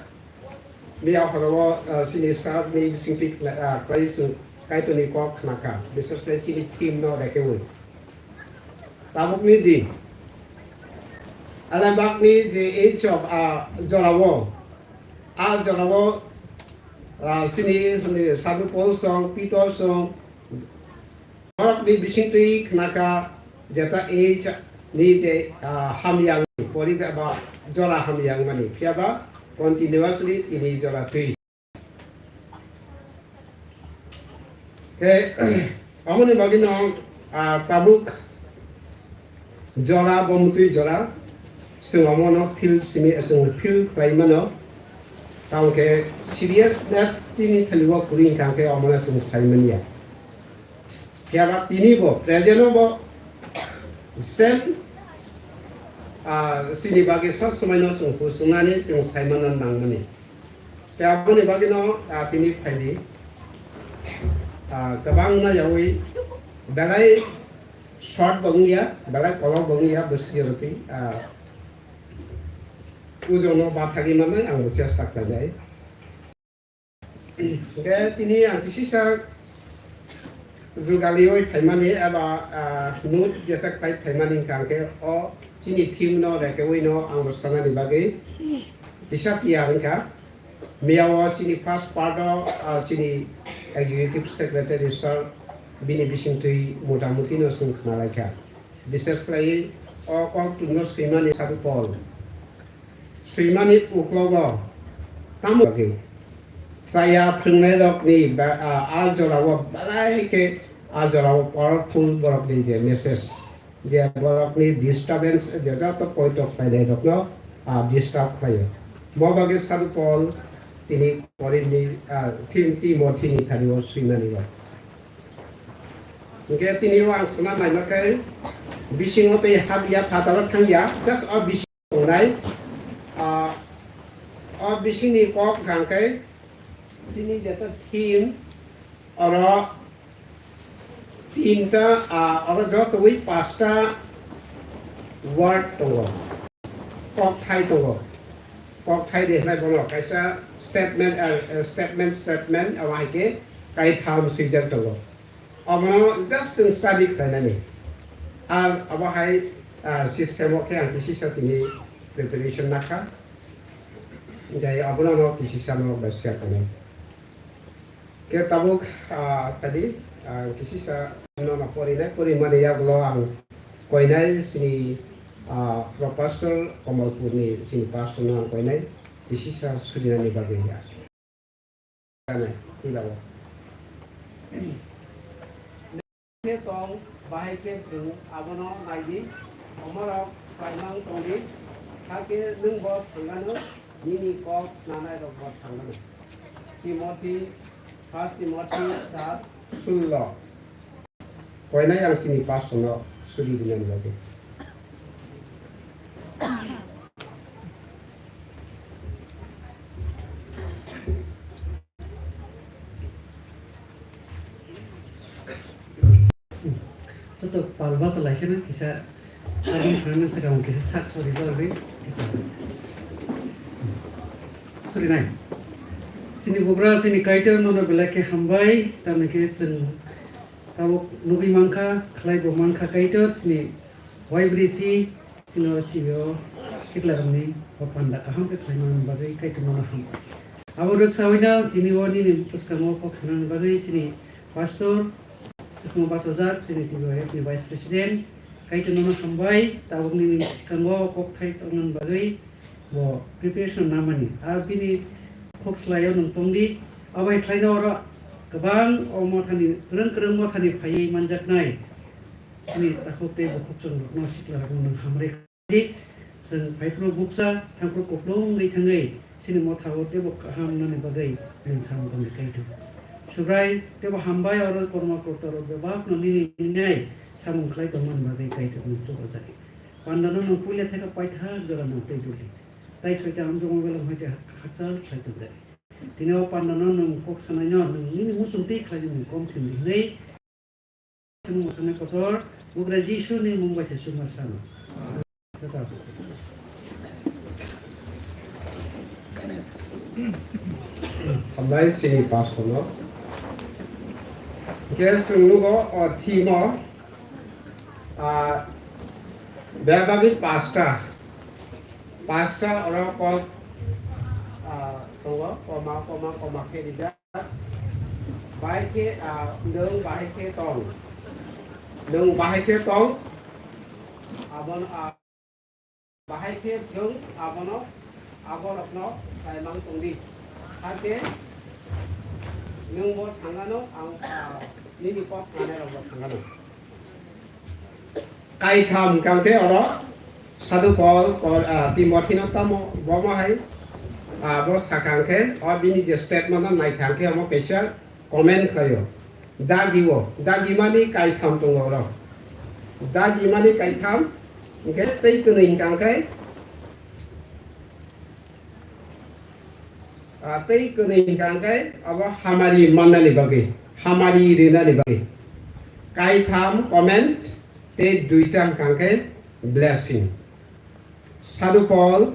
Miya horo, ah, chini sir ni bisingtwi, ah, khlai chwng Kaitorni kok khna kha, bises khe chini theme no rekeui. Tabukni di, Alambakni je age of, ah, jorao, ah, jorao, ah, chini, chini Sadhu Paul song, Peter song, Borokni bisingtwi khnakha jeta age ni je, ah, hamyang poriba ba jora hamyang mani, phiyaba continuously tini jora twi. Khe, aboni bagwi no, ah, tabuk jora, bo mutwi jora, chwng omono feel simi, chwng feel khlai mano. Tamo khe seriousness tini thani bo kwrwi wngkha, hwnkhe omono chwng sai manya. Phiya ba tini bo, present o bo same, ah, chini bagwi sob somai no chwng hus wngnani chwng sai manna nangmani. Tei aboni bagwi no, ah, tini phaidi, ah, kwbangma yaui belai short bo wngya, belai kolok bo wngya, bwswk yorokwi, ah, ujung no bathagwi mannai ang bo chesta khlainai. Hwnkhe tini ang kisisa jugaliui phaimani eba, ah, note jeta khlai phaimani hwnkha hwnkhe o chini theme no rekeui no ang bo sanani bagwi kisa tiyar wngkha. Miya o chini first part o, ah, chini executive secretary sir bini bisingtwi motamuti no chwng khna laikha. Bises khlaiwi o kok tungno swimani Sadhu Paul. Swimani uklogo tamo bagwi chaya phrwngnairokni ba-, a, a jorao belai khe a jorao powerful borokni je message, je borokni disturbance, je joto poito khlainairokno, a, disturb khlaio. Mo bagwi Sadhu Paul tini Korinthni, a, Tim-, Timothini thani o swimani rok. Hwnkhe tini o ang sana naima khe bisingo tei habya phataro thangya, just o bising tongnai, ah, o bisingni kok hwnkha khe chini jeta theme, oro tinta, ah, oro jotoi pasta word tongo, kokthai tongo. Kokthai de hwnai bono kaisa statement, ah, statement, statement, abo hai khe kaitham swijak tongo. Omono just chwng study khlainani. Ar abo hai, ah, system o khe ang kisisa tini preparation nakha. Hwnkhe abono no kisisa no bai share khainai. Khe tabuk, ah, tadi, ah, kisisa no no porinai, porimani yagulo ang koinai chini, ah, Pro Pastor Kamalpurni chini pastor no ang koinai kisisa sudinani bagwi ya. Khe tong, bahai khe chwng abono nai di, omorok khlaimang tong di, hakhe nwng bo thangano, nini kok nanai rok bo thangano. Timothy, First Timothy char sullo. Koinai ang chini pastor no sudi dinani bagwi. Joto pal bachalaisano kisa sabun phanani swkang kisa sak sori bagwi kisa sorinai. Chini bugra chini Kaitor nono belai khe hambai, tamni khe chwng tabuk nugwi mankha, khlai bo mankha Kaitor chini Y B C. Chini o sibio siklarokni o panda kaham khe khlaimani bagwi Kaitor nono hambai. Abo rwksaui no tini o nini bwskango kok sanani bagwi chini pastor, chwkhwng bachajak chini T B Y F ni vice president, Kaitor nono hambai, tabuk nini bwskango kokthai tongmani bagwi bo preparation namani. Ar bini kok swlaio nwng tongdi, abai khlaino oro kwbang o mothani, kwrwng kwrwng mothani phaiwi manjaknai. Chini takhuk tei bukhuk chwng rokno sikla rokno nwng hamri khlai di. Chwng phaiphuru bukcha, thangphuru kuplung wngwi thangwi chini motha o teibo kaham nani bagwi nwng samung tangwi kaitu. Subrai teibo hambai oro korma korta rok bebak no nini ningnai samung khlai tongmani bagwi kaitu nwng chubajago. Pandano nwng puila theka paithak jora nwng tei duli. Tai soita amjokma belong hoite hakchal khlai tongjago. Tini o pandano nwng kok sanaino nwng nini muchung twi khlai nwng kom thwngdi hwnwi Chwng mwthangwi kotor, bugra Jisuni mung bai se chwngno sano. Hambai chini pastor no. Hwnkhe chwng nugo o theme o, ah, bebagwi pasta. Pasta oro kok, ah, tongo, koma, koma, koma khe rijak. Bahai khe, ah, nwng bahai khe tong. Nwng bahai khe tong. Abon, ah, bahai khe nwng abono, aborokno saimang tongdi. Hakhe nwngbo thangano, ang, ah, nini kok sanai rokbo thangano. Kaitham hwnkha khe oro Sadhu Paul, Paul, ah, Timothino tamo, bomo hai, ah, bo sakha khe, o bini je statement no naikha khe, omo kaisa comment khlaio. Dagi o, dagi mani kaitham tongo oro. Dagi mani kaitham, hwnkhe tei kwnwi hwnkha khe, Ah, tei kwnwi hwnkha khe abo hamari mannani bagwi, hamari rwnani bagwi. Kaitham comment tei duita hwnkha khe blessing. Sadhu Paul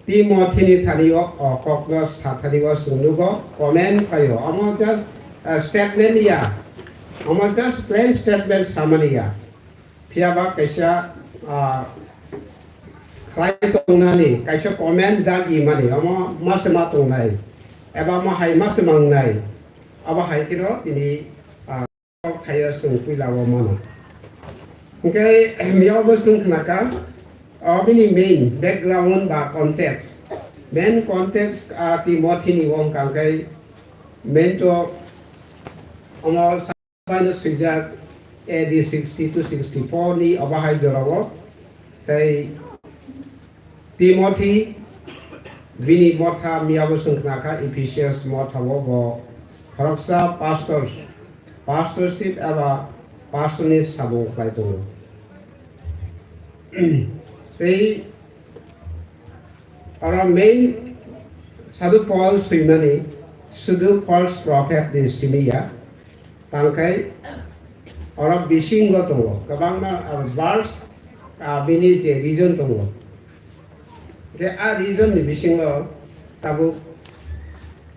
Timothini thani o, o kokno sathani o chwng nugo, comment khlaio. Omo just, ah, statement ya. Omo just plain statement samani ya. Phiya ba kaisa, ah, khlai tongnani, kaisa comment dagi mani, omo ma se ma tongnai, eba ma hai ma se ma wngnai, abo hai kheno tini, ah, kok thaio chwng puila o mano. Hwnkhe, miya bo chwng khnakha, o bini main background ba context, main context, ah, Timothini o wngkha khe main to omo Baino swijak A D sixty to sixty-four ni obo hai jorao. Tei Timothy bini motha miyabo chwng khna kha Ephesus mothao bo khoroksa pastor, pastorship eba pastor ni samung khlai tongo. Tei oro main Sadhu Paul swimani sudu false prophet ni simi ya. Tangkai oro bisingo tongo, kwbangma, ah, verse, ah, bini je reason tongo. Je a reason ni bisingo tabuk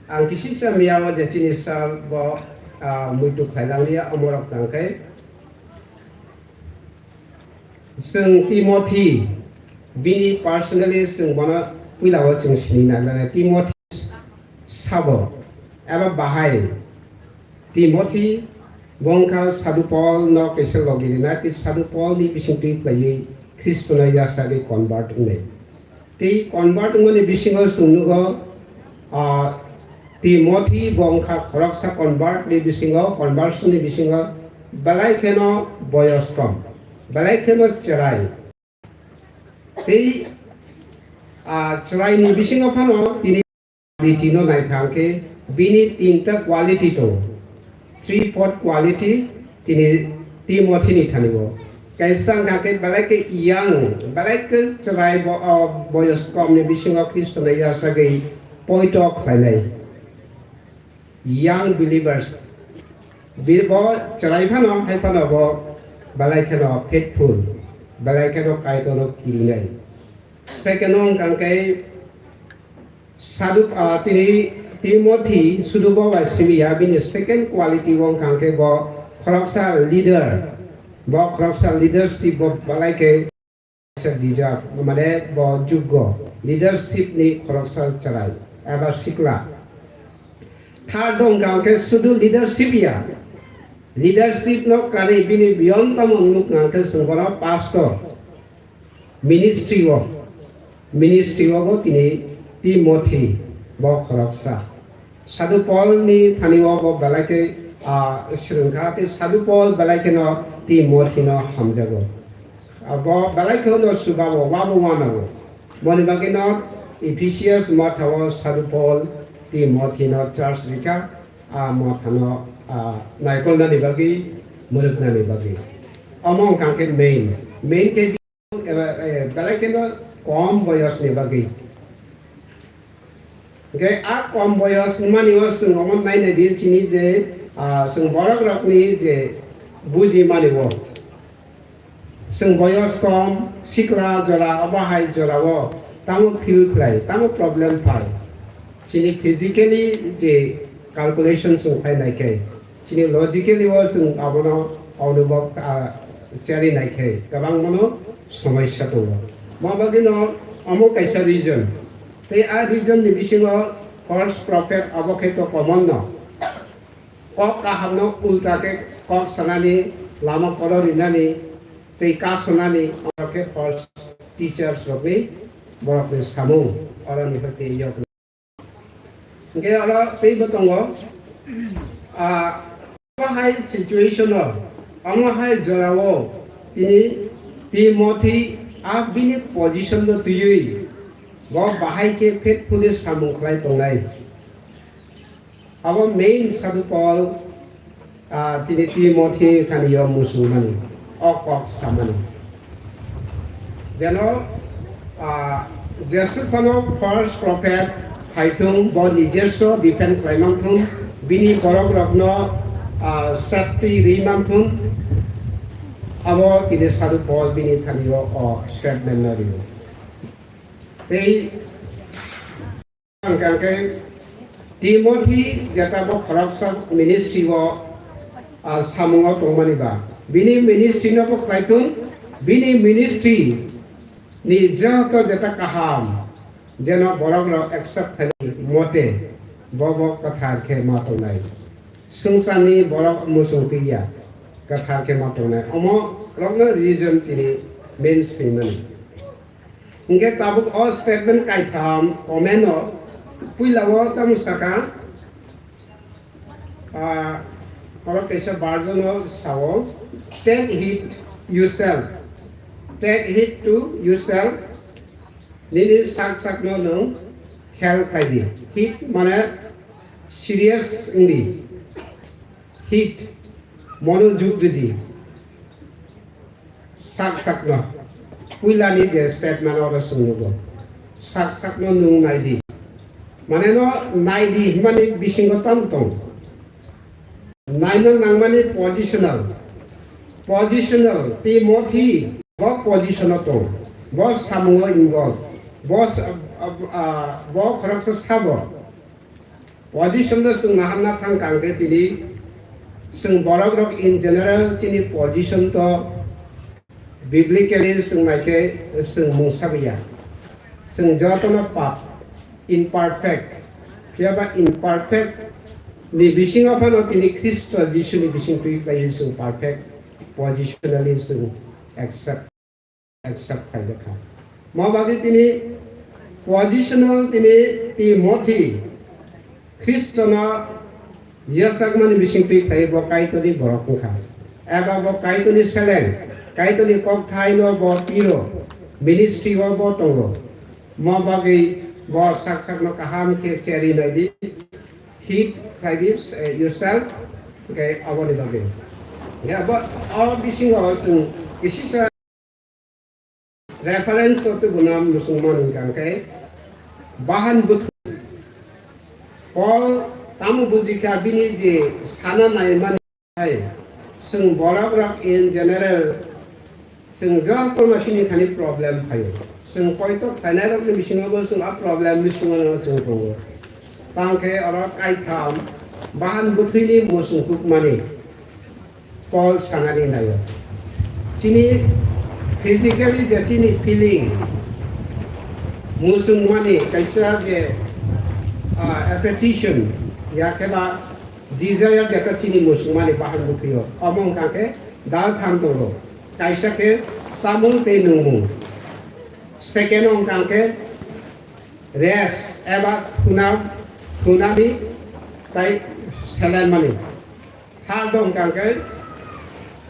ang kisisa miyao je chini sal bo, ah, muitu khailanglia omorok tangkai. Chwng Timothy, bini personally chwng bono puilao chwng sini nai nai. Timothy sabo, eba bahai. Timothy bo wngkha Sadhu Paul no kaisa logi rina, tei Sadhu Paul ni bisingtwi khlaiwi Khristo no yasagwi convert wngnai. Tei convert wngmani bisingo chwng nugo, ah, Timothy bo wngkha khoroksa convert ni bisingo, conversion ni bisingo belai kheno boyos kom, belai kheno chwrai. Tei, ah, chwrai ni bisingo phano tini quality no naikha hwnkhe bini tinta quality tongo. Three fourth quality tini Timothy ni thani o. Kaisa wngkha khe belai khe young, belai khe chwrai bo, o, boyos kom ni bisingo Khristo no yasagwi poito khlainai. Young believers. Bi-, bo chwrai phano, hai phano bo, belai kheno faithful, belai kheno Kaitorno kirinai. Second wngkha khe Sadhu, ah, tini Timothy sudu bo bai simi ya, bini second quality wngkha khe bo khoroksa leader, bo khoroksa leadership bo belai khe deserve, mane bo juggo leadership ni khoroksa chwrai eba sikla. Third wngkha khe sudu leadership ya, leadership no kari bini beyond tamo nuk khe chwng bono pastor. Ministry o, ministry o bo tini Timothy bo khoroksa. Sadhu Paul ni thani o bo belai khe, ah, swrwng kha, tei Sadhu Paul belai kheno Timothy no hamjago. Ah, bo belai kheno chubago, wabo wanago. Boni bagwi no Ephesus motha o Sadhu Paul Timothy no church rikha, ah, motha no, ah, naikolnani bagwi, mwrwknani bagwi. Omo wngkha khe main. Main khe eba, eh, belai kheno kom boyos ni bagwi. Hingke a kom boyos wngmani o chwng omo nainai di chini je, ah, chwng borok rokni je bujimani o. Chwng boyos kom, sikla jora, obo hai jora o tamo feel khlai, tamo problem phai. Chini physically je calculation chwng khlai nai khe. Chini logically o chwng abono onubhob, ah, chari nai khe kwbangmano somosya tongo. Mo bagwino omo kaisa reason. Tei a reason ni bisingo false prophet abo khe to common no. Kok kahamno ulta khe kok sanani, lama koro rinani, tei kasonani, abo khe false teachers rokni, borokni samung, oroni hwnkhe yok. Hingke oro teibo tongo, ah, omo hai situation o, omo hai jora o tini Timothy a bini position no twiwi bo bahai khe faithfully samung khlai tongnai. Abo main Sadhu Paul, ah, tini Timothy thani o muchungmani, o kok samani. Jeno, ah, jesuk phano false prophet phaithung, bo nijeso defend khlai manthung, bini borok rokno, ah, safety ri manthung, abo tini Sadhu Paul bini thani o, o statement no rio. Tei Hingkha khe Timothy jeta bo khoroksa ministry o, ah, samung o tongmani ba. Bini ministry no bo khlai thung, bini ministry ni joto jeta kaham, jeno borok rok accept khlai mote bo bo kwthar khe ma tongnai. Swngcharni borok muchung twi ya, kwthar khe ma tongnai. Omo rokno reason tini main swimani. Hingke tabuk o statement kaitham comment o puila o tamo saka, ah, oro kaisa version o sao, "Take heed yourself, take heed to yourself," nini sak sak no nwng khel khlai di. Heed mane serious wng di, heed monojog ridi. Sak sakno puilani je statement oro chwng nugo. Sak sakno nwng nai di. Mane no nai di hwnmani bisingo tamo tong. Naina nangmani positional. Positional, Timothy bo position o tong. Bo samungo involve. Bo sa-, ah, ah, bo khoroksa sabo. Position no chwng naharna thang kang khe tini chwng borok rok in general chini position to biblically chwng nai khe chwng mungsa ya. Chwng jotono pap, imperfect, phiya ba imperfect ni bisingo phano tini Khristo Jisu ni bising twi khlai chwng perfect positionally chwng accept. Accept khaijak kha. Mo bagwi tini positional tini Timothy Khristono yachakmani bisingtwi khlai bo Kaitorni borok wngkha. Eba bo Kaitorni seleng, Kaitorni kokthaino bo tiro, ministry o bo tongo. Mo bagwi bo sak sakno kaham khe cheri nai di, heed khlai di, eh, yourself, hwnkhe aboni bagwi. Ya, bo, o bisingo chwng kisisa Reference to tubuna muchungma hwnkha khe bahan bwthwng. Paul tamo bujikha bini je sana naimani hai Chwng borok rok in general, chwng jotono chini thani problem phaio. Chwng poito khlainai rokni bisingo bo chwng a problem bisingo no chwng tongo. Tangkhe oro kaitham bahan bwthwini muchung kukmani Paul sanani naio. Chini physically je chini feeling, muchungmani kaisa je, ah, appetition, ya khe ba desire je ka chini muchungmani bahan bwthwio. Omo wngkha khe dal tham tongo. Kaisa khe chamung tei nungmung. Second wngkha khe rest eba khuna, khunani tai selenmani. Third wngkha khe,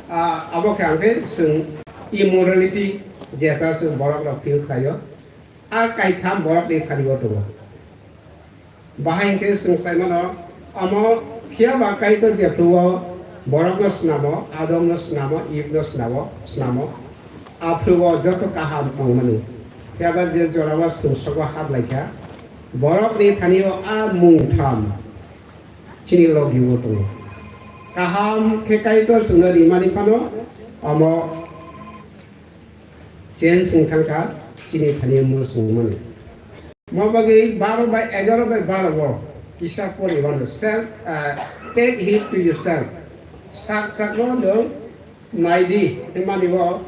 ah, abo khe ang khe chwng immorality, jeta chwng borok rok feel khlaio. A kaitham borok ni thani o tongo. Bahai hwnkhe chwng sai mano, omo phiya ba Kaitor jephru o borok no snamo, Adam no snamo, Eve no snamo, snamo. Aphru o joto kaham tongmani. Phiya ba je jora o chwng sogo hap lai kha, borok ni thani o a mung tham chini logi o tongo. Kaham khe Kaitor chwngno rimani phano omo change wng thang kha chini thani muchungmani. Mo bagwi baro bai egaro bai baro o kisa pori mano, self, ah, take heed to yourself. Sak sakno nwng nai di, hwnmani bo,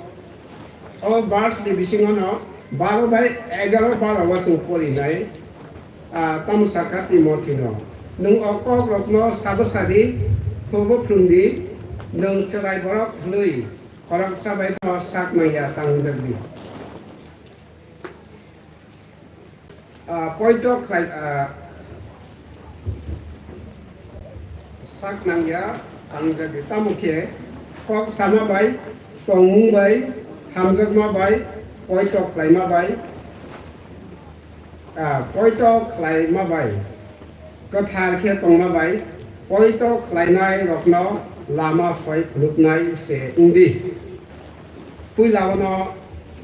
o verse ni bisingo no baro bai egaro baro o chwng pori nai, ah, tamo sakha Timothy no. Nwng o kok rok no sabo sa di, phubo phrwng di, nwng chwrai borok hwnwi khoroksa bai no sak manya tang jak di. Ah, poito khlai, ah, sak nangya, ang jadi tamo khe kok sama bai, tongmung bai, hamjakma bai, poito khlaima bai, ah, poito khlaima bai, kwthar khe tongma bai, poito khlainai rokno lama soi phunuknai se wngdi. Puila ono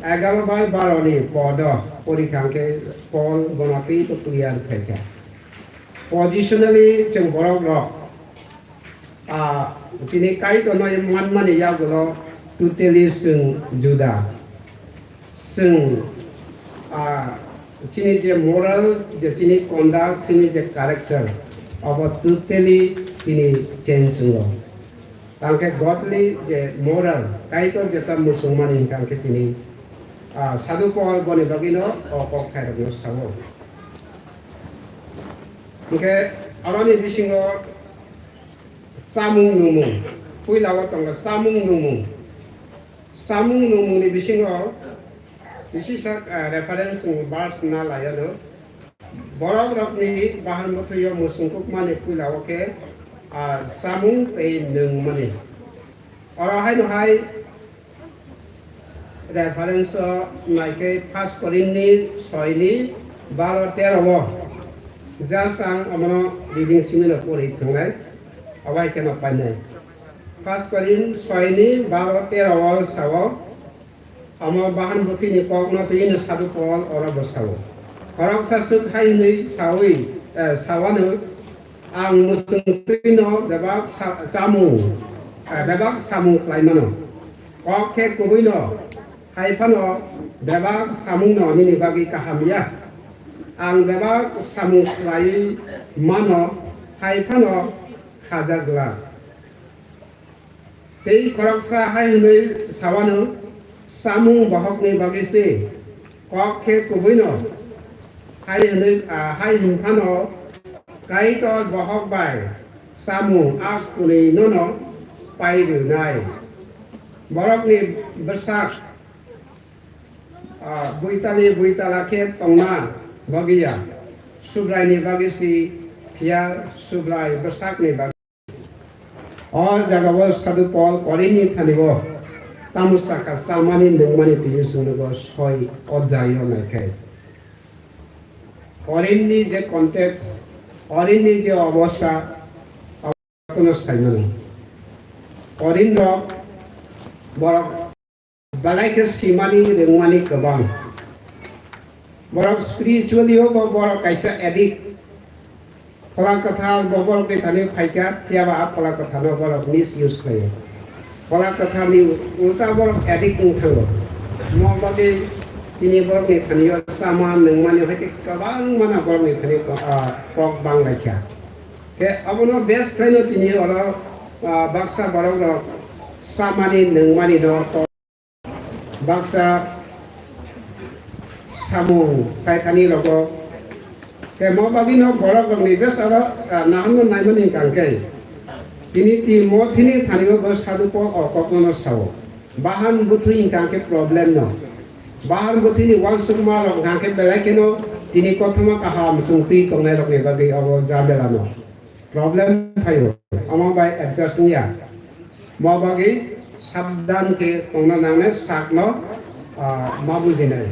egaro bai baro ni podo porikha hwnkhe Paul bono tei to clear khaikha. Positionally chwng borok rok, ah, chini Kaitorno manmani yagulo totally chwng juda. Chwng, ah, chini je moral, je chini conduct, chini je character, abo totally chini change wngo. Tangkhe godly je moral, Kaitor jeta muchungmani hwnkhe tini, ah, Sadhu Paul boni bagwino o kok khairokno sao. Hwnkhe aroni bisingo chamung nungmung, puilao tongo chamung nungmung. Chamung nungmungni bisingo kisi sak, ah, reference ni verse na laiano. Borok rokni bahan bwthwio muchungkukmani puilao khe, ah, chamung tei nungmani. Oro haino hai reference o naikhe First Korinth ni soi ni baro tero o. Just ang omono reading simino pori thangnai, obo hai kheno painai. First Korinth soi ni baro tero o sao, Omo bahan bwthwini kokno twi hwnwi Sadhu Pol oro bo sao. Khoroksa swk hai hwnwi saui, eh, sawano, "Ang mwswng twino bebak sa-, chamung, eh, bebak samung khlai mano. Kok khe kubuino, hai phano bebak samungno nini bagwi kaham ya. Ang bebak samung khlaiwi mano, hai phano khajak glak." Tei khoroksa hai hwnwi sawano, "Chamung bohokni bagwi se, kok khe kubuino," hai hwnwi, ah, hai hwn phano Kaitor bohok bai chamung a kwnwi nono pai rwnai. Borokni bwsak, ah, buitali buitala khe tongna bagwi ya, Subraini bagwi si, phiya Subrai bwsakni bagwi. O jagao Sadhu Pol Korinthni thani-o tamo sakha chamani nungmani twi chwngno soi odhyayo naikhai. Korinthni je context, Korinthni je obostha, abono saimano. Korinth rok borok Belai khe simani rwngmani kwbang. Borok spiritually o bo borok kaisa addict. Phola kwthar bo borok ni thani phaikha, phiya ba a phola kwthar no borok misuse khlaio. Phola kwtharni ulta borok addict wng thango. Mo bagwi tini borokni thani-o chama nungmani hai khe kwbangma no borokni thani, ah, kok bang lai kha. Khe abono bes khlaino tini oro, ah, baksa borok rok chamani nungmani no to-, baksa samung sai thani rogo. Khe mo bagwi no borok rokni just oro, ah, naharno naimani hwnkha khe tini Timothini thani-o bo sadhu Pol o kokno no sao. Bahan bwthwi hwnkha khe problem no. Bahan bwthwini uansukma rok hwnkha khe belai kheno tini kothoma kaham chwng twi tongnai rokni bagwi obo jabela no. Problem phaio, omo bai adjust wngya. Mo bagwi sabdan khe tongna nangnai, sakno, ah, ma bujinai.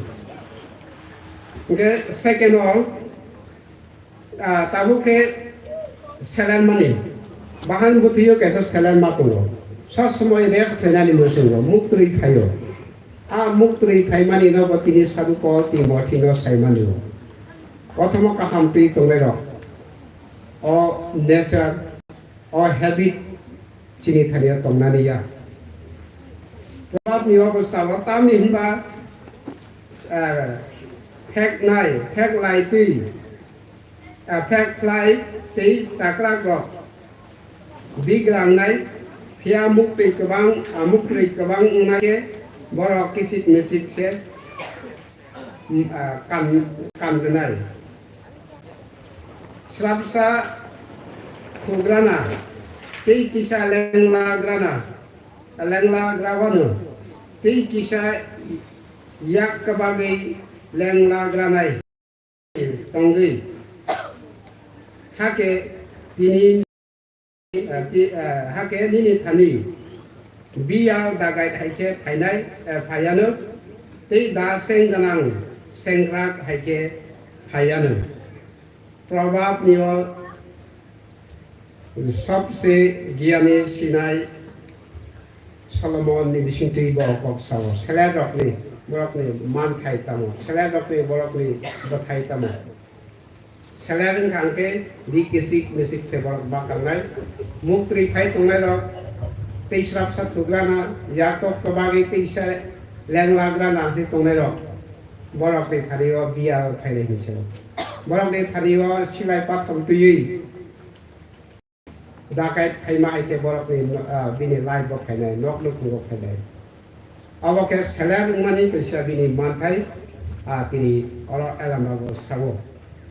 Hwnkhe second o, ah, tabuk khe selen mani. Bahan bwthwio kaisa selen ma tongo. Sob somoi rest khlainani muchungo, muktwi phaio. A muktwi phaimani no bo tini sadhu Pol Timothino saimani o. Kothoma kaham twi tongnairok. O nature, o habit chini thani-o tongnani ya. Probabni o bwskango tamni hwnba, eh, pheknai, pheklai twi, eh, phek khlai tei chakrak rok bigrangnai, phiya muktwi kwbang, ah, muktwi kwbang wngna khe borok kichik michik se, mm, ah, kan, kan rwnai. Swrapsa thugrana tei kisa lenglagrana, lenglagrabano tei kisa yak kwbagwi lenglagranai tongwi. Hakhe tini, eh, ti-, eh, hakhe nini thani biyal dagai hai khe phainai, eh, phaiyanw, tei da seng gwnang sengkrak hai khe phaiyanw. Probabni o sobse giyani sinai Solomonni bisingtwi bo kok sao, selerrokni, borokni manthai tamo, selerrokni, borokni bwthai tamo. Seler wngkha hwnkhe ri kisik misik se borok bakangnai, muktwi phai tongnairok, tei srapsa thugrana, yakok kwbagwi teisa lenglagrana hwnwi tongnairok, borokni thani-o biyal phainai hinwi se. Borokni thani-o silai pathom twiwi, Dakai phaima hai khe borokni, ah, bini life bo phainai, nok nukhungo phainai. Abo khe seler wngmani kaisa bini manthai, ah, tini oro elama bo sao.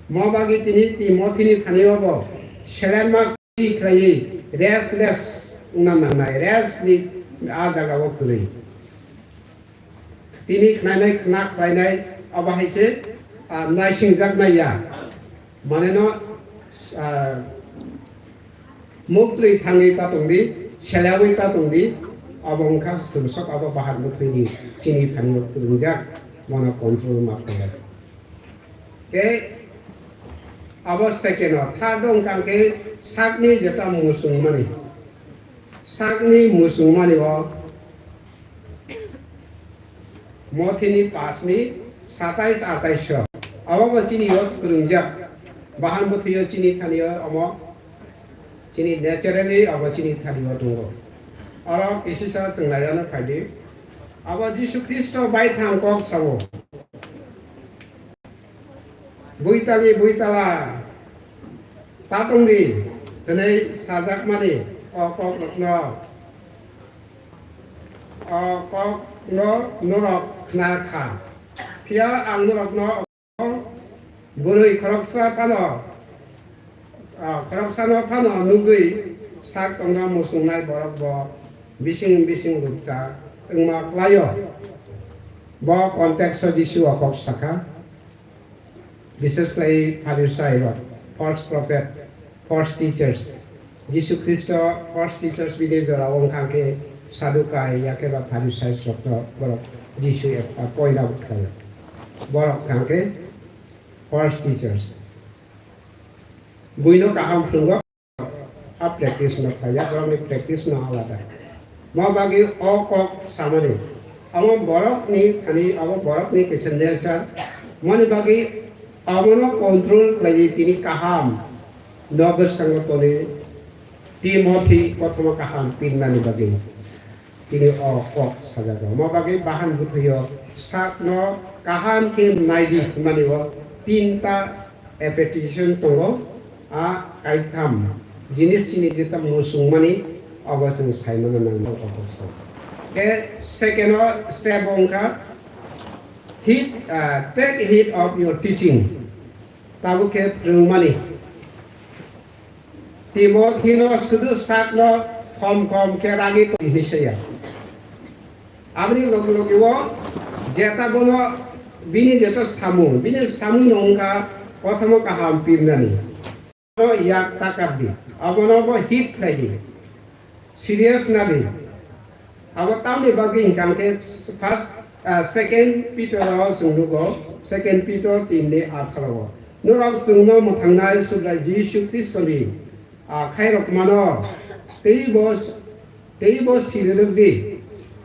Mo bagwi tini Timothini thani-o bo selerma khlaiwi restless wngna nangnai, rest ni ah jaga o kwrwi. Tini khnainai khna khlainai abo hai khe, ah, naisingjaknai ya. Mane no, ah, muktwi thangwi ta tongdi, selaui ta tongdi, abo wngkha chwng sok abo bahar muktwini chini thani kwrwngjak, bono control ma khlai. Tei abo second o, third o wngkha khe sakni jeta muchungmani. Sakni muchungmani o Mothini pasni satais atais o. Abo bo chini o kwrwngjak. Bahan bwthwi o chini thani o omo chini naturally abo chini thani o tongo. Oro kisisa chwng naiyano phaidi. Abo Jisu Khristo bai thang kok sao. Buitali buitala ta tongdi hwnwi sajakmani o kokrokno, o kokno norok khna kha. Phiya ang norokno bwrwi khoroksa phano, ah, khoroksano phano nugwi sak tongna muchungnai borok bo bising bising rukcha wngma klaio. Bo context o Jisu o kok sakha. Bises khlai Pharisai rok, false prophet, false teachers. Jisu Khristo false teachers bini jora o wngkha khe Sadukai yakhe ba Pharisai rokno borok Jisu ekta point out khlaio. Borok wngkha khe false teachers. Buino kaham phwrwngo. A practice no khlaiya, borokni practice no alada. Mo bagwi o kok samani, amo borokni thani, abo borokni kisa nature, moni bagwi abono control khlaiwi tini kaham no bwskango toni Timothy kothoma kaham pinnani bagwi. Tini o kok sajago. Mo bagwi bahan bwthwio sakno kaham khe naidi hwnmani o tinta application tongo. A kaitham jinis chini jeta muchungmani obo chwng saimano nangma kok. Khe second o step wngkha hit, ah, take heed of your teaching. Tabuk khe phrwngmani. Timothino sudu sakno khom khom khe ragwi tong hinwi saya. Aboni logi logi o jeta bono bini jeta samung, bini samung no wngkha kothoma kaham pirnani. Bono yak takar di, abono bo hit khlai di, serious na di. Abo tamni bagwi hwnkha hwnkhe first, ah, second Peter o chwng nugo, second Peter tin ni atharo o. Norok chwngno mwthangnai Subrai Jisu Khristoni, ah, khairokmano teibo, teibo siri rwk di,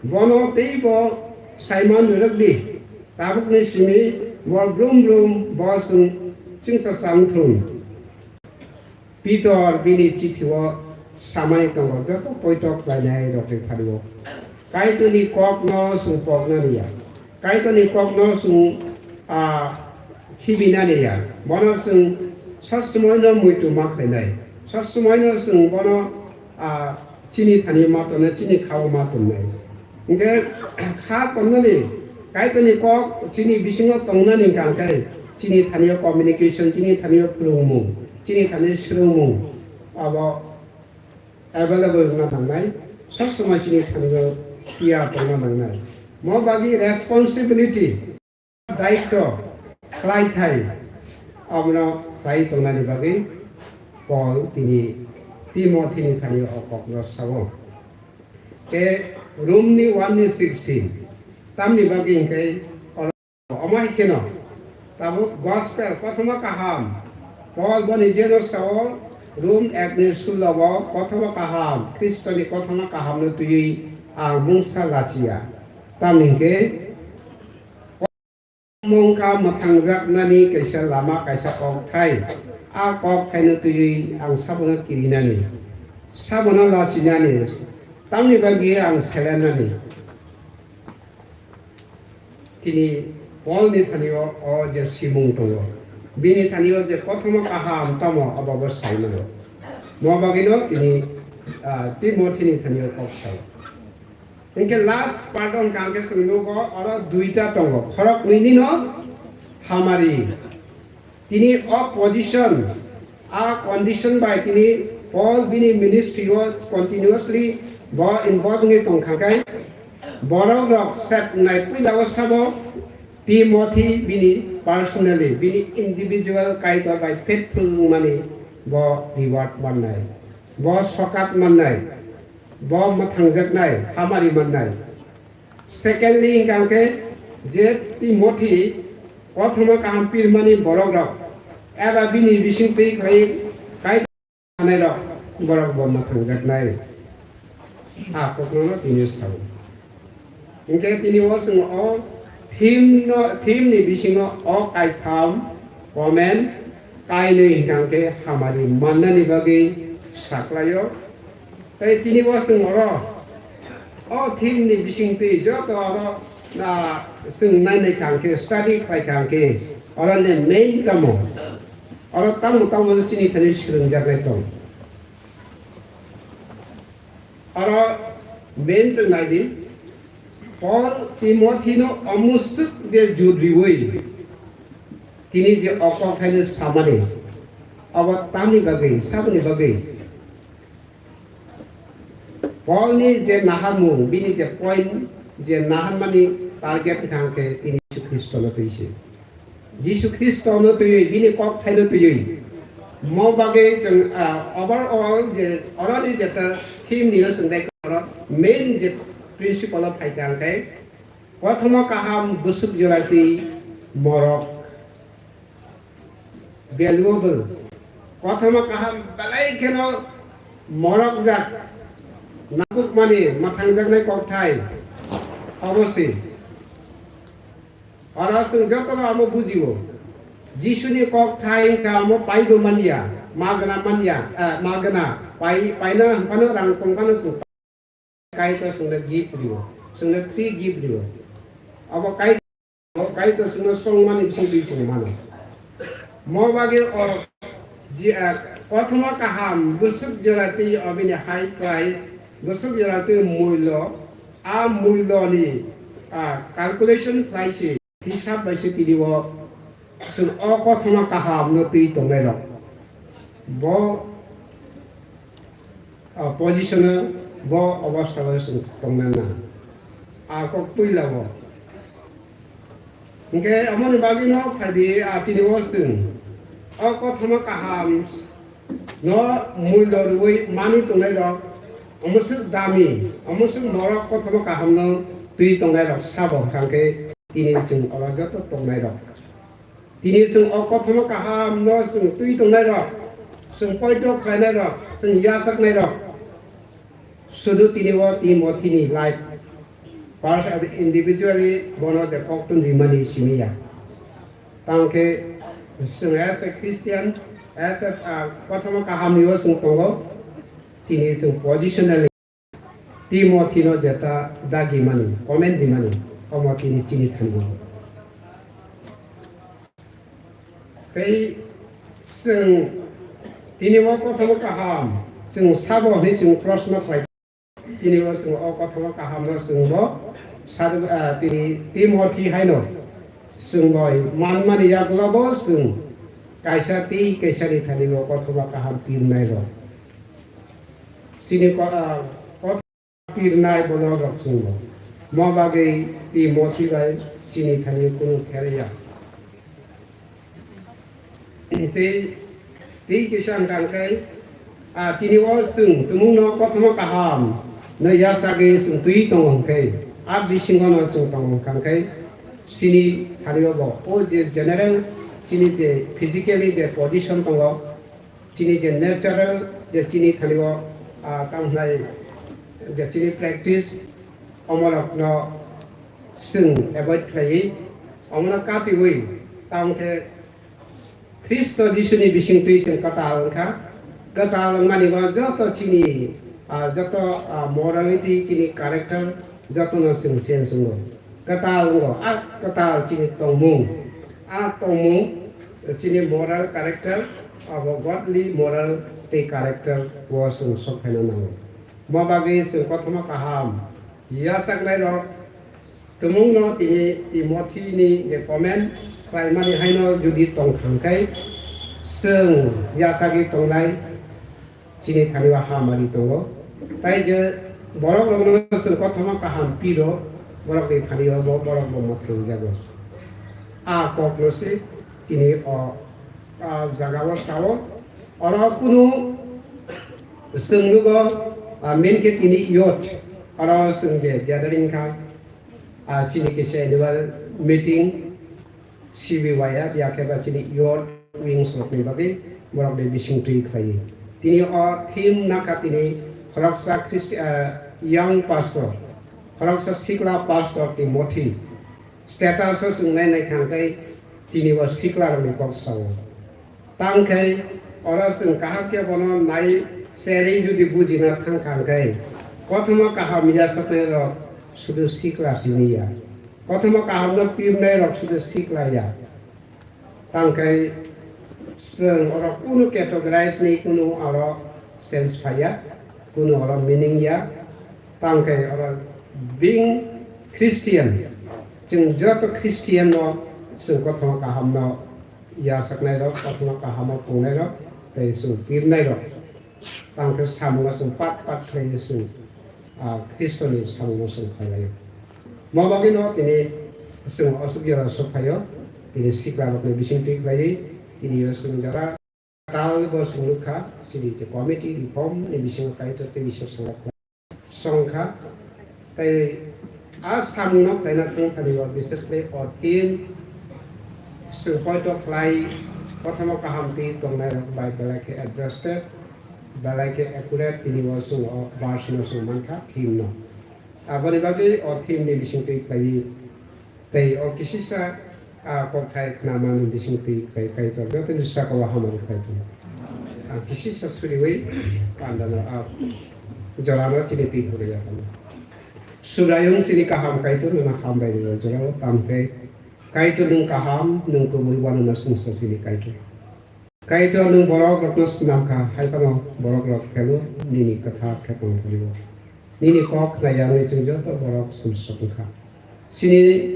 bono teibo saiman rwk di, tabukni simi bo brum brum bo chwng chwngsa chang thung. Pitor bini chithi-o samani tongo, joto poito khlainai rokni phario. Kaitorni kokno chwng poknani ya. Kaitorni kokno chwng, ah, khibinani ya. Bono chwng sob somoino muitu ma khlainai. Sob somoino chwng bono, ah, chini thani ma tongnai, chini khao ma tongnai. Hingke kha tonnani, Kaitorni kok chini bisingo tongnani hingka khe chini thani-o communication, chini thani-o phwrwngmung, chini thani-o swrwngmung abo available wngna nangnai, sob somoi chini thani-o tiyar tongna nangnai. Mo bagwi responsibility, daityo khlaithai abono khlai tongnani bagwi Paul tini Timothini thani o kokno sao. Tei Romni one ni sixteen, tamni bagwi hwnkhe oro omo hai kheno tabuk gospel kothoma kaham Paul boni jeno sao, Rom ekni sullo o kothoma kaham, Khristoni kothoma kahamno twiwi ang mungsa lachiya. Tamni hwnkhe Mungkha mwthangjaknani kaisa lama, kaisa kokthai. A kokthaino twiwi ang sabono kirinani, sabono lachinani, tamni bagwi ang selenani. Tini Polni thani-o o je simung tongo, bini thani-o je kothoma kaham tamo, abobo saimano. Mo bagwino tini, ah, Timothini thani-o kok sao. Hingke last part wngkha hingke chwng nugo oro duita tongo, khoroknwini no hamari. Tini o position, a condition bai tini Paul bini ministry o continuously bo involve wngwi tongkha khe, borok rok set wngnai puila o sabo Timothy bini personally, bini individual Kaitor bai faithful wngmani bo reward mannai, bo sokat mannai. Bo mwthangjaknai, hamari mannai. Secondly, hingkha hwnkhe je Timothy kothoma kaham pirmani borok rok, eba bini bisingtwi khlai kai sanai rok, borok bo mwthangjaknai. A kokno no tini sao. Hingke tini o chwng o theme no, theme ni bisingo o kaitham comment kainwi hingkha hwnkhe hamari mannani bagwi saklaio. Tei tini o chwng oro o theme ni bisingtwi joto oro, ah, chwng nainai kha hwnkhe, study khlai kha hwnkhe, oro ni main tamo, oro tamo tamo chini thani swrwngjaknai tong. Oro main chwng nai di, Paul Timothy no omusuk je jut riwi tini je o kok hai no samani, abo tamni bagwi, saboni bagwi? Paul ni je naharmung, bini je point, je naharmani target wngkha hwnkhe tini Jisu Khristo no twi se. Jisu Khristo no twiwi, bini kok thai no twiwi. Mo bagwi chwng, ah, overall je, oroni jeta theme ni no chwng dai oro main je principle o phai kha hwnkhe, kothoma kaham bwswk jora twi morok, valuable. Kothoma kaham belai kheno morok jak, nangkukmani mwthangjaknai kokthai, obo se. Oro chwng jotono amo bujio. Jisuni kok thai wngkha amo paigo manya, magna manya, eh, magna, pai, paina hwnphano rang tongphano chwng Kaitor chwngno gift rio, chwngno free gift rio. Abo Kaitor, Kaitor chwngno chongmani bising twi chwng mano. Mo bagwi o ji, ah, kothoma kaham bwswk jora twi obini high price, bwswk jora twi mullo, a mulloni, ah, calculation khlai se. Hisab bai se tini o chwng o kothoma kaham no twi tongnai rok. Bo, ah, position o, bo obostha o chwng tongna na. A kok puila o. Hingke amoni bagwi no phai di, ah, tini o chwng o kothoma kaham no mullo rwui mani tongnai rok, omo swk dami, omo swk morok kothoma kaham no twi tongnai rok sabo hwnkhe tini chwng oro joto tongnai rok. Tini chwng o kothoma kaham no chwng twi tongnai rok, chwng poito khlainai rok, chwng yachaknai rok. Sudu tini o Timothy ni life, pers-, individually bono je koktun rimani simi ya. Tang khe chwng as a Christian, as a, ah, kothoma kaham ni o chwng tongo, tini chwng positionally Timothy no jeta dagi mani, comment di mani, omo tini chini thani. Tei chwng tini o kothoma kaham, chwng sabo hwnwi chwng proshno khlai. Tini o chwng o kothoma kaham no chwng bo sadu, ah, tini Timothy haino chwng bo manmani yagulo bo chwng kaisa tei kaisa ni thani o kothoma kaham pirnai rok. Chini ko-, ah, kothoma pirnai bono rok chwng bo. Mo bagwi Timothy bai chini thani kunu kherya. Tei, tei kisa hwnkha khe, ah, tini o chwng tumungno kothoma kaham no yachagwi chwng twi tongo hwnkhe, a bisingo no chwng tongo hwnkha khe, chini thani o bo o je general chini je physically je position tongo, chini je natural je chini thani o, ah, tamo hwnai je chini practice omorokno chwng avoid khlaiwi, omono kapiwi, tamo khe Khristo Jisuni bisingtwi chwng kwtal wngkha. Kwtal wngmani bo joto chini, ah, joto, ah, morality, chini character jotono chwng change wngo. Kwtal wngo, a kwtal chini tongmung. A tongmung chini moral character, abo godly moral tei character o chwng sok phaina nango. Mo bagwi chwng kothoma kaham yachaknairok tumungno tini Timothy ni je comment khlaimani haino jodi tong thangkhai, chwng yachagwi tongnai chini thani o hamari tongo. Tai je borok rokno chwng kothoma kaham piro, borok ni thani o bo-, borok bo mwthangjago. A kok no se tini o, a jaga o sao. Oro kunu chwng nugo, a, main khe tini youth. Oro chwng je gathering kha, a, chini kisa annual meeting, C B Y F, ya khe ba chini youth wings rokni bagwi borokni bisingtwi khlaiwi. Tini o theme nakha tini khoroksa Christi-, a, young pastor, khoroksa sikla pastor Timothy. Status o chwng nai nai thang khe tini bo sikla rokni kok sao. Tang khe oro chwng kaham khe bono nai serwi jodi bujina thang kha hwnkhe, kothoma kaham yachaknai rok sudu sikla simi ya. Kothoma kaham no pirnai rok sudu sikla ya. Tang khe chwng oro kunu categorize ni kunu oro sense phaiya, kunu oro meaning ya. Tang khe oro being Christian, chwng joto Christian no chwng kothoma kaham no yachaknai rok, kothoma kaham o tongnai rok, tei chwng pirnai rok. Tang khe samung no chwng pat pat khlai chwng, ah, Khristo ni samung no chwng khlai laio. Mo bagwi no tini chwng o suk jora sok phaio, tini sikla rok ni bising twi khlaiwi, tini o chwng jora tal bo chwng nukha, chini je committee reform ni bisingo Kaitor tei Isor songkha. Songkha. Tei a samungno khlaina thang thani o, bises khe o tin chwng poito khlai, kothoma kaham twi tongnai rok bai belai khe adjusted, belai khe accurate, tini o chwng o verse no chwng mankha theme no. Aboni bagwi o theme ni bising twi khlaiwi Tei o kisisa, a, kokthai khnamani bising twi khlai Kaitor jotoni sakao hamari khlai tong. Ang kisisa suriwi pandano, a, Jorano chini twi hwnwi ya tamo. Subraiyung chini kaham Kaitor nono hambai rw jorao tamo khe Kaitor nwng kaham, nwng kubui uanama songsa chini Kaitor. Kaitor nwng borok rokno snam kha, hai phano borok rok phelu nini kwthar thepung phuru. Nini kok khnai ya wngwi chwng joto borok sumsok wngkha. Chini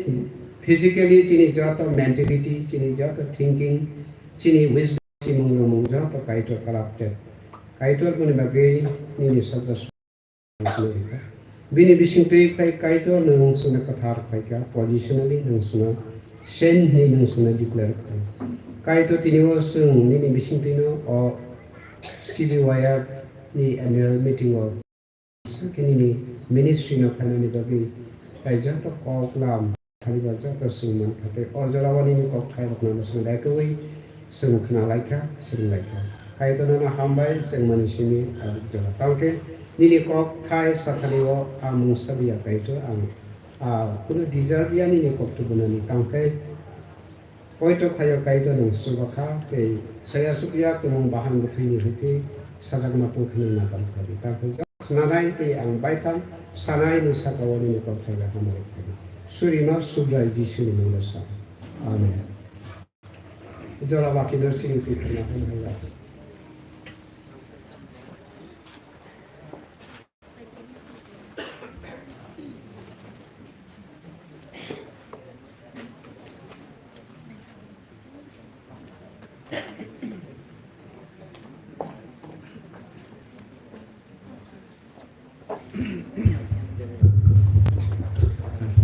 physically, chini joto mentality, chini joto thinking, chini wisdom, chimung nwngmung joto Kaitor corrupted. Kaitor boni bagwi nini sokda sukha. Bini bisingtwi khai Kaitor nwng chwngno kwthar khlaikha, positionally nwng chwngno saint hwnwi nwng chwngno declare khlai. Kaitor tinio chwng nini bisingtwino o C B Y R ni annual meeting o Khe nini ministry no phainani bagwi tai joto kok lam thani ba joto swng man kha tei o jora o nini kok thai rok no swng dai kwbwi swng khna lai kha, swrwng lai kha. Kaitor nono hambai swng mani simi a jora. Tamo khe nini kok thai sathani o a mungsa biya Kaitor ang a kunu deserve ya nini kok tubunani tamo khe Poito khaio Kaitor nwng chuba kha, tei saya sukya tumung bahan bwthwini hwnkhe sajakma tong khe nwng nakam kha di. Tamo khe khwnanai tei ang baithang sanai ni saka o nini kokthairok hamari kha di. Surima Subrai Jisuni mungno sa. Amen. Jora bakino sini twi khwna hwn hai.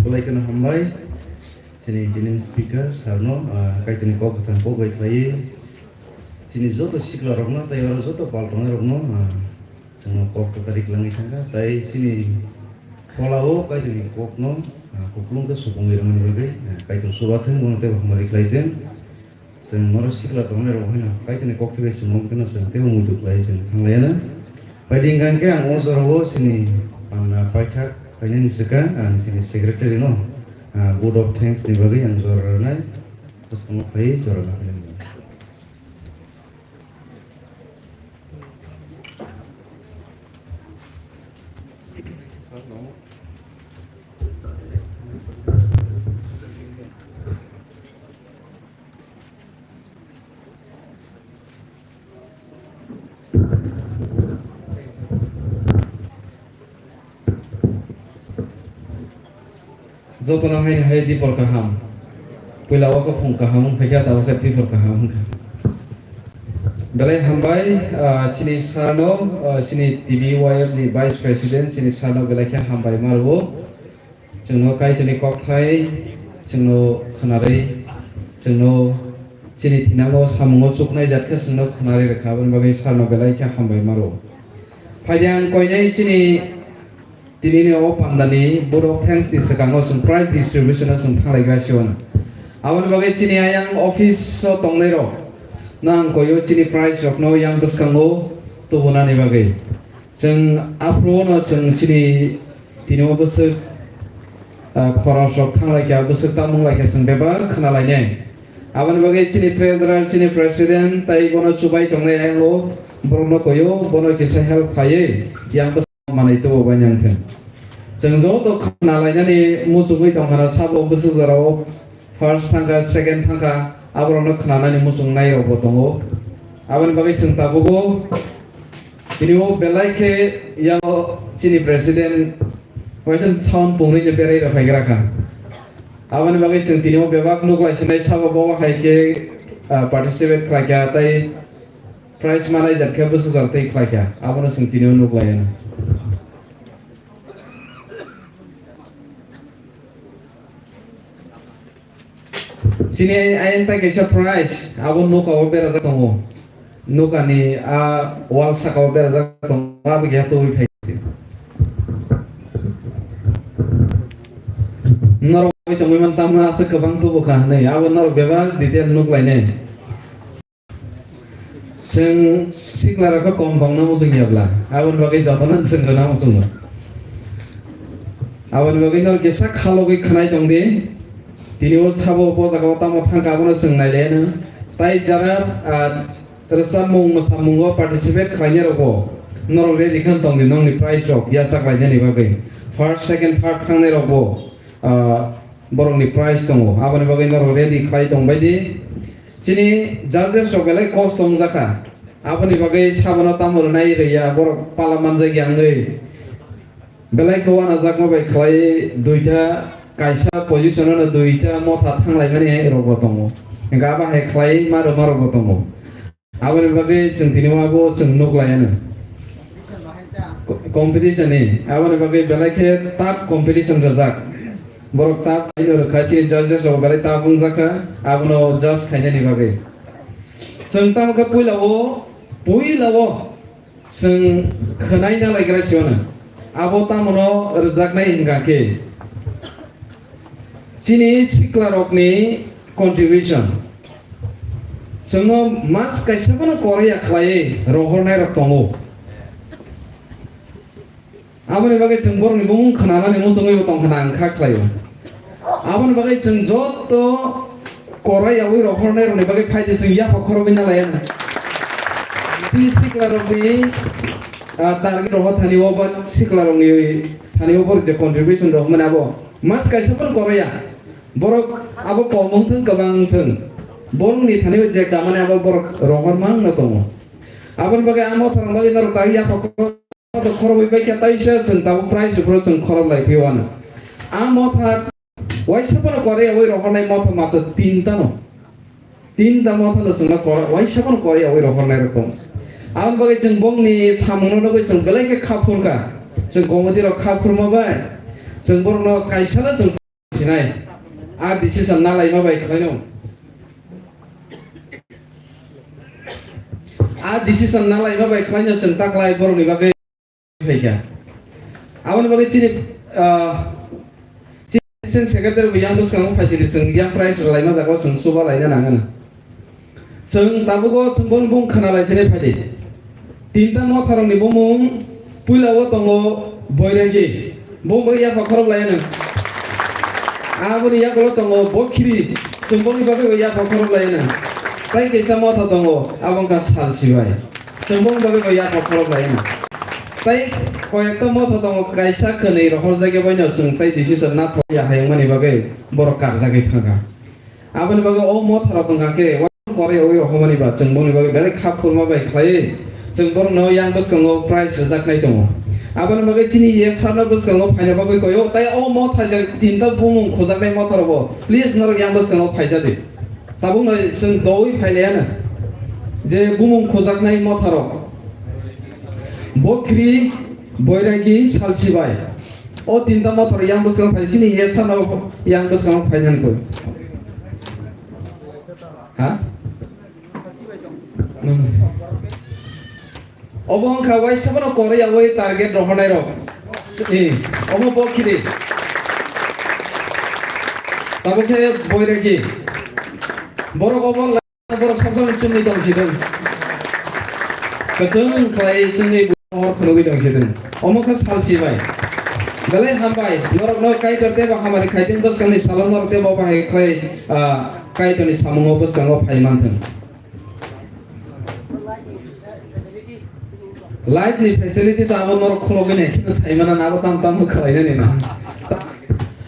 Belai kheno hambai, chini, chini speaker sir no, ah, Kaitorni kok kwthang kok bai khlaiwi, chini joto sikla rokno tei oro joto pal tongnai rokno, ah, Chwngno kok kwtari kwlangwi thangkha, tai chini pholao Kaitorni kokno, ah, kupulung khe supungwi rwmani bagwi, ah, Kaitor chubathwng, bono teibo hamari khlai thwng. Chwng oro sikla tongnai rok haino Kaitorni kok thwibai chwng wngkhe no chwng teibo muitu khlai chwng thanglaiya na. Paidi hwnkha khe ang o jorao chini pangna paithak phainani swkang ang chini secretary no, ah, vote of thanks ni bagwi ang jora rwnai. Bwskango phaiwi jora rwnai. Jotono haini hai dipor kaham. Puila o khe phung kaham wng phaikha, tabukhe dipor kaham wngkha. Belai hambai, ah, chini sir no, ah, chini T B Y F ni Vice President, chini sir no belai khe hambai ma rwo. Chwngno Kaitorni kokthai chwngno khwnarwi, chwngno chini thinango samungo chuknai jat khe chwngno khwnarwi rwkha, aboni bagwi sir no belai khe hambai ma rwo. Phaidi ang koinai chini Tinini o pandani borok thanks ni swkango chwng prize distribution o chwng thanglaigra sio. Aboni bagwi chini ayang office o tongnai rok no ang koio chini prize rok no yang bwskango tubunani bagwi. Chwng aphuru no chwng chini tini o bwswk, ah, khoros rok thanglaikha, bwswk tamung laikha chwng bebak khwnalainai. Aboni bagwi chini treasurer, chini president tai bono chubai tongnai ayang o borok no koio, bono kisa help phaiwi yang manwi tubu bai nang thung. Chwng joto khna lainani muchungwi tongkha na sabo bwswk jorao first thangkha, second thangkha, aborokno khnanani muchungnai rokbo tongo. Aboni bagwi chwng tabugo tini o belai khe yang chini president waisa sound pungri ni berai rok phaigra kha. Aboni bagwi chwng tini o bebak nuk lai sinai sabo bo hai khe, ah, participate khlai kha tei Prize manai jak khe bwswk jora tei khlai kha, abono chwng tini o nuk lai anw. Chini ayang tai kaisa prize, abo nuka o berajak tongo. Nuka ni a wall saka o berajak tongo, abo keha tubui phai. Norok bai tongwi man tamna aswk kwbang tubu kha hwnwi, abo norok bebak detail nuk lainai. Chwng sikla rok khe kom tongna muchung ya bla, aboni bagwi jotono chwng rwna muchungo. Aboni bagwi no kisa khalogwi khwnai tong di. Tini o sabo bo jaga o tamo thang kha abono chwng nai le no. Tai jara, ah, rwchapmung mwsamungo participate khlainai rokbo Norok ready khan tongdi nokni prize rok yachaklainani bagwi. First, second, third thangnai rokbo, ah, borokni prize tongo. Aboni bagwi norok ready khlai tongbaidi. Chini judges rok belai kosto wngjakha. Aboni bagwi sabono tamo rwnai rwya borok pala manjakya wngwi. Belai khe uanajakma bai khlai duita kaisa position-o duita motha thanglaimani hai rokbo tongo. Hingkhe abo hai khlai ma rwma rokbo tongo. Aboni bagwi chwng tini abo chwng nuk lai anw. Co-, competition ni. Aboni bagwi belai khe tough competition rwjak. Borok tough khaino rwkha, chini judges rok belai tough wngjakha, abono judge khainani bagwi. Chwng tamo khe puila o, puila o chwng khwnai na laikra siyano. Abo tamono rwjaknai hingka khe chini sikla rokni contribution. Chwngno mas kaisa bono koroi ya khlaiwi rohornai rok tongo. Aboni bagwi chwng borokni bumung khwnanani muchungwibo tongkha na ang kha khlaio. Aboni bagwi chwng joto koroi yaui rohornai rokni bagwi phaidi chwng yapha khorobwi na laiya. Chini sikla rokni, ah, target rohor thani o ba sikla rokni thani o borok je contribution rok mani abo mas kaisa phan koroi ya. Borok abo kom wng thung kwbang wng thung. Borokni thani o je kamani abo borok rohor mang no tongo. Aboni bagwi ang motha rok bagwi norok tai yapha khorobwi bai khe taisa chwng tabuk prize rok chwng khorok lai phiyano. A motha waisa phano koroi yaui rohornai motha matwr tinta no. Tinta motha no chwngno koroi waisa phano koroi yaui rohornai rok tongo. Aboni bagwi chwng bongni samungno nugwi chwng belai khe kha phurkha. Chwng committee rok kha phurma bai chwng borokno kaisa no chwng sinai. A decision na laima bai khlaino. A decision na laima bai khlaino chwng taklai borokni bagwi phaikha. Aboni bagwi chini, ah, chini assistant secretary bo yang bwskango phaisidi chwng yang prize rwlaima jagao chwng chuba laina nangano. Chwng tabugo chwng boni bung khna lai sinai phaidi. Tinta motharokni bumung puila o tongo Boiragi. Bo bai yapha khorok lai ano. Aboni yakulo tongo Bokhiri. Chwng boni bagwi bo yapha khorok lai ano. Tai kaisa motha tongo, abo wngkha Salsibai. Chwng boni bagwi bo yapha khorok lai ano. Tai koyekta motha tongo, kaisa kwnwi rohorjak ya baino chwng tai decision na thok ya hayungmani bagwi borok karjagwi thangkha. Aboni bagwi o motharok wngkha khe, wa koroi yaui rohormani ba, chwng boni bagwi belai kha phurma bai khlaiwi, chwng borokno yang bwskango prize rwjaknai tongo. Aboni bagwi chini yesarno bwskango phaina bagwi koyo, tai o motha je tinta bumung khujaknai motharogo, please norok yang bwskango phaijadi. Tabukno chwng doui phailaiyano je bumung khujaknai motharok. Bokhri, Boiragi, Salsibai. O tinta mothor yang bwskango phai, chini yesano yang bwskango phai nang koi. Ha? Obo wngkha waisa bono koroi yaui target rohornai rok. Eh, omo Bokhiri. Tabuk khe Boiragi. Borok obo Borok sabsabni chwngwi tong sidwng. Kwchwng khlai chwngwi hor phunugwi tong sidwng. Omo khe Salsibai. Belai hambai, norokno Kaitor teibo hamari khaitwng bwskangni salo norok teibo bahai khlai, ah, Kaitorni samungo bwskango phai manthwng. Light ni facility ta abo norok khulogwi nai kheno sai mana na abo tam tam khlainani na.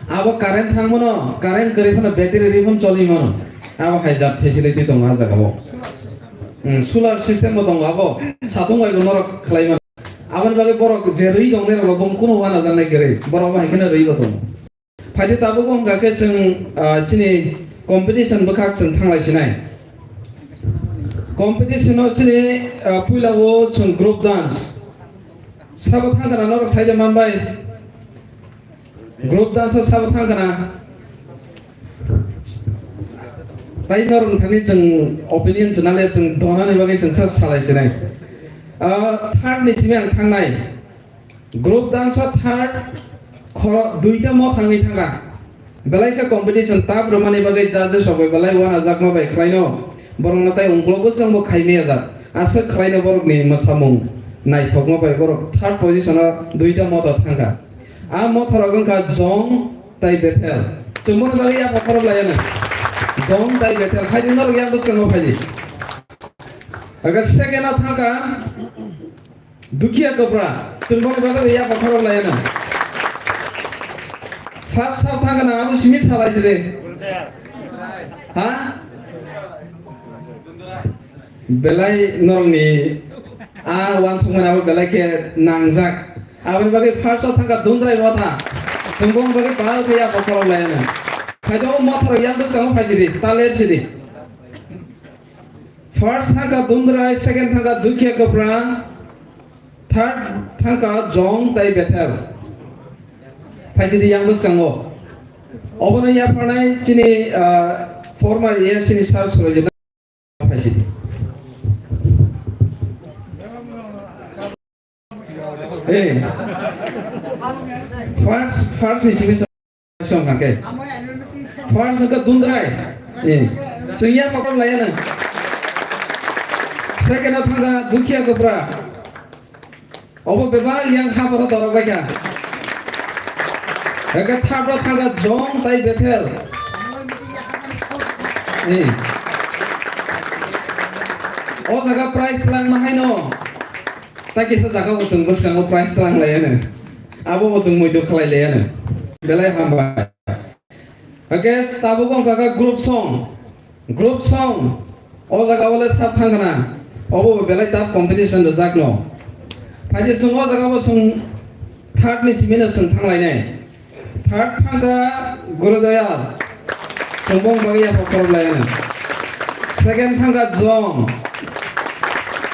Abo current thang mano, current kwrwi phano battery ri phano choli mano. Abo hai jat facility tongo ah jagao. Hmm, solar system bo tongo abo. Satung bai bo norok khlai mano. Aboni bagwi borok je rwi tongnai rok bo kunu uanajaknai kwrwi. Borok bo hai kheno rwi bo tongo. Phaidi tabuk wngkha khe chwng, ah, chini competition bwkhak chwng thanglai sinai. Competition o chini, ah, puila o chwng group dance. Sabo thangkha na norok saida manbai. Group dance o sabo thangkha na. Tai norok thani chwng opinion chwng nale chwng donani bagwi chwng sa salai sinai. Ah, third ni simi ang thangnai. Group dance o third khoro duita mo thangwi thangkha. Belai khe competition tough rwmani bagwi judges rok bai belai uanajakma bai khlaino. Borokno tai ungkulok bwskango khai maya jak. Aswk khlaino borokni mwsamung naithokma bai borok third position o duita motha thangkha. A motha rok wngkha Jong tai Bethel. Chwng bono bagwi yapha khorok lai ano. Jong tai Bethel. Phaidi norok yang bwskango phaidi. Aga second o thangkha. Dukhiya Kopra, chwng boni bagwi ya bokhorok laiya na. First sab thangkha na abo simi salai sidi. Ha? Belai norokni a uansukmani abo belai khe nangjak. Aboni bagwi first o thangkha Dundrai Motha. Chwng boni bagwi pal khe ya bokhorok laiya na. Phaito Motharok yang bwskango phaisidi, ta ler sidi. First thangkha Dundrai, second thangkha Dukhiya Kopra, third thangkha Jong tai Bethel. Phaisidi yang bwskango. Obono yapharnai chini, ah, former A S C ni sir Surajit. Phaisidi. Eh. First, first ni simi song hake. First hake Dundrai. Eh. Sengya pakam laya na. Second thangkha Dukhiya Kopra. Obo bebak yang ha poro dorok bai kha. Eke third o thangkha Jong tai Bethel. Ni. O jaga prize lang ma haino. Ta kisa jaga bo chwng bwskango prize lang lai ano. Abo bo chwng muitu khlai lai ano. Belai hambai. Hake tabuk wng kha group song. Group song. O jaga o le sab thang khna. Obo bo belai tough competition rwjak no. Phaidi chwng o jaga bo chwng third ni simi no chwng thang lai nai. Third thang kha Guru Dayal. Chwng bong bagwi ya pokor lai nai. Second thang kha Jong.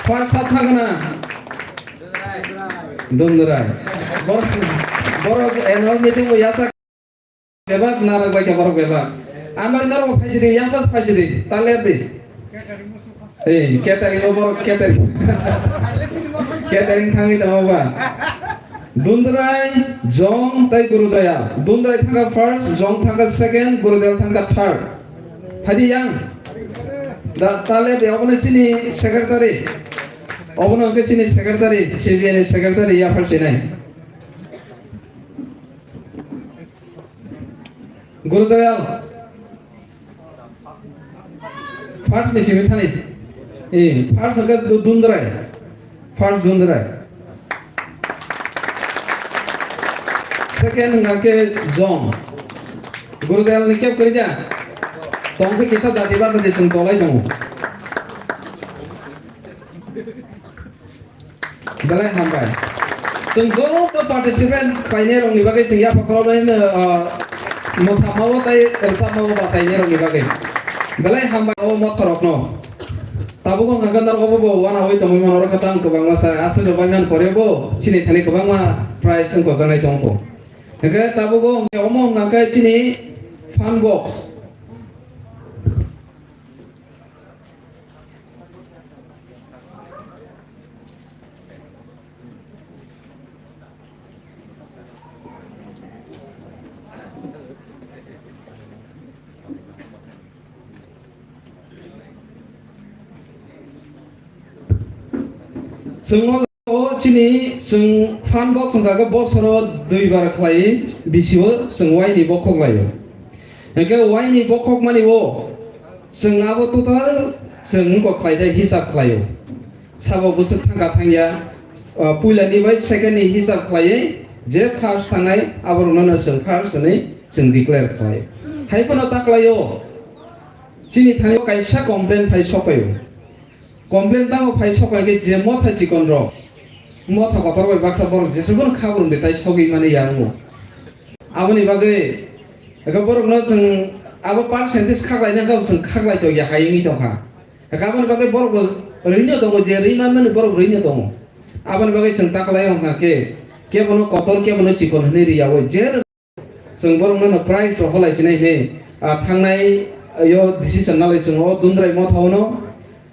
First sab thang khna. Dundrai. Borok, borok annual meeting bo yasak. Bebak narok bai khe borok bebak. Ang bai norok phaisidi, yang pas phaisidi, ta ler di. Eh, catering o borok catering. Catering thangwi tongo ba. Dundrai, Jong, tai Guru Dayal. Dundrai thangkha first, Jong thangkha second, Guru Dayal thangkha third. Phaidi yang. Da, ta ler di, obono chini secretary. Obono hwnkhe chini secretary, C B A ni secretary yaphar sinai. Guru Dayal. First ni simi thani. Eh, first hwnkhe Du-, Dundrai. First Dundrai. Second hwnkhe Jong. Guru Dayal ni kep kwrwi da? Tong khe kisa dati ba dati chwng tolai tongo. Belai hambai. Chwng joto participant painai rokni bagwi chwng yapha khoroknai no, ah, mwsamao tei rwchapmao bachainai rokni bagwi. Belai hambai o mothorokno. Tabuk wng kha norok obo bo uanaui tongwi mano, oro khe tang kwbangma sa aswk rwbaimani pore bo chini thani kwbangma prize wng kojaknai tongo. Hwnkhe tabuk o hwnkhe omo wng kha khe chini fun box. Chwng o chini chwng fun box wngkha khe bosoro duibar khlai bisio chwng waini bokhok laio. Hwnkhe waini bokhok mani o chwng abo total chwng wngkok khlai tei hisab khlaio. Sabo bwswk thangkha thangya, ah, puilani bai second ni hisab khlaiwi je first thangnai aborokno no chwng first hwnwi chwng declare khlaio. Hai phano ta khlaio chini thani kaisa complaint phai sokphaio. Complaint tamo phai sokha khe je motha chikon rok, motha kotor bai baksa borok jesukno khabrung de tai sogwi mani ya wngo. Aboni bagwi eko borokno chwng abo percentage khaklai nang kha chwng khaklai tong ya hai wngwi tong kha. Eko aboni bagwi borok bo rwino tongo, je rwi man mani borok rwino tongo. Aboni bagwi chwng ta khlai wng kha khe kebono kotor kebono chikon hwnwi rw ya wi je Chwng borokno no prize rok hoklai sinai hinwi, ah, thangnai, ah, yo decision nalai chwng o Dundrai Mothao no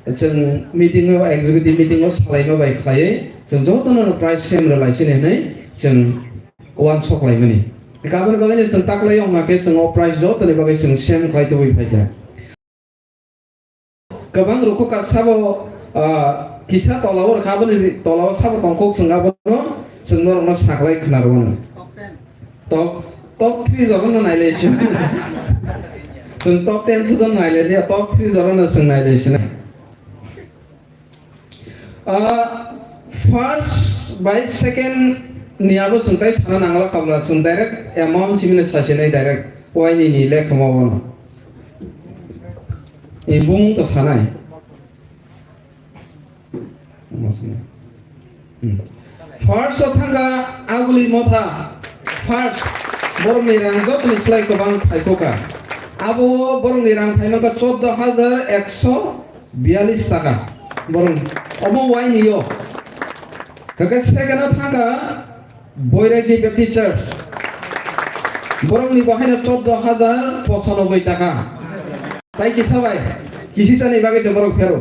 chwng meeting o, executive meeting o salaima bai khlaiwi chwng jotono no prize sem rwlai sinai hinwi chwng uansuk laimani. Aboni bagwi no chwng taklai wng kha khe chwng o prize jotoni bagwi chwng sem khlai tubui phaikha. Kwbang rwkho ka sabo, ah, kisa tola o rwkha, aboni tola o sabo tongkho chwng abono chwng norokno saklai khna rwmano. Top, top three jora no nailai se. Chwng top ten sudo nailai dia, top three jora no chwng nailai se. Ah, First bai second ni abo chwng tai sana nangla kabla, chwng direct amount simino sasinai direct waini ni lekhama wano. Ni bumung to sanai. Hmm. First o thangkha Aguli Motha. First, borokni rang jotoni slai kwbang phaikhoka. Abo borokni rang phaimangkha choddo hajar ekso biyalis taka. Borok omo waini yo. Hwnkhe second o thangkha Boiragi Baptist Church. Borokni bo haino choddo hajar pochanoboi taka. Tai kisa bai, kisisani bagwi se borok phero.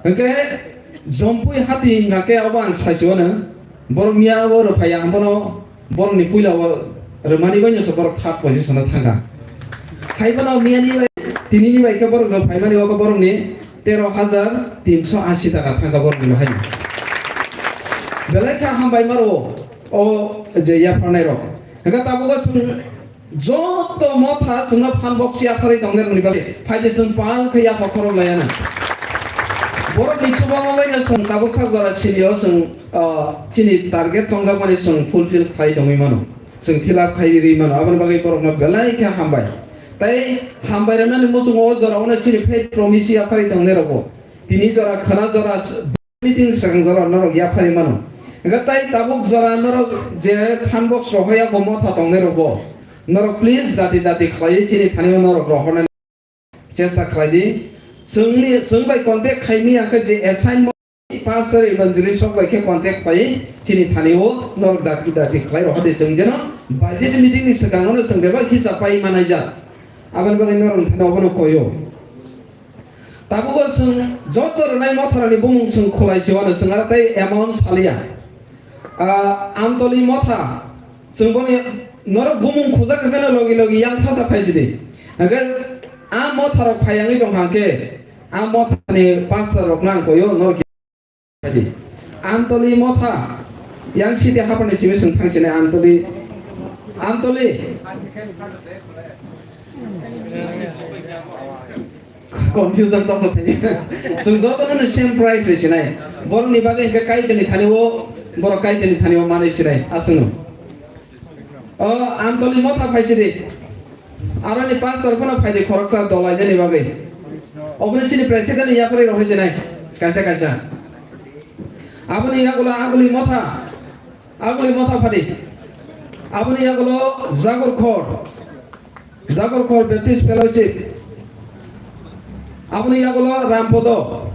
Hwnkhe Jompui hati hwnkha khe abo ang saisio no, borok miya abo rwphaiya, ang bono borokni puila o rwmani bai no se borok third position o thangkha. Hai bono miyani bai, tinini bai khe borok rwphaimani o khe borokni tero hajar tinso ashi taka thangkha borokni bahai. Belai kha hambai maro o je yapharnai rok. Hwnkhe tabuk o chwng Joto Motha chwngno phan box yapharwi tongnai rokni bagwi phaidi chwng pal khe yapha khorok laiya na. Borokni chubango laino chwng tabuk sak jora sini o chwng, ah, chini target tongjakmani chwng fulfill khlai tongwi mano. Chwng fill up khai rwi mano. Aboni bagwi borokno belai khe hambai. Tai hambai rwnani muchungo o jora o chini faith promise yapharwi tongnai rogo. Tini jora khwna jora Meeting swkang jora norok yapharwi mano. Hwnkhe tai tabuk jora norok je phan box rohorya bo motha tongnai rogo. Norok please dati dati khlaiwi chini thani o norok rohornani chesta khlai di. Chwngni, chwng bai contact khaimani hwnkhe je assignment pastor evangelist rok bai khe contact khai chini thani o norok dati dati khlai rohor di chwng jeno budget meeting ni swkang no chwng bebak hisa pai manai jak. Aboni bagwi norok thani obono koyo. Tabuk o chwng joto rwnai motharokni bumung chwng khulai se uanw, chwng aro tei amount saliya. Ah, Amtoli motha, chwng boni norok bumung khujak khe logi logi yang thasa phai sidi. Hwnkhe a motharok phai yangwi tong kha hwnkhe a mothani pastor rokno ang koyo norok Amtoli motha, yang sidi haphani simi chwng thang sinai Amtoli, Amtoli. Confusion tongkha sini. Chwng jotono same price rwi sinai. Borokni bagwi hwnkhe kaitoni thani o, borok kaitoni thani o manwi sinai, aswkno. O, Amtoli motha phaisidi. Aroni pastor phano phaidi khoroksa dolainani bagwi. Oboni chini president ni yaphari rohoi sinai. Kaisa kaisa. Aboni yagulo Aguli motha. Aguli motha phadi. Aboni yagulo Jagor Khor. Jagor Khor Baptist Fellowship. Aboni yagulo Rampodo.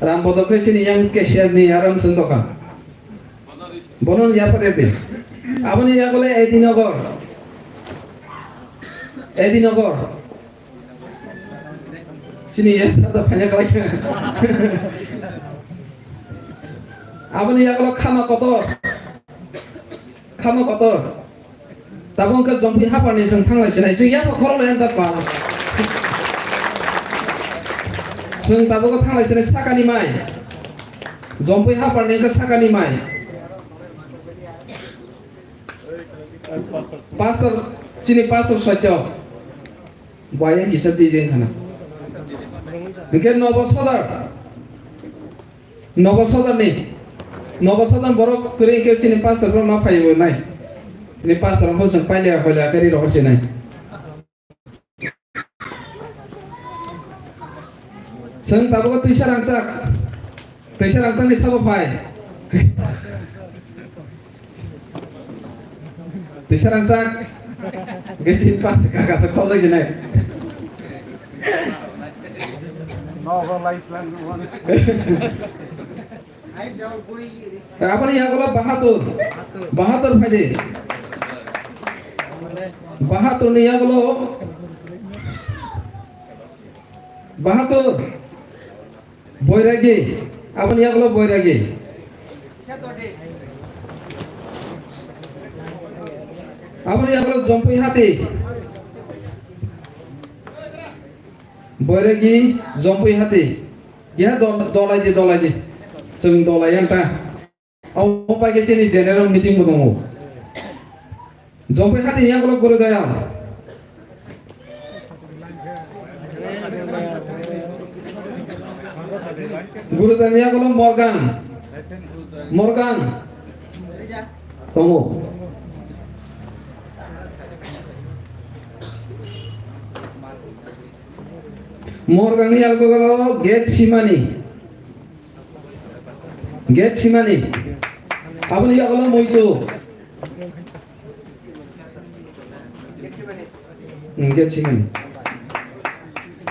Rampodo khe chini yang cashier ni aram sung dokha. Bono yapharya di. Aboni yagulo Edinogor. Edinogor. Chini yasa da phanya kalai. Aboni yagulo Khama Kotor. Khama Kotor. Tabuk wngkha Jompui haphar ni chwng thanglai sinai. Chwng yapha khorok lai wngkha pa. Chwng tabuk thanglai sinai sakani mai. Jompui haphar ni wngkha sakani mai. Pastor, chini pastor Satya. Buaya kisa bijeng khana. Hingke Nobo Sodar. Nobo Sodar ni. Nobo Sodar borok kwrwi khe chini pastor borok ma phaiwi nai. Ni pastor rok chwng paile hoila khe ri rohor sinai. Chwng tabuk twisa rangchak. Twisa rangchak ni sabo phai. Twisa rangchak. Gechin pas kaka sa khol lagi nai. No go life plan one. Aboni yagulo Bahadur. Bahadur phaidi. Bahadur ni yagulo Bahadur. Boiragi. Aboni yagulo Boiragi. Aboni yagulo Jompui Hati. Boiragi, Jompui Hati. Ya dol-, dolai di, dolai di. Chwng dolai yang ta. Abo pai khe chini general meeting bo tongo. Jompui Hati ni yagulo Guru Dayal. Gurudani yagulo Morgang. Morgang. Tongo. Morgangni yagulo Get Simani. Get Simani. Aboni yagulo Muitu. Hmm, Get Simani.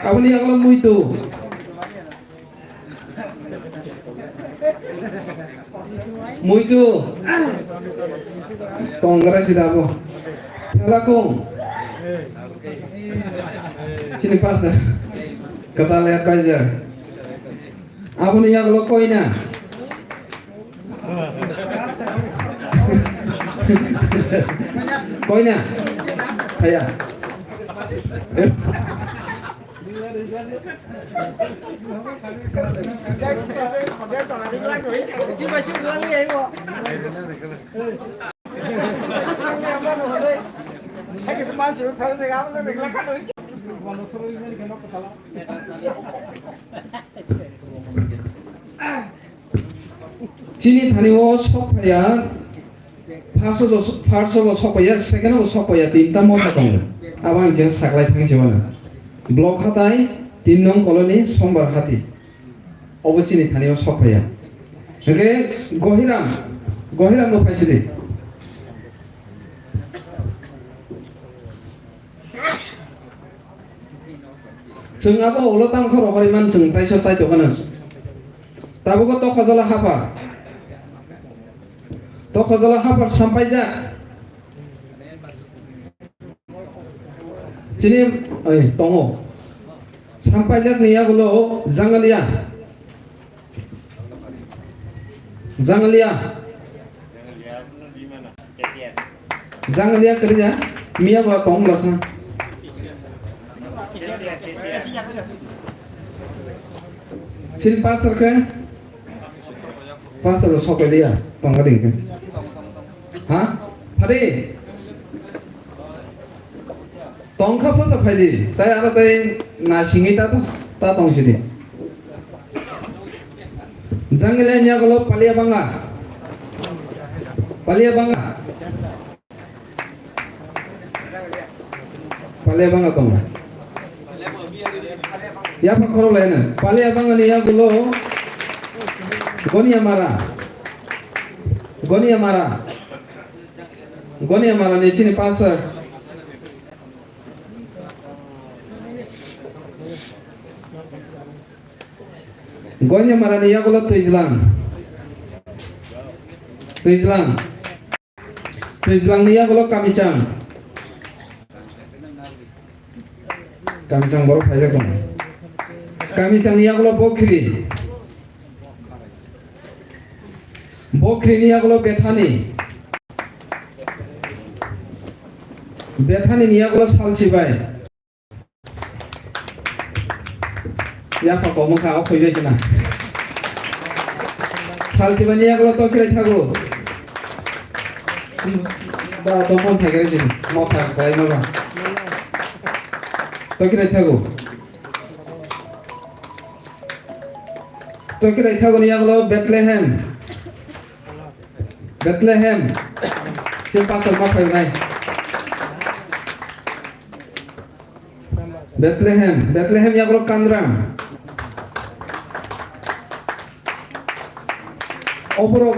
Aboni yagulo Muitu. Muitu. Congress da bo. Thalakung. Chini pastor. Kwtal advisor. Aboni yagulo Koina. Koina. Haya. Chini thani o sok phaiya, first o, first o bo sok phaiya, second o bo sok phaiya, tinta motha tongo. Abo ang khe saklai thang se mano. Block hatai, tin nong colony, Sombar Hati. Obo chini thani o sok phaiya. Hingke Gohiram, Gohiram no phaisidi. Chwng abo ulo tang khe rohorwi man chwng taiso chai tongkha nang. Tabukhe Tokhojala Hapar. Tokhojala Hapar sampaijak. Chini, oi, tongo. Sampaijakni yagulo Jangalia. Jangalia. Jangalia kwrwngya, miya ba tong lasa. Sin pastor khe? Pastor bo sokoi liya, tong ka ding khe. Ha? Phadi? Tongkha phosa phaidi, tai aro tai na singwi ta, ta tong sidi. Jangilani yagulo Palia Banga. Palia Banga. Palia Banga tongo. Yapha khorok laina. Palia Bangani yagulo Gonia Mara. Gonia Mara. Gonia Mara ni chini pastor. Gonia Mara ni yagulo Twijlang. Twijlang. Twijlang ni yagulo Kamichang. Kamichang borok phaijak tongo. Kamichang ni yagulo Bokhri. Bokhri ni yagulo Bethani. Bethani ni yagulo Salsibai. Yapha kok mokha o khoi bai chana. Salsibai ni yagulo Tokirai thago. Ba tongphang thaigra chini. Motha khlai ma ba. Tokirai thago. Tokirai thago ni yagulo Bethlehem. Bethlehem. Se pastor ma phainai. Bethlehem. Bethlehem yagulo Kanram. Oborok,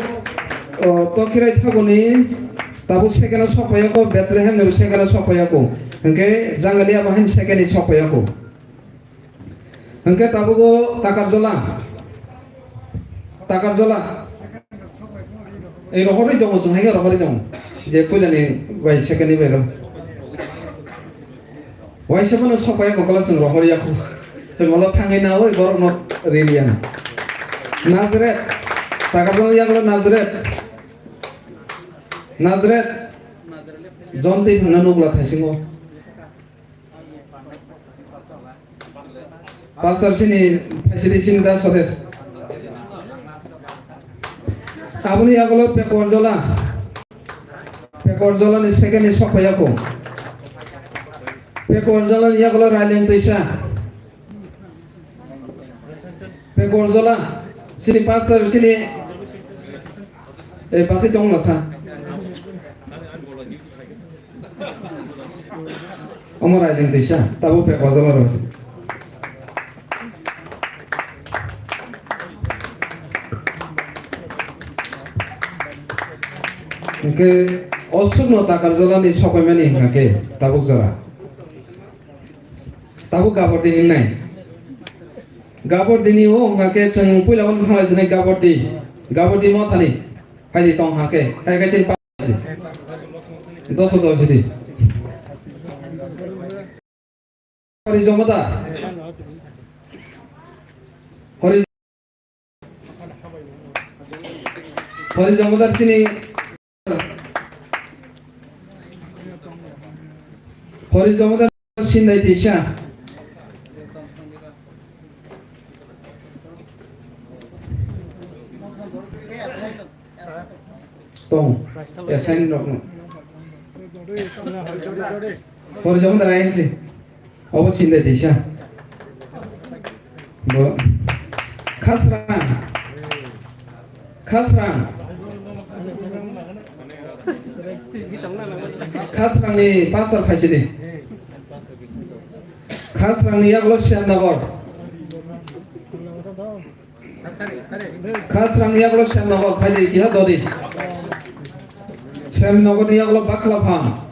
o, Tokirai thagoni tabuk second o sokphaiyako, Bethlehem ni bo second o sokphaiyako. Hingke Jangalia bahai second ni sokphaiyako. Hingke tabuk o Takarjola. Takarjola. Ei rohorwi tongo, chwng hai khe rohorwi tongo. Je puilani bai second ni bai rw. Waisa bono sokphaiyako, kola chwng rohorya khu. Chwng olo thangwi nawi borokno riliya. Nazareth. Takarjala yagulo Nazareth. Nazareth. Jontwi phangna nukla thaisingo. Pastor sini, phaisidi sini da Sodesh. Aboni yagulo Pekorjola. Pekorjola ni second ni sokphaiyako. Pekorjola ni yagulo Raileng Twisa. Pekorjola. Chini pastor, chini, eh, pastor tong lasa. Omo raiding tisa, tabuk pek ojol aro. Hingke o sukno takar jolani sokoimani hingkha khe tabuk jora. Tabuk gabor dini nai. Gabor dini o hingkha khe chwng puila o thanglai sinai gabor di. Gabor di mo thani. Phaidi tong hingkha khe. Hai khe chini pa-, doso dosi di. Hori Jomodar. Hori, Hori Jomodar sini. Hori Jomodar sini tisa. Tong. Assign rok no. Hori Jomodar ayang si. Obo sinde tisa. Bo. Khasrang. Khasrang. Khasrang ni pastor phaisidi. Khasrang ni yagulo Shyamnagar. Khasrang ni yagulo Shyamnagar phaidi kiha dodi. Shyamnagar ni yagulo Baklaphang.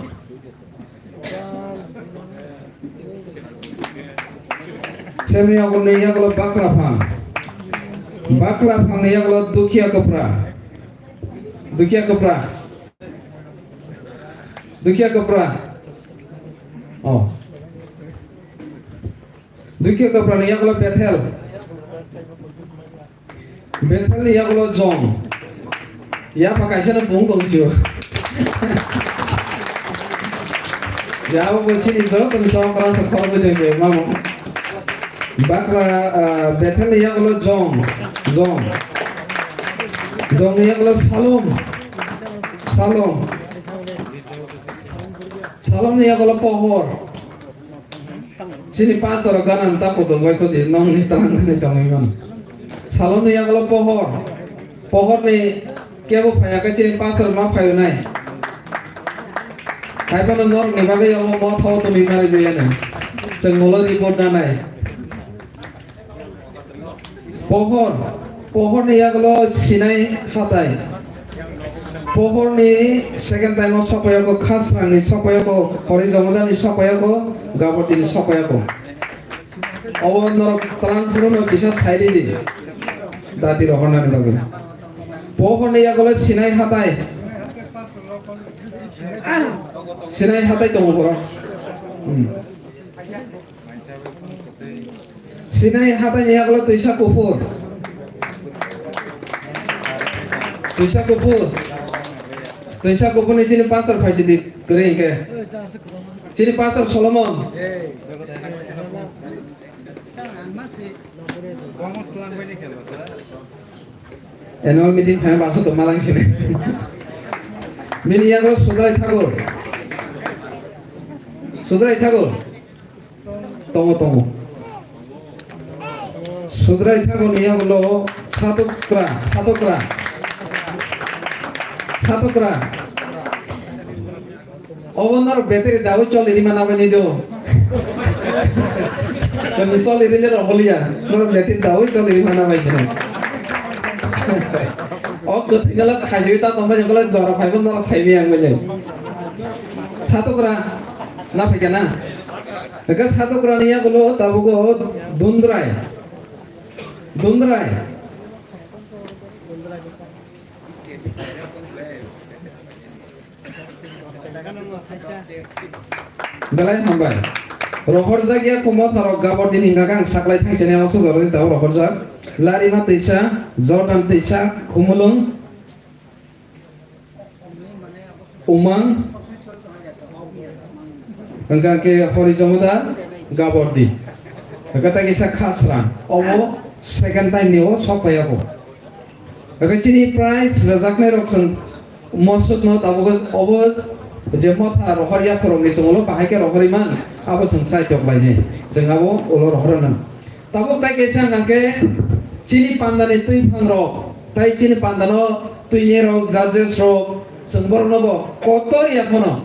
Shyamnagar ni yagulo Baklaphang. Baklaphang ni yagulo Dukhiya Kopra. Dukhiya Kopra. Dukhiya Kopra. Oh. Dukhiya Kopra ni yagulo Bethel. Bethel ni yagulo John. Ya pa kaisa no bung tong sio. Ya bo bo sini joto ni chong kara sa khoro bo de mamo. Bakra, ah, Bethel ni yagulo John. John. John ni yagulo Salom. Salom. Salom ni yagulo Pohor. Chini pastor ganan ta kotor bai koti nong ni tang ni tong ni man. Salom ni yagulo Pohor. Pohor ni kebo phaya khe chini pastor ma phayo nai. Hai phano norok ni bagwi omo mo tho to ni mari biyana. Chwng ulo report na nai. Pohor, Pohor ni yagulo Sinai hatai. Pohor ni second time o sokoyako, Khasrang ni sokoyako, Hori Jomodar ni sokoyako, Gabor Di ni sokoyako. Obo norok twlang phuru no kisa sai di di. Dati rohorna ni bagwi. Pohor ni yagulo Sinai hatai. Sinai hatai tongo borok. Hmm. Sinai hatai ni yagulo Twisa Kuphur. Twisa Kuphur. Twisa Kuphur ni chini pastor phaisidi kwrwi hinkhe. Chini pastor Solomon. Annual meeting khaina baso to malang sini. Bini yago Sudrai Thakur. Sudrai Thakur. Tongo, tongo. Sudrai Thakur ni yago lo Satokra, Satokra. Satokra. Obo norok battery dawi choli rima na bai ni do. Choli rina rok holiya. Norok battery dawi choli rima na bai ni. O kwthwi nala khaijwi ta tongbai jokla jora phaibo norok saimaya ang bai ni. Satokra na phaikha na. Eka Satokra ni yagulo tabugo Dundrai. Dundrai. Belai hambai. Rohorjak ya kumo tharo Gabor Dini hingka khe ang saklai thang chini amo sujaro ni tabo rohorjak. Larima Twisa, Jordan Twisa, Khumulwng, Umang, hingka khe Hori Jomodar, Gabor Di. Hingka tei kisa Khasrang. Obo second time ni o sok pai abo. Hingke chini prize rwjaknai rok chwng mosok no tabuk obo je motha rohor ya khoroknwi chwng ulo bahai khe rohorwi man abo chwng chaitok lainai chwng abo ulo rohor nang tabuk tai kaisa hingke Chini pandani twi phangrok, tai chini pandano twi nirok, judges rok, chwng borokno bo kotor ya phano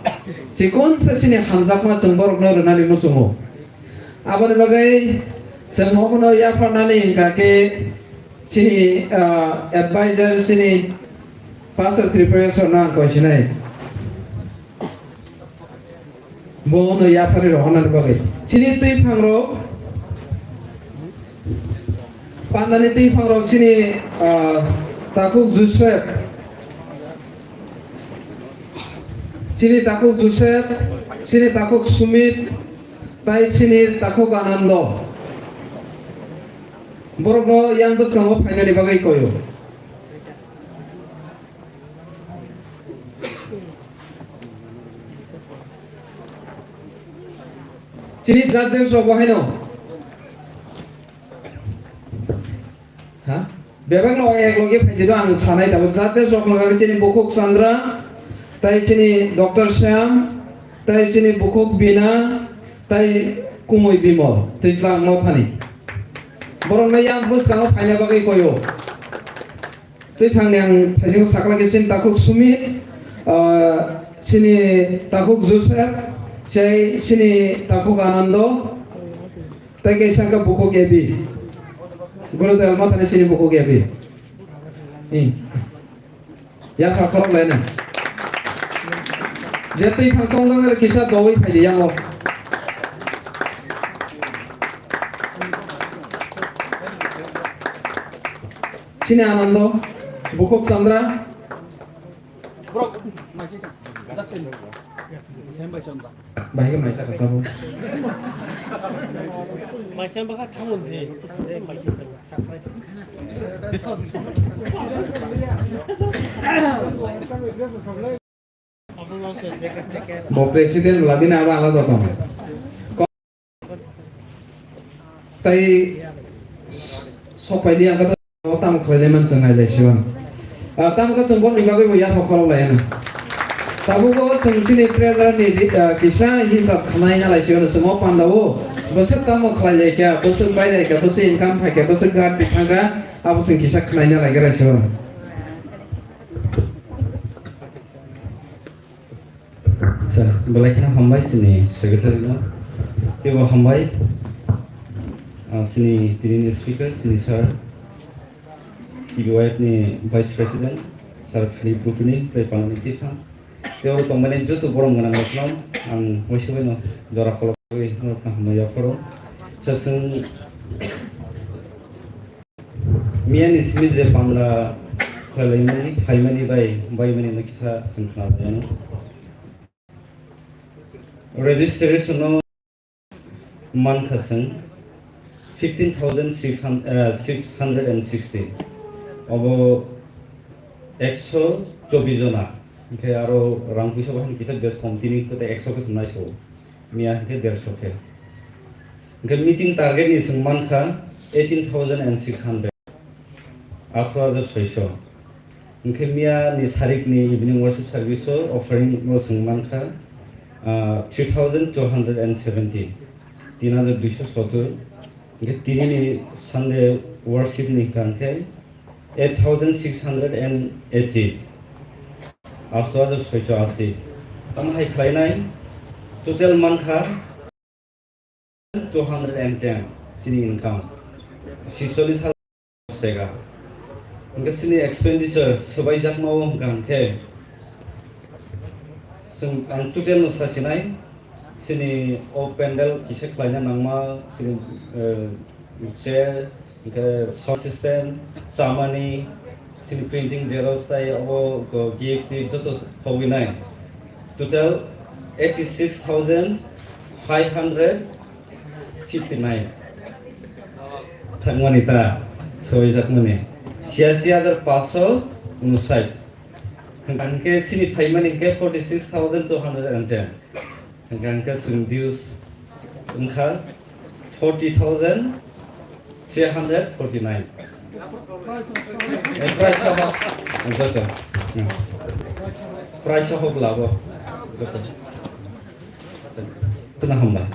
chikon se chini hamjakma chwng borokno rwnani muchungo. Aboni bagwi chwng omono yapharnani hwnkha khe chini, ah, advisor, chini pastor Tripureshwar no ang koi sinai. Bono yapharwi rohornani bagwi. Chini twi phangrok, pandani twi phangrok chini, ah, takhuk Joseph, chini takhuk Joseph, chini takhuk Sumit, tai chini takhuk Anando. Borokno yang bwskango phainani bagwi koyo. Chini judges rok bo haino. Ha? Bebak no ek loge phaidi do ang sanai tabo. Judges rok no chini bukhuk Chandra, tai chini Doctor Shyam, tai chini bukhuk Bina, tai kumui Bimol, twijlang no thani. Borok no yang bwskango phaina bagwi koyo. Twi phangni ang thaisingo sakla khe chini takhuk Sumit, ah, chini takhuk Joseph, chai chini takhuk Anando, tai kaisa khe bukhuk Ebi. Gurudel ma thani chini bukhuk Ebi. Hmm. Yapha khorok laina. Je twi phang tongjaknai kisa dogwi phaidi yango. Chini Anando, bukhuk Chandra. Bahai khe maisa kasa bo. Maisa baka thangon de. Bo president labina abo alada tong. Tai sokpaidi ang kata tamo khlainai man chwng nailai siwan. Ah, tamo khe chwng boni bagwi bo yapha khorok lai ano. Tabuk bo chwng chini treasurer ni, ah, kisa hisab khnai nalai siwan chwng o panda o. Bwswk tamo khlai lai kha, bwswk bai lai kha, bwswk income phai kha, bwswk gat bithang kha, abo chwng kisa khnai nalai gra siwan. Sir, belai kheno hambai chini secretary no. Teibo hambai, ah, chini tini ni speaker, chini sir, T B Y F ni vice president, sir Philip Rupini, tei panani tiphang. Tei oro tongmani joto borom gwnang rok no ang waisa bai no jora kolok bai no hambai yapharo. Sir, chwng Miyani simi je panda khwlaimani, phaimani bai baimani no kisa chwng khna lai ano. Registration no mankha chwng fifteen thousand six hundred, eh, six hundred and sixty. Obo ekso chobbish jona. Hwnkhe aro rang puisa bo haino kisa bes kom, tini kota ekso khe chwng naiso. Miya hwnkhe derso khe. Hwnkhe meeting target ni chwng mankha eighteen thousand and six hundred, atharo hajar soiso. Hwnkhe miya ni sarik ni evening worship service o offering no chwng mankha, ah, three thousand two hundred and seventy, tin hajar duiso sotur. Hwnkhe tini ni Sunday worship ni hwnkha hwnkhe eight thousand six hundred and eighty, asto hajar soiso asi. Tamo hai khlainai total mankha two hundred and ten chini income, sisollis hajar sega. Hwnkhe chini expenditure swbaijakmao hwnkha hwnkhe chwng ang total no sasinai, chini o pandal kisa khlaina nangma chini, eh, chair, hwnkhe sound system, chamani, chini printing xerox tai obo G X T joto sogwi nai. Total eighty six thousand five hundred fifty nine. Thangmani ta, sogwi jakmani. Siasi hajar paso unsai. Hwnkhe chini phaimani hwnkhe forty six thousand two hundred and ten. Hwnkhe hwnkhe chwng dues wngkha forty thousand three hundred forty nine. Eh, price soho, joto. Hmm. Price soho glabo. Joto. Tuna hambai.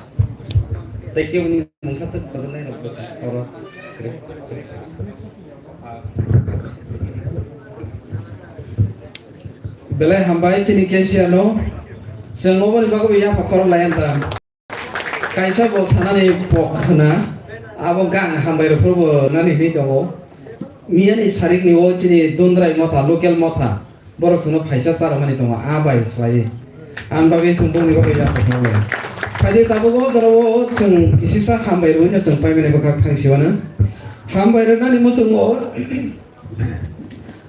Thank you, ni mungsa sik sadanai rok joto. Oro. Kre, kre. Belai hambai chini cashier no. Chwng oboni bagwi yapha khorok lai ta. Kaisa bo sanani pok khna. Abo gang hambai rok phuru bo nani hwnwi tongo. Miyani sarik ni o chini Dundrai motha, local motha. Borok chwngno phaisa charwmani tongo, a bai khlaiwi. Ang bagwi chwng bongni bagwi yapha khorok lai. Phaidi tabuk o jora o chwng kisisa hambai rwino chwng paimani bwkha thang siwano. Hambai rwnani muchungo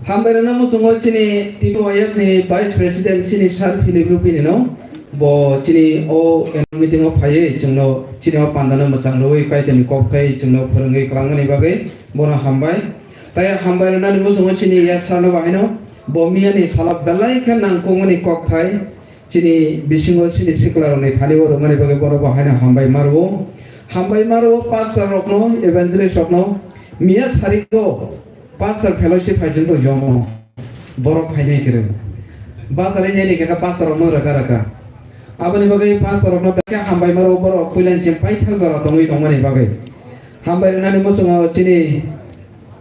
Hambai rwna muchungo chini T P Y F ni Vice President chini Sir Philip Rupini no bo chini o annual meeting o phaiwi chwngno chini o panda no mwchang rwui Kaitorni kok thai chwngno phwrwngwi kwlangmani bagwi bono hambai. Tai hambai rwnani muchungo chini ya sir no bahaino bo miyani salo belai khe nangkukmani kok thai. Chini bisingo chini siklarokni thani o rwmani bagwi bono bo haino hambai ma rwo. Hambai ma rwo pastor rokno, evangelist rokno. Miya sarigo pastor fellowship hai chwng tong jomo. Borok phainai kwrwi. Bazar wngnai ni khe pastor rokno rwkha rwkha. Aboni bagwi pastor rokno belai khe hambai ma rwo borok puilani simi paithak jora tongwi tongmani bagwi. Hambai rwnani muchungo chini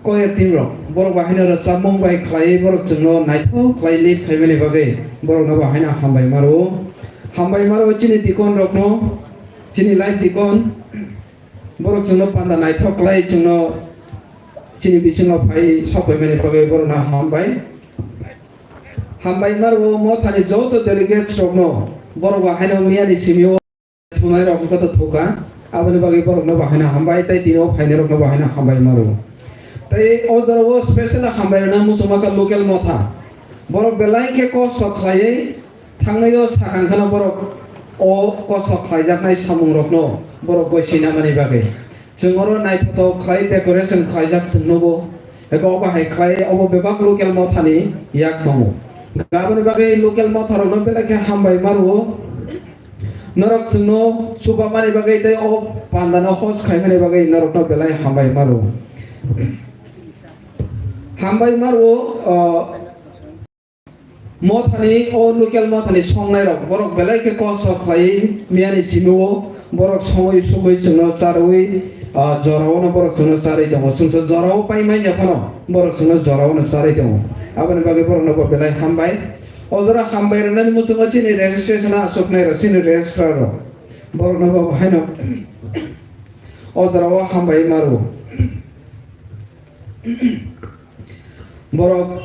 Choir team rok, borok bo haino rwchapmung bai khlaiwi borok chwngno naithok khlai lead khaimani bagwi borokno bo haino hambai ma rwo. Hambai ma rwo chini deacon rokno, chini live deacon, borok chwngno panda naithok khlai chwngno chini bisingo phai sok paimani bagwi borokno hambai. Hambai ma rwo mothani joto delegates rokno, borok bo haino miyani simi o Thungnai rok wngkha to thuka, aboni bagwi borokno bo haino hambai tei tini o phainai rokno bo haino hambai ma rwo. Tei o jora o special hambai rwna muchungma kha local motha. Borok belai khe kosto khlaiwi thangnai o sakang kheno borok o kosto khlaijaknai samung rokno borok goi sinamani bagwi. Chwng oro naithothok khlai decoration khlaijak chwng nugo. Eko obo hai khlai obo bebak local mothani yak tongo. Aboni bagwi local motha rokno belai khe hambai ma rwo. Norok chwngno chubamani bagwi tei o pandano host khaimani bagwi norokno belai hambai ma rwo. Hambai ma rwo, o, mothani, o local mothani songnairok, borok belai khe kosto khlaiwi miyani simi-o, borok songwi sugwi chwngno charwi, o, jorao no borok chwngno charwi tongo. Chwngsa jorao pai manya phano borok chwngno jorao no charwi tongo. Aboni bagwi borokno bo belai hambai. O jora hambai rwnani muchungo chini registration o achuknai rok, chini registrar rok. Borokno bo haino o jora o hambai ma rwo. Borok,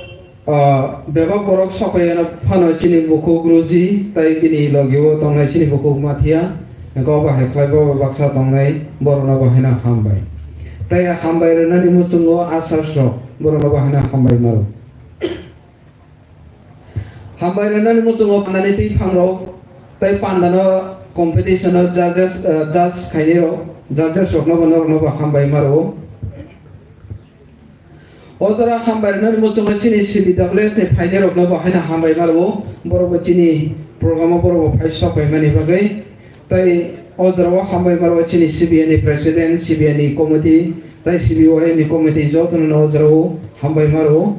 ah, bebak borok sokoyano phano chini bukhuk Ruji, tai bini logio tongnai chini bukhuk Mathiya, eko bo hai khlai bo baksa tongnai, borokno bo haino hambai. Tai hambai rwnani muchungo asas rok, borokno bo haino hambai ma rwo. Hambai rwnani muchungo pandani twi phangrok tei pandano competition o judges, eh, judge khainai rok, judges rokno bo norokno bo hambai ma rwo. O jora hambai rwnani muchungo chini C B W S ni phainai rokno bo haino hambai ma rwo. Borok bo chini program o borok bo phai sok paimani bagwi. Tei o jora o hambai ma rwo chini C B N ni president, C B N ni committee, tei C B Y M ni committee jotono no o jora o hambai ma rwo.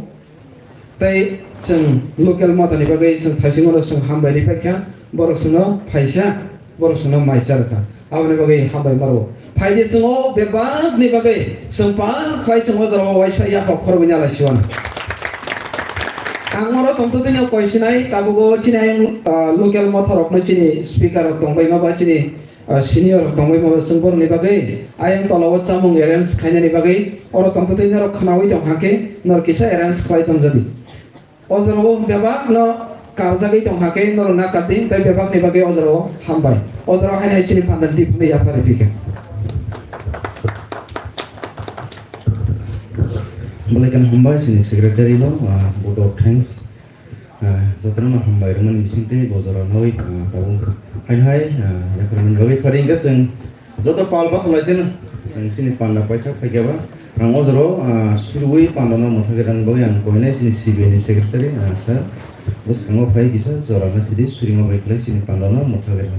Tei chwng local mothani bagwi chwng thaisingo no chwng hambai ri paikha, borok chwngno phaisa, borok chwngno mai cha rwkha. Aboni bagwi hambai ma rwo. Phaidi chwng o bebakni bagwi chwng pan khlai chwng o jora o waisa yaphak khoroknwi alai siwan. Ang oro tongtwtwino koi sinai, tabuk o chini ayang, ah, local motha rokno chini speaker rok tongbai ma ba chini ah, senior rok tongwi mano chwng borokni bagwi ayang tola o chamung arrange khainani bagwi oro tongtwtwi norok khwnawi tong hakhe norok kisa arrange khlai tong jadi. O jorao bebak no karjagwi tong hakhe norok na kati tei bebak ni bagwi o jorao hambai. O jorao haino chini panda ni phunwi yapharwi phikha. Belai kheno hambai chini secretary no, ah, vote of thanks. Ah, jotono no hambai rwmani bisingtwi bo jora nai, ah, tabuk hai hai, ah, yakarmani bagwi phari hwnkhe chwng joto pal bachalaisano chwng chini panda paithak phaikhe ba ang o jora, ah, suriwi pandano mwthagwi rwna bagwi ang koinai chini C B A ni secretary, ah, sir bwskango phai kisa jora no sidi surima bai khlai chini pandano mwthagwi rwna.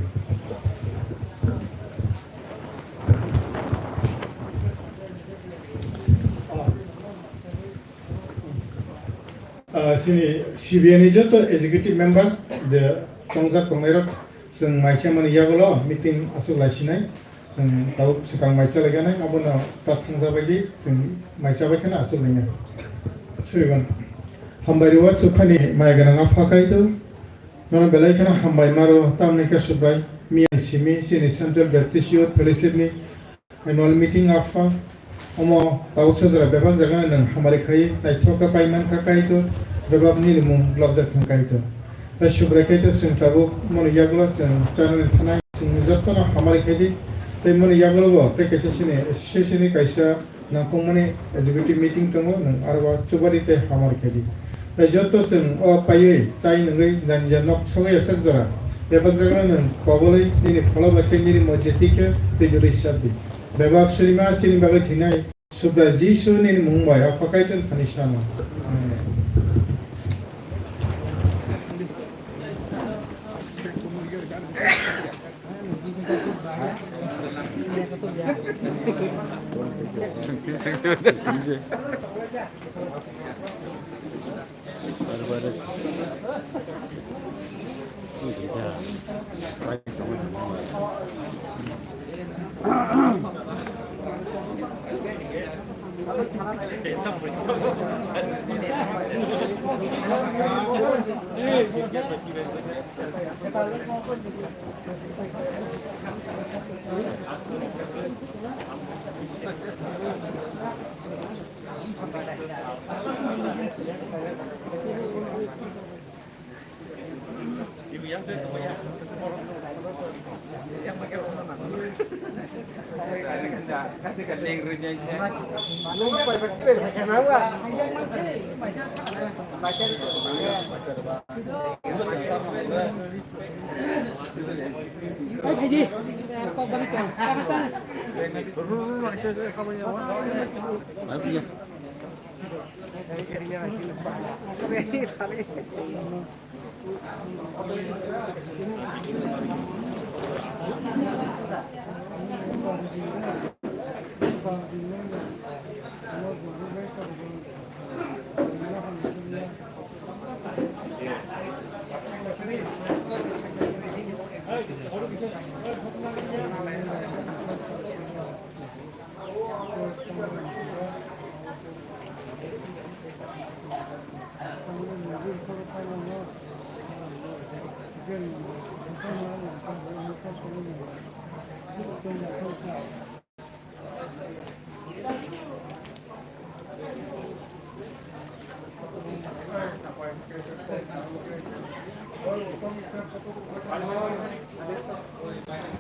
Ah, chini C B A ni joto executive member je tongjak tongnairok, chwng maisa mani yagulo meeting aswk lai sinai, chwng tabuk swkang maisa lai ganai, abono ta thangja bai di, chwng maisa bai kheno aswk lai nai. Suriban. Hambai rwwa chukhani mai gwnang Apha Kaitor, nono belai kheno hambai maro, tamni khe Subrai miya simi chini Central Baptist Youth Fellowship ni annual meeting Apha, omo tabuk sojra bebak jagano nwng hamari khai naithok khe pai mankha Kaitor, bebak nini mung lobjak thang Kaitor. Tai Subrai Kaitor chwng tabuk moni yagulo chwng chanani thanai chwng jotono hamari khai di, tei moni yagulo bo tei kaisa chini association ni kaisa nangkukmani executive meeting tongo, nwng aro o chubadi tei hamari khe di. Tai joto chwng o paiwi chai nungwi jani jani nok sogwi aswk jora. Bebak jagano nwng kobolwi nini phola bai khe nini moje twi khe twi jurwi sap di. Bebak surima chini bagwi thinai Subrai Jisu nini mung bai Apha Kaitor thani sama. Amen.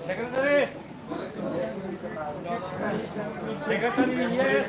Secretary. Secretary, yes.